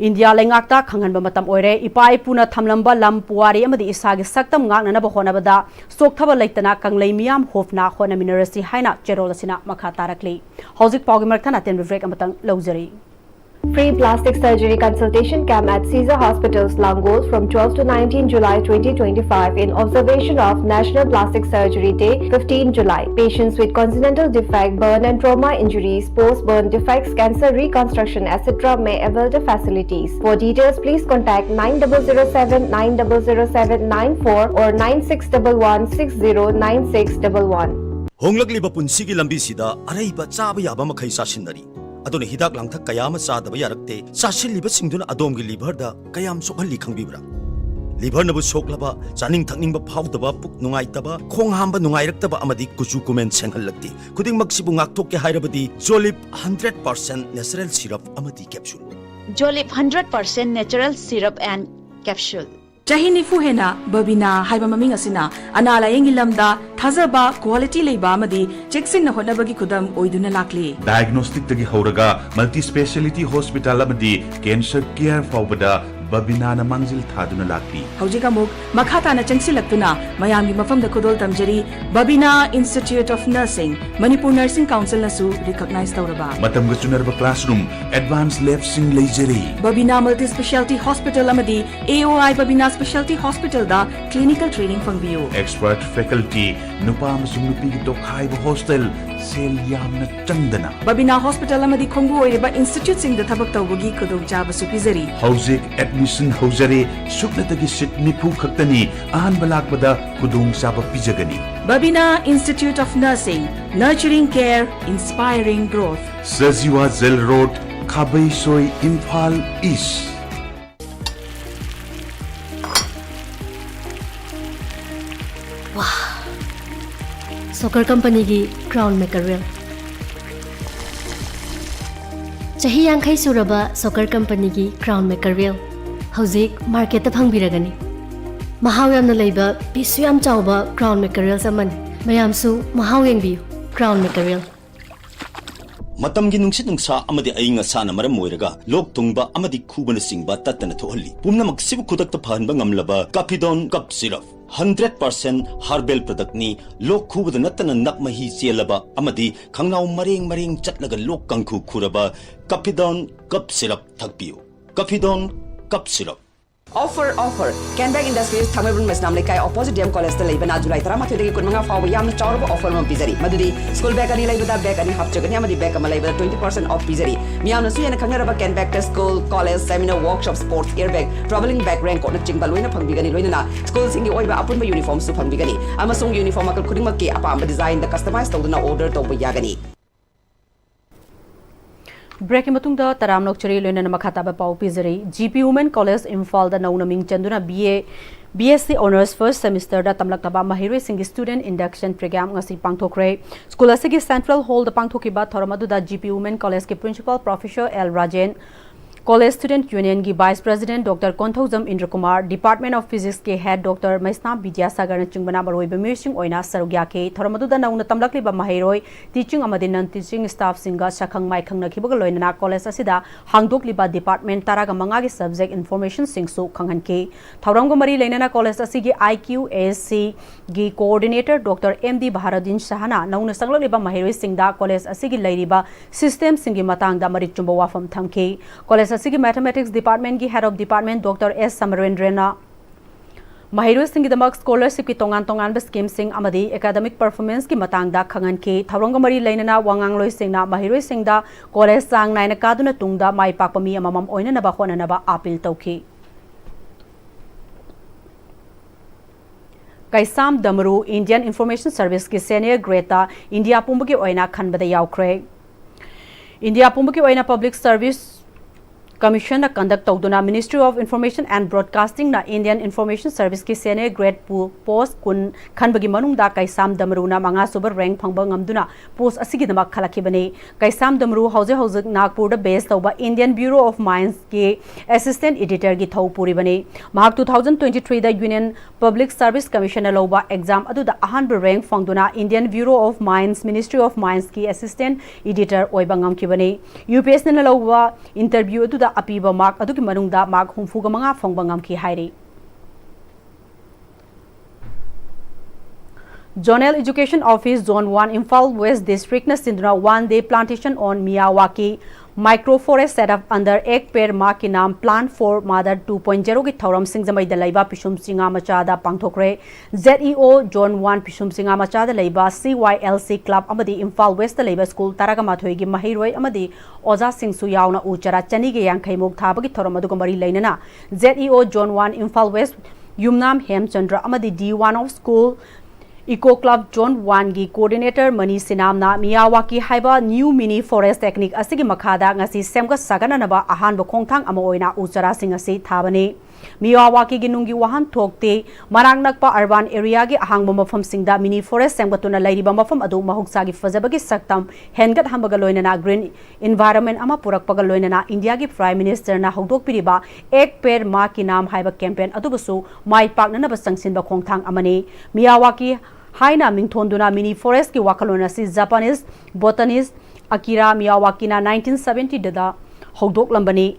ꯏꯟꯗꯤꯌꯥ ꯂꯩꯉꯥꯛꯇ ꯈꯪꯍꯟꯕ ꯃꯇꯝ ꯑꯣꯏꯔꯦ꯫ ꯏꯄꯥ ꯏꯄꯨꯅ ꯊꯝꯂꯝꯕ ꯂꯝ, ꯄꯨꯋꯥꯔꯤ ꯑꯃꯗꯤ ꯏꯁꯥꯒꯤ ꯁꯛꯇꯝ ꯉꯥꯛꯅꯅꯕ ꯍꯣꯠꯅꯕꯗ ꯆꯣꯛꯊꯕ ꯂꯩꯇꯅ ꯀꯪꯂꯩ ꯃꯤꯌꯥꯝ ꯍꯨꯞꯅ ꯍꯣꯠꯅꯃꯤꯟꯅꯔꯁꯤ ꯍꯥꯏꯅ ꯆꯦꯔꯣꯜ ꯑꯁꯤꯅ ꯃꯈꯥ ꯇꯥꯔꯛꯂꯤ꯫ ꯍꯧꯖꯤꯛ ꯄꯥꯎꯒꯤ ꯃꯔꯛ ꯊꯠꯅ ꯑꯇꯦꯟꯕ ꯕ꯭ꯔꯦꯛ ꯑꯃꯇꯪ ꯂꯧꯖꯔꯤ꯫ Free plastic surgery consultation camp at Caesar Hospitals, Langol, from twelve to nineteen July twenty twenty-five, in observation of National Plastic Surgery Day, fifteen July. Patients with congenital defect, burn and trauma injuries, post-burn defects, cancer reconstruction, et cetera may avail the facilities. For details, please contact nine double zero seven, nine double zero seven nine four or nine six double one six zero nine six double one. ꯍꯣꯡꯂꯛꯂꯤꯕ ꯄꯨꯟꯁꯤꯒꯤ ꯂꯝꯕꯤꯁꯤꯗ ꯑꯔꯩꯕ ꯆꯥꯕ ꯌꯥꯕ ꯃꯈꯩ ꯆꯥꯁꯤꯟꯅꯔꯤ꯫ ꯑꯗꯨꯅ ꯍꯤꯗꯥꯛ ꯂꯥꯡꯊꯛ ꯀꯌꯥ ꯑꯃ ꯆꯥꯗꯕ ꯌꯥꯔꯛꯇꯦ꯫ ꯆꯥꯁꯤꯜꯂꯤꯕꯁꯤꯡꯗꯨꯅ ꯑꯗꯣꯝꯒꯤ ꯂꯤꯚꯔꯗ ꯀꯌꯥꯝ ꯁꯣꯛꯍꯜꯂꯤ ꯈꯪꯕꯤꯕ꯭ꯔꯥ? ꯂꯤꯚꯔꯅꯕꯨ ꯁꯣꯛꯂꯕ, ꯆꯥꯅꯤꯡ ꯊꯛꯅꯤꯡꯕ ꯐꯥꯎꯗꯕ, ꯄꯨꯛ ꯅꯨꯡꯉꯥꯏꯇꯕ, ꯈꯣꯡ ꯍꯥꯝꯕ ꯅꯨꯡꯉꯥꯏꯔꯛꯇꯕ ꯑꯃꯗꯤ ꯀꯨꯆꯨ ꯀꯨꯃꯦꯟ ꯁꯦꯡꯍꯜꯂꯛꯇꯦ꯫ ꯈꯨꯗꯤꯡꯃꯛꯁꯤꯕꯨ ꯉꯥꯛꯊꯣꯛꯀꯦ ꯍꯥꯏꯔꯕꯗꯤ Jolib hundred percent natural syrup ꯑꯃꯗꯤ capsule꯫ Jolib hundred percent natural syrup and capsule. ꯆꯍꯤ ꯅꯤꯐꯨ ꯍꯦꯟꯅ ꯕꯕꯤꯅꯥ ꯍꯥꯏꯕ ꯃꯃꯤꯡ ꯑꯁꯤꯅ ꯑꯅꯥ ꯂꯥꯌꯦꯡꯒꯤ ꯂꯝꯗ ꯊꯥꯖꯕ, ꯀ꯭ꯋꯥꯂꯤꯇꯤ ꯂꯩꯕ ꯑꯃꯗꯤ ꯆꯦꯛꯁꯤꯟꯅ ꯍꯣꯠꯅꯕꯒꯤ ꯈꯨꯗꯝ ꯑꯣꯏꯗꯨꯅ ꯂꯥꯛꯂꯤ꯫ ꯗꯥꯏꯒꯅꯣꯁꯇꯤꯛꯇꯒꯤ ꯍꯧꯔꯒ ꯃꯜꯇꯤ ꯁ꯭ꯄꯦꯁꯤꯌꯦꯂꯤꯇꯤ ꯍꯣꯁꯄꯤꯇꯥꯜ ꯑꯃꯗꯤ ꯀꯦꯟꯁꯔ ꯀꯤꯌꯔ ꯐꯥꯎꯕꯗ ꯕꯕꯤꯅꯥꯅ ꯃꯥꯡꯖꯤꯜ ꯊꯥꯗꯨꯅ ꯂꯥꯛꯂꯤ꯫ ꯍꯧꯖꯤꯛ ꯑꯃꯨꯛ ꯃꯈꯥ ꯇꯥꯅ ꯆꯪꯁꯤꯜꯂꯛꯇꯨꯅ ꯃꯌꯥꯝꯒꯤ ꯃꯐꯝꯗ ꯈꯨꯗꯣꯜ ꯇꯝꯖꯔꯤ Babina Institute of Nursing, Manipur nursing ꯀꯥꯎꯟꯁꯤꯜꯅꯁꯨ ꯔꯤꯀꯣꯛꯅꯥꯏꯖ ꯇꯧꯔꯕ꯫ ꯃꯇꯝꯒ ꯆꯨꯅꯔꯕ ꯀ꯭ꯂꯥꯁꯔꯨꯝ, ꯑꯦꯗꯚꯥꯟꯁ ꯂꯦꯕꯁꯤꯡ ꯂꯩꯖꯔꯤ꯫ ꯕꯕꯤꯅꯥ ꯃꯜꯇꯤ ꯁ꯭ꯄꯦꯁꯤꯌꯦꯂꯤꯇꯤ ꯍꯣꯁꯄꯤꯇꯥꯜ ꯑꯃꯗꯤ ꯑꯦ ꯑꯣ ꯑꯥꯏ ꯕꯕꯤꯅꯥ ꯁ꯭ꯄꯦꯁꯤꯌꯦꯂꯤꯇꯤ ꯍꯣꯁꯄꯤꯇꯥꯜꯗ ꯀ꯭ꯂꯤꯅꯤꯀꯦꯜ ꯇ꯭ꯔꯦꯅꯤꯡ ꯐꯪꯕꯤꯌꯨ꯫ ꯑꯦꯛꯁꯄꯔꯠ ꯐꯦꯀꯜꯇꯤ, ꯅꯨꯄꯥ ꯑꯃꯁꯨꯡ ꯅꯨꯄꯤꯒꯤ ꯇꯣꯈꯥꯏꯕ ꯍꯣꯁꯇꯦꯜ, ꯁꯦꯜ ꯌꯥꯝꯅ ꯆꯪꯗꯅ꯫ ꯕꯕꯤꯅꯥ ꯍꯣꯁꯄꯤꯇꯥꯜ ꯑꯃꯗꯤ ꯈꯣꯡꯕꯨ ꯑꯣꯏꯔꯤꯕ ꯏꯟꯁꯇꯤꯇ꯭ꯌꯨꯠꯁꯤꯡꯗ ꯊꯕꯛ ꯇꯧꯕꯒꯤ ꯈꯨꯗꯣꯡꯆꯥꯕꯁꯨ ꯄꯤꯖꯔꯤ꯫ ꯍꯧꯖꯤꯛ ꯑꯦꯗꯃꯤꯁꯟ ꯍꯧꯖꯔꯦ꯫ ꯁꯨꯞꯅꯇꯒꯤ ꯁꯤꯠ ꯅꯤꯐꯨ ꯈꯛꯇꯅꯤ꯫ ꯑꯍꯥꯟꯕ ꯂꯥꯛꯄꯗ ꯈꯨꯗꯣꯡꯆꯥꯕ ꯄꯤꯖꯒꯅꯤ꯫ Babina Institute of Nursing, nurturing care, inspiring growth. Sajiwa jail road, Khabeisoi, Imphal east. ꯁꯣꯀꯔ ꯀꯝꯄꯅꯤꯒꯤ ꯀ꯭ꯔꯥꯎꯟ ꯃꯦꯀꯔꯦꯜ꯫ ꯆꯍꯤ ꯌꯥꯡꯈꯩ ꯁꯨꯔꯕ ꯁꯣꯀꯔ ꯀꯝꯄꯅꯤꯒꯤ ꯀ꯭ꯔꯥꯎꯟ ꯃꯦꯀꯔꯦꯜ ꯍꯧꯖꯤꯛ ꯃꯥꯔꯀꯦꯠꯇ ꯐꯪꯕꯤꯔꯒꯅꯤ꯫ ꯃꯍꯥꯎ ꯌꯥꯝꯅ ꯂꯩꯕ, ꯄꯤꯁꯁꯨ ꯌꯥꯝ ꯆꯥꯎꯕ ꯀ꯭ꯔꯥꯎꯟ ꯃꯦꯀꯔꯦꯜꯁ ꯑꯃꯅꯤ꯫ ꯃꯌꯥꯝꯁꯨ ꯃꯍꯥꯎ ꯌꯦꯡꯕꯤꯌꯨ꯫ ꯀ꯭ꯔꯥꯎꯟ ꯃꯦꯀꯔꯦꯜ꯫ ꯃꯇꯝꯒꯤ ꯅꯨꯡꯁꯤꯠ ꯅꯨꯡꯁꯥ ꯑꯃꯗꯤ ꯑꯏꯪ ꯑꯁꯥꯅ ꯃꯔꯝ ꯑꯣꯏꯔꯒ ꯂꯣꯛ ꯊꯨꯡꯕ ꯑꯃꯗꯤ ꯈꯨꯕꯅꯆꯤꯡꯕ ꯇꯠꯇꯅ ꯊꯣꯛꯍꯜꯂꯤ꯫ ꯄꯨꯝꯅꯃꯛꯁꯤꯕꯨ ꯈꯨꯗꯛꯇ ꯐꯍꯟꯕ ꯉꯝꯂꯕ Cafidon cough syrup, hundred percent herbal ꯄ꯭ꯔꯗꯛꯅꯤ꯫ ꯂꯣꯛ ꯈꯨꯕꯗ ꯅꯠꯇꯅ ꯅꯞ ꯃꯍꯤ ꯆꯦꯜꯂꯕ ꯑꯃꯗꯤ ꯈꯪꯅꯥꯎ ꯃꯔꯦꯡ ꯃꯔꯦꯡ ꯆꯠꯂꯒ ꯂꯣꯛ ꯀꯥꯡꯈꯨ ꯈꯨꯔꯕ ꯀꯥꯐꯤꯗꯣꯟ ꯀꯞ ꯁꯤꯔꯞ ꯊꯛꯄꯤꯌꯨ꯫ Cafidon cough syrup. Offer, offer! Kenbag Industries, Thangmeiband Meisnam Leikai, opposite D M College ꯇ ꯂꯩꯕꯅ July ꯇꯔꯥꯃꯥꯊꯣꯏꯗꯒꯤ ꯀꯨꯟꯃꯉꯥ ꯐꯥꯎꯕ ꯌꯥꯝꯅ ꯆꯥꯎꯔꯕ offer ꯑꯃ ꯄꯤꯖꯔꯤ꯫ ꯃꯗꯨꯗꯤ school bag ꯑꯅꯤ ꯂꯩꯕꯗ bag ꯑꯅꯤ ꯍꯥꯞꯆꯒꯅꯤ ꯑꯃꯗꯤ bag ꯑꯃ ꯂꯩꯕꯗ twenty percent off ꯄꯤꯖꯔꯤ꯫ ꯃꯤꯌꯥꯝꯅꯁꯨ ꯍꯦꯟꯅ ꯈꯪꯅꯔꯕ Kenbag ꯇ school, college, seminar, workshop, sports, airbag, travelling bag, raincoat ꯅꯆꯤꯡꯕ ꯂꯣꯏꯅ ꯐꯪꯕꯤꯒꯅꯤ꯫ ꯂꯣꯏꯅꯅ school ꯁꯤꯡꯒꯤ ꯑꯣꯏꯕ ꯑꯄꯨꯟꯕ uniform ꯁꯨ ꯐꯪꯕꯤꯒꯅꯤ꯫ ꯑꯃꯁꯨꯡ uniform ꯃꯈꯜ ꯈꯨꯗꯤꯡꯃꯛꯀꯤ ꯑꯄꯥꯝꯕ design ꯗ customize ꯇꯧꯗꯨꯅ order ꯇꯧꯕ ꯌꯥꯒꯅꯤ꯫ Break ꯀꯤ ꯃꯇꯨꯡꯗ ꯇꯔꯥꯝꯅ ꯑꯣꯛꯆꯔꯤ, ꯂꯣꯏꯅꯅ ꯃꯈꯥ ꯇꯥꯕ ꯄꯥꯎ ꯄꯤꯖꯔꯤ꯫ G P Women College ꯏꯝꯐꯥꯜꯗ ꯅꯧꯅ ꯃꯤꯡ ꯆꯟꯗꯨꯅ B A, B S C Honours first semester ꯗ ꯇꯝꯂꯛꯂꯕ ꯃꯍꯩꯔꯣꯏꯁꯤꯡꯒꯤ student induction program ꯉꯁꯤ ꯄꯥꯡꯊꯣꯛꯈ꯭ꯔꯦ꯫ School ꯑꯁꯤꯒꯤ central hall ꯗ ꯄꯥꯡꯊꯣꯛꯈꯤꯕ ꯊꯧꯔꯝ ꯑꯗꯨꯗ G P Women College ꯀꯤ principal professor L Rajen, College Student Union ꯒꯤ vice president Doctor Konthoujam ꯏꯟꯗ꯭ꯔꯀꯨꯃꯥꯔ, Department of Physics ꯀꯤ head Doctor ꯃꯩꯁꯅꯥꯝ ꯕꯤꯗ꯭ꯌꯥꯁꯥꯒꯔꯅꯆꯤꯡꯕꯅ ꯃꯔꯨꯑꯣꯏꯕ ꯃꯤꯑꯣꯏꯁꯤꯡ ꯑꯣꯏꯅ ꯁꯔꯨꯛ ꯌꯥꯈꯤ꯫ ꯊꯧꯔꯝ ꯑꯗꯨꯗ ꯅꯧꯅ ꯇꯝꯂꯛꯂꯤꯕ ꯃꯍꯩꯔꯣꯏ, teaching ꯑꯃꯗꯤ non teaching staff ꯁꯤꯡꯒ ꯁꯛꯈꯪ ꯃꯥꯏꯈꯪꯅꯈꯤꯕꯒ ꯂꯣꯏꯅꯅ college ꯑꯁꯤꯗ ꯍꯥꯡꯗꯣꯛꯂꯤꯕ department ꯇꯔꯥꯒ ꯃꯉꯥꯒꯤ subject information ꯁꯤꯡꯁꯨ ꯈꯪꯍꯟꯈꯤ꯫ ꯊꯧꯔꯝꯒ ꯃꯔꯤ ꯂꯩꯅꯅ college ꯑꯁꯤꯒꯤ I Q A C ꯒꯤ coordinator Doctor M D ꯕꯍꯥꯔꯨꯗꯤꯟ ꯁꯍꯥꯅ ꯅꯧꯅ ꯆꯪꯂꯛꯂꯤꯕ ꯃꯍꯩꯔꯣꯏꯁꯤꯡꯗ college ꯑꯁꯤꯒꯤ ꯂꯩꯔꯤꯕ system ꯁꯤꯡꯒꯤ ꯃꯇꯥꯡꯗ ꯃꯔꯤꯛ ꯆꯨꯝꯕ ꯋꯥꯐꯝ ꯊꯝꯈꯤ꯫ College ꯑꯁꯤꯒꯤ Mathematics Department ꯀꯤ Head of Department Doctor S ꯁꯃꯔꯦꯟꯗ꯭ꯔꯅ ꯃꯍꯩꯔꯣꯏꯁꯤꯡꯒꯤꯗꯃꯛ scholarship ꯀꯤ ꯇꯣꯉꯥꯟ ꯇꯣꯉꯥꯟꯕ scheme ꯁꯤꯡ ꯑꯃꯗꯤ academic performance ꯀꯤ ꯃꯇꯥꯡꯗ ꯈꯪꯍꯟꯈꯤ꯫ ꯊꯧꯔꯝꯒ ꯃꯔꯤ ꯂꯩꯅꯅ ꯋꯥꯉꯥꯡꯂꯣꯏꯁꯤꯡꯅ ꯃꯍꯩꯔꯣꯏꯁꯤꯡꯗ college ꯆꯥꯡ ꯅꯥꯏꯅ ꯀꯥꯗꯨꯅ ꯇꯨꯡꯗ ꯃꯥꯏ ꯄꯥꯛꯄ ꯃꯤ ꯑꯃꯃꯝ ꯑꯣꯏꯅꯅꯕ ꯍꯣꯠꯅꯅꯕ appeal ꯇꯧꯈꯤ꯫ ꯀꯩꯁꯥꯝ ꯗꯃꯔꯨ Indian Information Service ꯀꯤ senior grade ꯇ India ꯄꯨꯝꯕꯒꯤ ꯑꯣꯏꯅ ꯈꯟꯕꯗ ꯌꯥꯎꯈ꯭ꯔꯦ꯫ India ꯄꯨꯝꯕꯒꯤ ꯑꯣꯏꯅ public service Commission ꯅ conduct ꯇꯧꯗꯨꯅ Ministry of Information and Broadcasting ꯅ Indian Information Service ꯀꯤ senior grade post ꯀꯨꯟ ꯈꯟꯕꯒꯤ ꯃꯅꯨꯡꯗ ꯀꯩꯁꯥꯝ ꯗꯃꯔꯨꯅ ꯃꯉꯥꯁꯨꯕ rank ꯐꯪꯕ ꯉꯝꯗꯨꯅ post ꯑꯁꯤꯒꯤꯗꯃꯛ ꯈꯜꯂꯛꯈꯤꯕꯅꯤ꯫ ꯀꯩꯁꯥꯝ ꯗꯃꯔꯨ ꯍꯧꯖꯤꯛ ꯍꯧꯖꯤꯛ ꯅꯥꯒꯄꯨꯔꯗ base ꯇꯧꯕ Indian Bureau of Mines ꯀꯤ assistant editor ꯒꯤ ꯊꯧ ꯄꯨꯔꯤꯕꯅꯤ꯫ ꯃꯍꯥꯛ two thousand twenty three ꯗ Union Public Service Commission ꯅ ꯂꯧꯕ exam ꯑꯗꯨꯗ ꯑꯍꯥꯟꯕ rank ꯐꯪꯗꯨꯅ Indian Bureau of Mines, Ministry of Mines ꯀꯤ assistant editor ꯑꯣꯏꯕ ꯉꯝꯈꯤꯕꯅꯤ꯫ U P S C ꯅ ꯂꯧꯕ interview ꯑꯗꯨꯗ ꯑꯄꯤꯕ mark ꯑꯗꯨꯒꯤ ꯃꯅꯨꯡꯗ mark ꯍꯨꯝꯐꯨꯒ ꯃꯉꯥ ꯐꯪꯕ ꯉꯝꯈꯤ ꯍꯥꯏꯔꯤ꯫ Zonal Education Office Zone one Imphal West District ꯅ ꯁꯤꯟꯗꯨꯅ one day plantation on Miyawaki micro forest set up under Ek Ped Maa Ki Naam Plant for Mother two point zero ꯒꯤ ꯊꯧꯔꯝ ꯁꯤꯡꯖꯃꯩꯗ ꯂꯩꯕ ꯄꯤꯁꯨꯝ ꯆꯤꯉꯥ ꯃꯆꯥꯗ ꯄꯥꯡꯊꯣꯛꯈ꯭ꯔꯦ꯫ Z E O Zone one ꯄꯤꯁꯨꯝ ꯆꯤꯉꯥ ꯃꯆꯥꯗ ꯂꯩꯕ C Y L C club ꯑꯃꯗꯤ ꯏꯝꯐꯥꯜ ꯋꯦꯁꯇ ꯂꯩꯕ ꯁ꯭ꯀꯨꯜ ꯇꯔꯥꯒ ꯃꯥꯊꯣꯏꯒꯤ ꯃꯍꯩꯔꯣꯏ ꯑꯃꯗꯤ ꯑꯣꯖꯥꯁꯤꯡꯁꯨ ꯌꯥꯎꯅ ꯎ ꯆꯥꯔꯥ ꯆꯅꯤꯒ ꯌꯥꯡꯈꯩ ꯃꯨꯛ ꯊꯥꯕꯒꯤ ꯊꯧꯔꯝ ꯑꯗꯨꯒ ꯃꯔꯤ ꯂꯩꯅꯅ Z E O Zone one Imphal West ꯌꯨꯝꯅꯥꯝ ꯍꯦꯝꯆꯟꯗ꯭ꯔ ꯑꯃꯗꯤ Dean of School Eco Club Zone one ꯒꯤ coordinator ꯃꯅꯤ ꯁꯤꯅꯥꯝꯅ ꯃꯤꯌꯥꯋꯥꯀꯤ ꯍꯥꯏꯕ new mini forest technique ꯑꯁꯤꯒꯤ ꯃꯈꯥꯗ ꯉꯁꯤ ꯁꯦꯝꯒꯠ ꯁꯥꯒꯠꯅꯅꯕ ꯑꯍꯥꯟꯕ ꯈꯣꯡꯊꯥꯡ ꯑꯃ ꯑꯣꯏꯅ ꯎ ꯆꯥꯔꯥꯁꯤꯡ ꯑꯁꯤ ꯊꯥꯕꯅꯤ꯫ ꯃꯤꯌꯥꯋꯥꯀꯤꯒꯤ ꯅꯨꯡꯒꯤ ꯋꯥꯍꯟꯊꯣꯛꯇꯤ ꯃꯅꯥꯛ ꯅꯛꯄ urban area ꯒꯤ ꯑꯍꯥꯡꯕ ꯃꯐꯝꯁꯤꯡꯗ mini forest ꯁꯦꯝꯒꯠꯇꯨꯅ ꯂꯩꯔꯤꯕ ꯃꯐꯝ ꯑꯗꯨ ꯃꯍꯧꯁꯥꯒꯤ ꯐꯖꯕꯒꯤ ꯁꯛꯇꯝ ꯍꯦꯟꯒꯠꯍꯟꯕꯒ ꯂꯣꯏꯅꯅ green environment ꯑꯃ ꯄꯨꯔꯛꯄꯒ ꯂꯣꯏꯅꯅ ꯏꯟꯗꯤꯌꯥꯒꯤ Prime Minister ꯅ ꯍꯧꯗꯣꯛꯄꯤꯔꯤꯕ Ek Ped Maa Ki Naam ꯍꯥꯏꯕ campaign ꯑꯗꯨꯕꯨꯁꯨ ꯃꯥꯏ ꯄꯥꯛꯅꯅꯕ ꯆꯪꯁꯤꯟꯕ ꯈꯣꯡꯊꯥꯡ ꯑꯃꯅꯤ꯫ ꯃꯤꯌꯥꯋꯥꯀꯤ ꯍꯥꯏꯅ ꯃꯤꯡꯊꯣꯟꯗꯨꯅ mini forest ꯀꯤ ꯋꯥꯈꯜꯂꯣꯟ ꯑꯁꯤ Japanese botanist Akira Miyawaki ꯅ nineteen seventy ꯗ ꯍꯧꯗꯣꯛꯂꯝꯕꯅꯤ꯫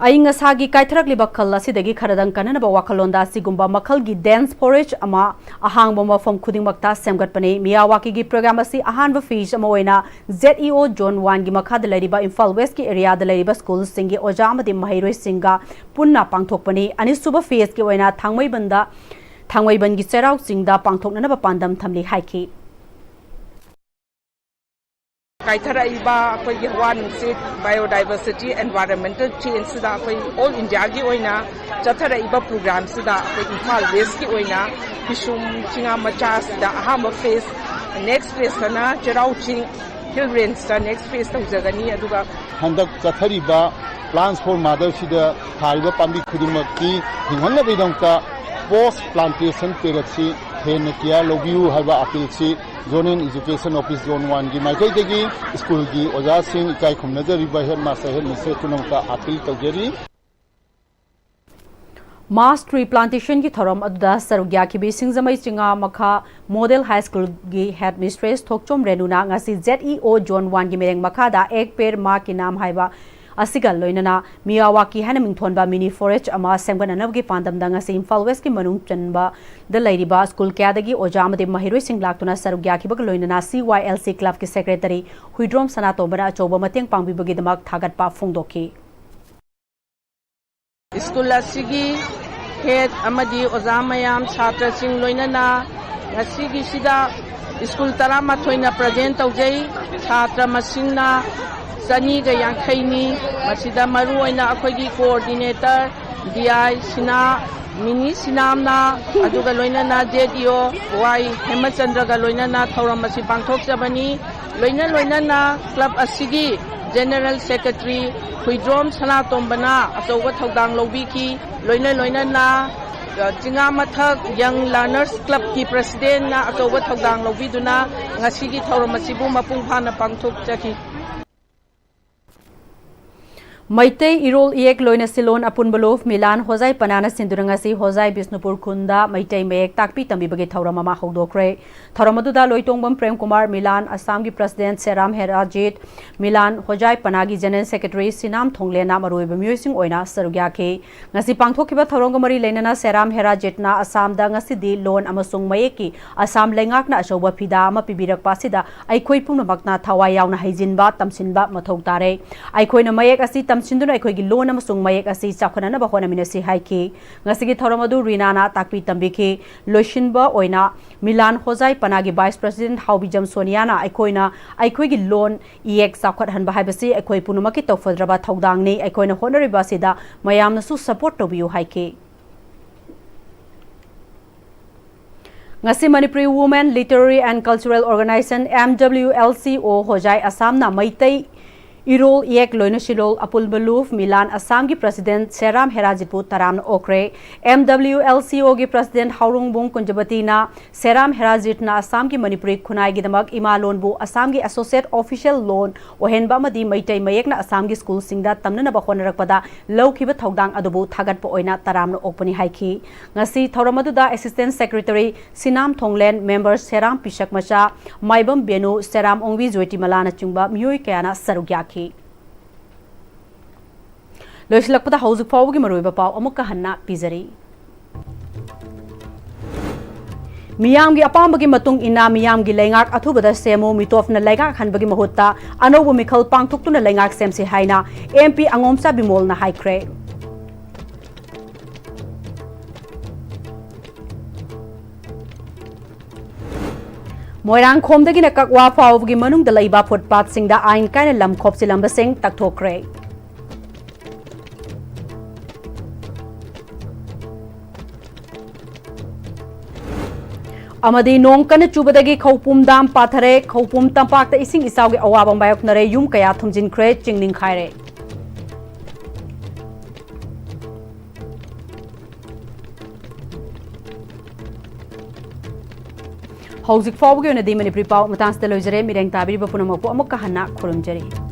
ꯑꯏꯪ ꯑꯁꯥꯒꯤ ꯀꯥꯏꯊꯔꯛꯂꯤꯕ ꯈꯜ ꯑꯁꯤꯗꯒꯤ ꯈꯔꯗꯪ ꯀꯟꯅꯅꯕ ꯋꯥꯈꯜꯂꯣꯟꯗ ꯑꯁꯤꯒꯨꯝꯕ ꯃꯈꯜꯒꯤ dense forest ꯑꯃ ꯑꯍꯥꯡꯕ ꯃꯐꯝ ꯈꯨꯗꯤꯡꯃꯛꯇ ꯁꯦꯝꯒꯠꯄꯅꯤ꯫ ꯃꯤꯌꯥꯋꯥꯀꯤꯒꯤ program ꯑꯁꯤ ꯑꯍꯥꯟꯕ phase ꯑꯃ ꯑꯣꯏꯅ Z E O Zone one ꯒꯤ ꯃꯈꯥꯗ ꯂꯩꯔꯤꯕ ꯏꯝꯐꯥꯜ ꯋꯦꯁꯀꯤ area ꯗ ꯂꯩꯔꯤꯕ ꯁ꯭ꯀꯨꯜꯁꯤꯡꯒꯤ ꯑꯣꯖꯥ ꯑꯃꯗꯤ ꯃꯍꯩꯔꯣꯏꯁꯤꯡꯒ ꯄꯨꯟꯅ ꯄꯥꯡꯊꯣꯛꯄꯅꯤ꯫ ꯑꯅꯤꯁꯨꯕ phase ꯀꯤ ꯑꯣꯏꯅ ꯊꯥꯡꯃꯩꯕꯟꯗ, ꯊꯥꯡꯃꯩꯕꯟꯒꯤ ꯆꯩꯔꯥꯎ ꯆꯤꯡꯗ ꯄꯥꯡꯊꯣꯛꯅꯅꯕ ꯄꯥꯟꯗꯝ ꯊꯝꯂꯤ ꯍꯥꯏꯈꯤ꯫ ꯀꯥꯏꯊꯔꯛꯏꯕ ꯑꯩꯈꯣꯏꯒꯤ ꯍꯋꯥ ꯅꯨꯡꯁꯤꯠ, biodiversity, environmental change ꯁꯤꯗ ꯑꯩꯈꯣꯏ all India ꯒꯤ ꯑꯣꯏꯅ ꯆꯠꯊꯔꯛꯏꯕ program ꯁꯤꯗ ꯑꯩꯈꯣꯏ ꯏꯝꯐꯥꯜ ꯋꯦꯁꯀꯤ ꯑꯣꯏꯅ ꯄꯤꯁꯨꯝ ꯆꯤꯉꯥ ꯃꯆꯥꯁꯤꯗ ꯑꯍꯥꯟꯕ phase, next phase ꯇꯅ ꯆꯩꯔꯥꯎ ꯆꯤꯡ hill range ꯇ next phase ꯇꯧꯖꯒꯅꯤ꯫ ꯑꯗꯨꯒ ꯍꯟꯗꯛ ꯆꯠꯊꯔꯤꯕ Plants for Motherꯁꯤꯗ ꯊꯥꯔꯤꯕ ꯄꯥꯝꯕꯤ ꯈꯨꯗꯤꯡꯃꯛꯀꯤ ꯍꯤꯡꯍꯟꯅꯕꯒꯤꯗꯃꯛꯇ post plantation ꯄꯦꯔꯠꯁꯤ ꯍꯦꯟꯅ care ꯂꯧꯕꯤꯌꯨ ꯍꯥꯏꯕ appealꯁꯤ Zonal Education Office Zone Oneꯒꯤ ꯃꯥꯏꯀꯩꯗꯒꯤ ꯁ꯭ꯀꯨꯜꯒꯤ ꯑꯣꯖꯥꯁꯤꯡ, ꯏꯀꯥꯏ ꯈꯨꯝꯅꯖꯔꯤꯕ headmaster, headmistress ꯄꯨꯝꯅꯃꯛꯇ appeal ꯇꯧꯖꯔꯤ꯫ Mass tree plantationꯒꯤ ꯊꯧꯔꯝ ꯑꯗꯨꯗ ꯁꯔꯨꯛ ꯌꯥꯈꯤꯕꯤ ꯁꯤꯡꯖꯃꯩ ꯆꯤꯉꯥ ꯃꯈꯥ Model High Schoolꯒꯤ headmistress ꯊꯣꯛꯆꯣꯝ ꯔꯦꯅꯨꯅ ꯉꯁꯤ Z E O Zone Oneꯒꯤ ꯃꯤꯠꯌꯦꯡ ꯃꯈꯥꯗ Ek Ped Maa Ke Naam ꯍꯥꯏꯕ ꯑꯁꯤꯒ ꯂꯣꯏꯅꯅ Miyawaki ꯍꯥꯏꯅ ꯃꯤꯡꯊꯣꯟꯕ mini forest ꯑꯃ ꯁꯦꯝꯒꯠꯅꯅꯕꯒꯤ ꯄꯥꯟꯗꯝꯗ ꯉꯁꯤ ꯏꯝꯐꯥꯜ Westꯀꯤ ꯃꯅꯨꯡ ꯆꯟꯕꯗ ꯂꯩꯔꯤꯕ ꯁ꯭ꯀꯨꯜ ꯀꯌꯥꯗꯒꯤ ꯑꯣꯖꯥ ꯑꯃꯗꯤ ꯃꯍꯩꯔꯣꯏꯁꯤꯡ ꯂꯥꯛꯇꯨꯅ ꯁꯔꯨꯛ ꯌꯥꯈꯤꯕꯒ ꯂꯣꯏꯅꯅ C Y L C clubꯀꯤ secretary Huidrom ꯁꯅꯥꯇꯣꯝꯕꯅ ꯑꯆꯧꯕ ꯃꯇꯦꯡ ꯄꯥꯡꯕꯤꯕꯒꯤꯗꯃꯛ ꯊꯥꯒꯠꯄ ꯐꯣꯡꯗꯣꯛꯈꯤ꯫ ꯁ꯭ꯀꯨꯜ ꯑꯁꯤꯒꯤ head ꯑꯃꯗꯤ ꯑꯣꯖꯥ ꯃꯌꯥꯝ, ꯁꯥꯇ꯭ꯔꯁꯤꯡ ꯂꯣꯏꯅꯅ ꯉꯁꯤꯒꯤꯁꯤꯗ ꯁ꯭ꯀꯨꯜ ꯇꯔꯥꯃꯥꯊꯣꯏꯅ present ꯇꯧꯖꯩ꯫ ꯁꯥꯇ꯭ꯔ ꯃꯁꯤꯡꯅ ꯆꯅꯤꯒ ꯌꯥꯡꯈꯩꯅꯤ꯫ ꯃꯁꯤꯗ ꯃꯔꯨꯑꯣꯏꯅ ꯑꯩꯈꯣꯏꯒꯤ coordinator D I ꯁꯤꯅꯥ, ꯃꯤꯅꯤ ꯁꯤꯅꯥꯝꯅ, ꯑꯗꯨꯒ ꯂꯣꯏꯅꯅ Z E O Y ꯍꯦꯃꯆꯟꯗ꯭ꯔꯒ ꯂꯣꯏꯅꯅ ꯊꯧꯔꯝ ꯑꯁꯤ ꯄꯥꯡꯊꯣꯛꯆꯕꯅꯤ꯫ ꯂꯣꯏꯅ ꯂꯣꯏꯅꯅ club ꯑꯁꯤꯒꯤ General Secretary ꯍꯨꯏꯗ꯭ꯔꯣꯝ ꯁꯅꯥꯇꯣꯝꯕꯅ ꯑꯆꯧꯕ ꯊꯧꯗꯥꯡ ꯂꯧꯕꯤꯈꯤ꯫ ꯂꯣꯏꯅ ꯂꯣꯏꯅꯅ, ꯑ, ꯆꯤꯉꯥꯃꯊꯛ Young Learners Clubꯀꯤ Presidentꯅ ꯑꯆꯧꯕ ꯊꯧꯗꯥꯡ ꯂꯧꯕꯤꯗꯨꯅ ꯉꯁꯤꯒꯤ ꯊꯧꯔꯝ ꯑꯁꯤꯕꯨ ꯃꯄꯨꯡ ꯐꯥꯅ ꯄꯥꯡꯊꯣꯛꯆꯈꯤ꯫ ꯃꯩꯇꯩ ꯏꯔꯣꯜ ꯏꯌꯦꯛ ꯂꯣꯏꯅ ꯁꯤꯂꯣꯟ ꯑꯄꯨꯟꯕ ꯂꯨꯞ ꯃꯤꯂꯥꯟ ꯍꯣꯖꯥꯏ ꯄꯅꯥꯅ ꯁꯤꯟꯗꯨꯅ ꯉꯁꯤ ꯍꯣꯖꯥꯏ ꯕꯤꯁꯅꯨꯄꯨꯔ ꯈꯨꯟꯗ ꯃꯩꯇꯩ ꯃꯌꯦꯛ ꯇꯥꯛꯄꯤ ꯇꯝꯕꯤꯕꯒꯤ ꯊꯧꯔꯝ ꯑꯃ ꯍꯧꯗꯣꯛꯈ꯭ꯔꯦ꯫ ꯊꯧꯔꯝ ꯑꯗꯨꯗ ꯂꯣꯏꯇꯣꯡꯕꯝ ꯄ꯭ꯔꯦꯝ ꯀꯨꯃꯥꯔ, ꯃꯤꯂꯥꯟ ꯑꯁꯥꯝꯒꯤ President ꯁꯦꯔꯥꯝ ꯍꯦꯔꯥꯖꯤꯠ, ꯃꯤꯂꯥꯟ ꯍꯣꯖꯥꯏ ꯄꯅꯥꯒꯤ General Secretary ꯁꯤꯅꯥꯝ ꯊꯣꯡꯂꯦꯟꯅ ꯃꯔꯨꯑꯣꯏꯕ ꯃꯤꯑꯣꯏꯁꯤꯡ ꯑꯣꯏꯅ ꯁꯔꯨꯛ ꯌꯥꯈꯤ꯫ ꯉꯁꯤ ꯄꯥꯡꯊꯣꯛꯈꯤꯕ ꯊꯧꯔꯝꯒ ꯃꯔꯤ ꯂꯩꯅꯅ ꯁꯦꯔꯥꯝ ꯍꯦꯔꯥꯖꯤꯠꯅ ꯑꯁꯥꯝꯗ ꯉꯁꯤꯗꯤ ꯂꯣꯟ ꯑꯃꯁꯨꯡ ꯃꯌꯦꯛꯀꯤ ꯑꯁꯥꯝ ꯂꯩꯉꯥꯛꯅ ꯑꯆꯧꯕ ꯐꯤꯗꯥ ꯑꯃ ꯄꯤꯕꯤꯔꯛꯄ ꯑꯁꯤꯗ ꯑꯩꯈꯣꯏ ꯄꯨꯝꯅꯃꯛꯅ ꯊꯋꯥꯏ ꯌꯥꯎꯅ ꯍꯩꯖꯤꯟꯕ, ꯇꯝꯁꯤꯟꯕ ꯃꯊꯧ ꯇꯥꯔꯦ꯫ ꯑꯩꯈꯣꯏꯅ ꯃꯌꯦꯛ ꯑꯁꯤ ꯇꯝꯁꯤꯟꯗꯨꯅ ꯑꯩꯈꯣꯏꯒꯤ ꯂꯣꯟ ꯑꯃꯁꯨꯡ ꯃꯌꯦꯛ ꯑꯁꯤ ꯆꯥꯎꯈꯠꯅꯅꯕ ꯍꯣꯠꯅꯃꯤꯟꯅꯁꯤ ꯍꯥꯏꯈꯤ꯫ ꯉꯁꯤꯒꯤ ꯊꯧꯔꯝ ꯑꯗꯨ ꯔꯤꯅꯥꯅ ꯇꯥꯛꯄꯤ ꯇꯝꯕꯤꯈꯤ꯫ ꯂꯣꯏꯁꯤꯟꯕ ꯑꯣꯏꯅ ꯃꯤꯂꯥꯟ ꯍꯣꯖꯥꯏ ꯄꯅꯥꯒꯤ Vice President ꯍꯥꯎꯕꯤꯖꯝ ꯁꯣꯅꯤꯌꯥꯅ ꯑꯩꯈꯣꯏꯅ ꯑꯩꯈꯣꯏꯒꯤ ꯂꯣꯟ ꯏꯌꯦꯛ ꯆꯥꯎꯈꯠꯍꯟꯕ ꯍꯥꯏꯕꯁꯤ ꯑꯩꯈꯣꯏ ꯄꯨꯝꯅꯃꯛꯀꯤ ꯇꯧꯐꯗ꯭ꯔꯕ ꯊꯧꯗꯥꯡꯅꯤ꯫ ꯑꯩꯈꯣꯏꯅ ꯍꯣꯠꯅꯔꯤꯕ ꯑꯁꯤꯗ ꯃꯌꯥꯝꯅꯁꯨ support ꯇꯧꯕꯤꯌꯨ ꯍꯥꯏꯈꯤ꯫ ꯉꯁꯤ Manipuri Women Literary and Cultural Organization, M W L C O, ꯍꯣꯖꯥꯏ ꯑꯁꯥꯝꯅ ꯃꯩꯇꯩ ꯏꯔꯣꯜ ꯏꯌꯦꯛ ꯂꯣꯏꯅꯁꯤꯂꯣꯜ ꯑꯄꯨꯟꯕ ꯂꯨꯞ ꯃꯤꯂꯥꯟ ꯑꯁꯥꯝꯒꯤ ꯄ꯭ꯔꯁꯤꯗꯦꯟꯠ ꯁꯦꯔꯥꯝ ꯍꯦꯔꯥꯖꯤꯠꯄꯨ ꯇꯔꯥꯝꯅ ꯑꯣꯛꯈ꯭ꯔꯦ꯫ ꯑꯦꯝ ꯗꯕ꯭ꯂꯤꯎ ꯑꯦꯜ ꯁꯤ ꯑꯣꯒꯤ ꯄ꯭ꯔꯁꯤꯗꯦꯟꯠ ꯍꯥꯎꯔꯣꯡꯕꯨꯡ ꯀꯨꯟꯖꯕꯇꯤꯅ ꯁꯦꯔꯥꯝ ꯍꯦꯔꯥꯖꯤꯠꯅ ꯑꯁꯥꯝꯒꯤ ꯃꯅꯤꯄꯨꯔꯤ ꯈꯨꯟꯅꯥꯏꯒꯤꯗꯃꯛ ꯏꯃꯥ ꯂꯣꯟꯕꯨ ꯑꯁꯥꯝꯒꯤ ꯑꯦꯁꯣꯁꯤꯌꯦꯠ ꯑꯣꯐꯤꯁꯤꯌꯦꯜ ꯂꯣꯟ ꯑꯣꯏꯍꯟꯕ ꯑꯃꯗꯤ ꯃꯩꯇꯩ ꯃꯌꯦꯛꯅ ꯑꯁꯥꯝꯒꯤ ꯁ꯭ꯀꯨꯜꯁꯤꯡꯗ ꯇꯝꯅꯅꯕ ꯍꯣꯠꯅꯔꯛꯄꯗ ꯂꯧꯈꯤꯕ ꯊꯧꯗꯥꯡ ꯑꯗꯨꯕꯨ ꯊꯥꯒꯠꯄ ꯑꯣꯏꯅ ꯇꯔꯥꯝꯅ ꯑꯣꯛꯄꯅꯤ ꯍꯥꯏꯈꯤ꯫ ꯉꯁꯤ ꯊꯧꯔꯝ ꯑꯗꯨꯗ ꯑꯦꯁꯤꯁꯇꯦꯟꯠ ꯁꯦꯀ꯭ꯔꯦꯇꯔꯤ ꯁꯤꯅꯥꯝ ꯊꯣꯡꯂꯦꯟ, ꯃꯦꯝꯕꯔ ꯁꯦꯔꯥꯝ ꯄꯤꯁꯛ ꯃꯆꯥ, ꯃꯥꯏꯕꯝ ꯕꯦꯅꯨ, ꯁꯦꯔꯥꯝ ꯑꯣꯡꯕꯤ ꯖꯣꯏꯇꯤꯃꯂꯥꯅꯆꯤꯡꯕ ꯃꯤꯑꯣꯏ ꯀꯌꯥꯅ ꯁꯔꯨꯛ ꯌꯥꯈꯤ꯫ ꯂꯣꯏꯁꯤꯜꯂꯛꯄꯗ ꯍꯧꯖꯤꯛ ꯐꯥꯎꯕꯒꯤ ꯃꯔꯨꯑꯣꯏꯕ ꯄꯥꯎ ꯑꯃꯨꯛꯀ ꯍꯟꯅ ꯄꯤꯖꯔꯤ꯫ ꯃꯤꯌꯥꯝꯒꯤ ꯑꯄꯥꯝꯕꯒꯤ ꯃꯇꯨꯡ ꯏꯟꯅ ꯃꯤꯌꯥꯝꯒꯤ ꯂꯩꯉꯥꯛ ꯑꯊꯨꯕꯗ ꯁꯦꯝꯃꯨ, ꯃꯤꯇꯣꯞꯅ ꯂꯩꯉꯥꯛ ꯍꯟꯕꯒꯤ ꯃꯍꯨꯠꯇ ꯑꯅꯧꯕ ꯃꯤꯈꯜ ꯄꯥꯡꯊꯣꯛꯇꯨꯅ ꯂꯩꯉꯥꯛ ꯁꯦꯝꯁꯤ ꯍꯥꯏꯅ ꯑꯦꯝ ꯄꯤ ꯑꯉꯣꯝꯆꯥ ꯕꯤꯃꯣꯜꯅ ꯍꯥꯏꯈ꯭ꯔꯦ꯫ ꯃꯣꯏꯔꯥꯡꯈꯣꯝꯗꯒꯤꯅ ꯀꯛꯋꯥ ꯐꯥꯎꯕꯒꯤ ꯃꯅꯨꯡꯗ ꯂꯩꯕ ꯐꯨꯠꯄꯥꯠꯁꯤꯡꯗ ꯑꯥꯏꯟ ꯀꯥꯏꯅ ꯂꯝ ꯈꯣꯞꯆꯤꯜꯂꯝꯕꯁꯤꯡ ꯇꯛꯊꯣꯛꯈ꯭ꯔꯦ꯫ ꯑꯃꯗꯤ ꯅꯣꯡ ꯀꯟꯅ ꯆꯨꯕꯗꯒꯤ ꯈꯧꯄꯨꯝ ꯗꯥꯝ ꯄꯥꯊꯔꯦ꯫ ꯈꯧꯄꯨꯝ ꯇꯝꯄꯥꯛꯇ ꯏꯁꯤꯡ ꯏꯆꯥꯎꯒꯤ ꯑꯋꯥꯕ ꯃꯥꯌꯣꯛꯅꯔꯦ꯫ ꯌꯨꯝ ꯀꯌꯥ ꯊꯨꯝꯖꯤꯟꯈ꯭ꯔꯦ, ꯆꯤꯡ ꯅꯤꯡꯈꯥꯏꯔꯦ꯫ ꯍꯧꯖꯤꯛ ꯐꯥꯎꯕꯒꯤ ꯑꯣꯏꯅꯗꯤ ꯃꯅꯤꯄꯨꯔꯤ ꯄꯥꯎ ꯃꯇꯥꯡꯁꯤꯗ ꯂꯣꯏꯖꯔꯦ꯫ ꯃꯤꯠꯌꯦꯡ ꯇꯥꯕꯤꯔꯤꯕ ꯄꯨꯝꯅꯃꯛꯄꯨ ꯑꯃꯨꯛꯀ ꯍꯟꯅ ꯈꯨꯔꯨꯝꯖꯔꯤ꯫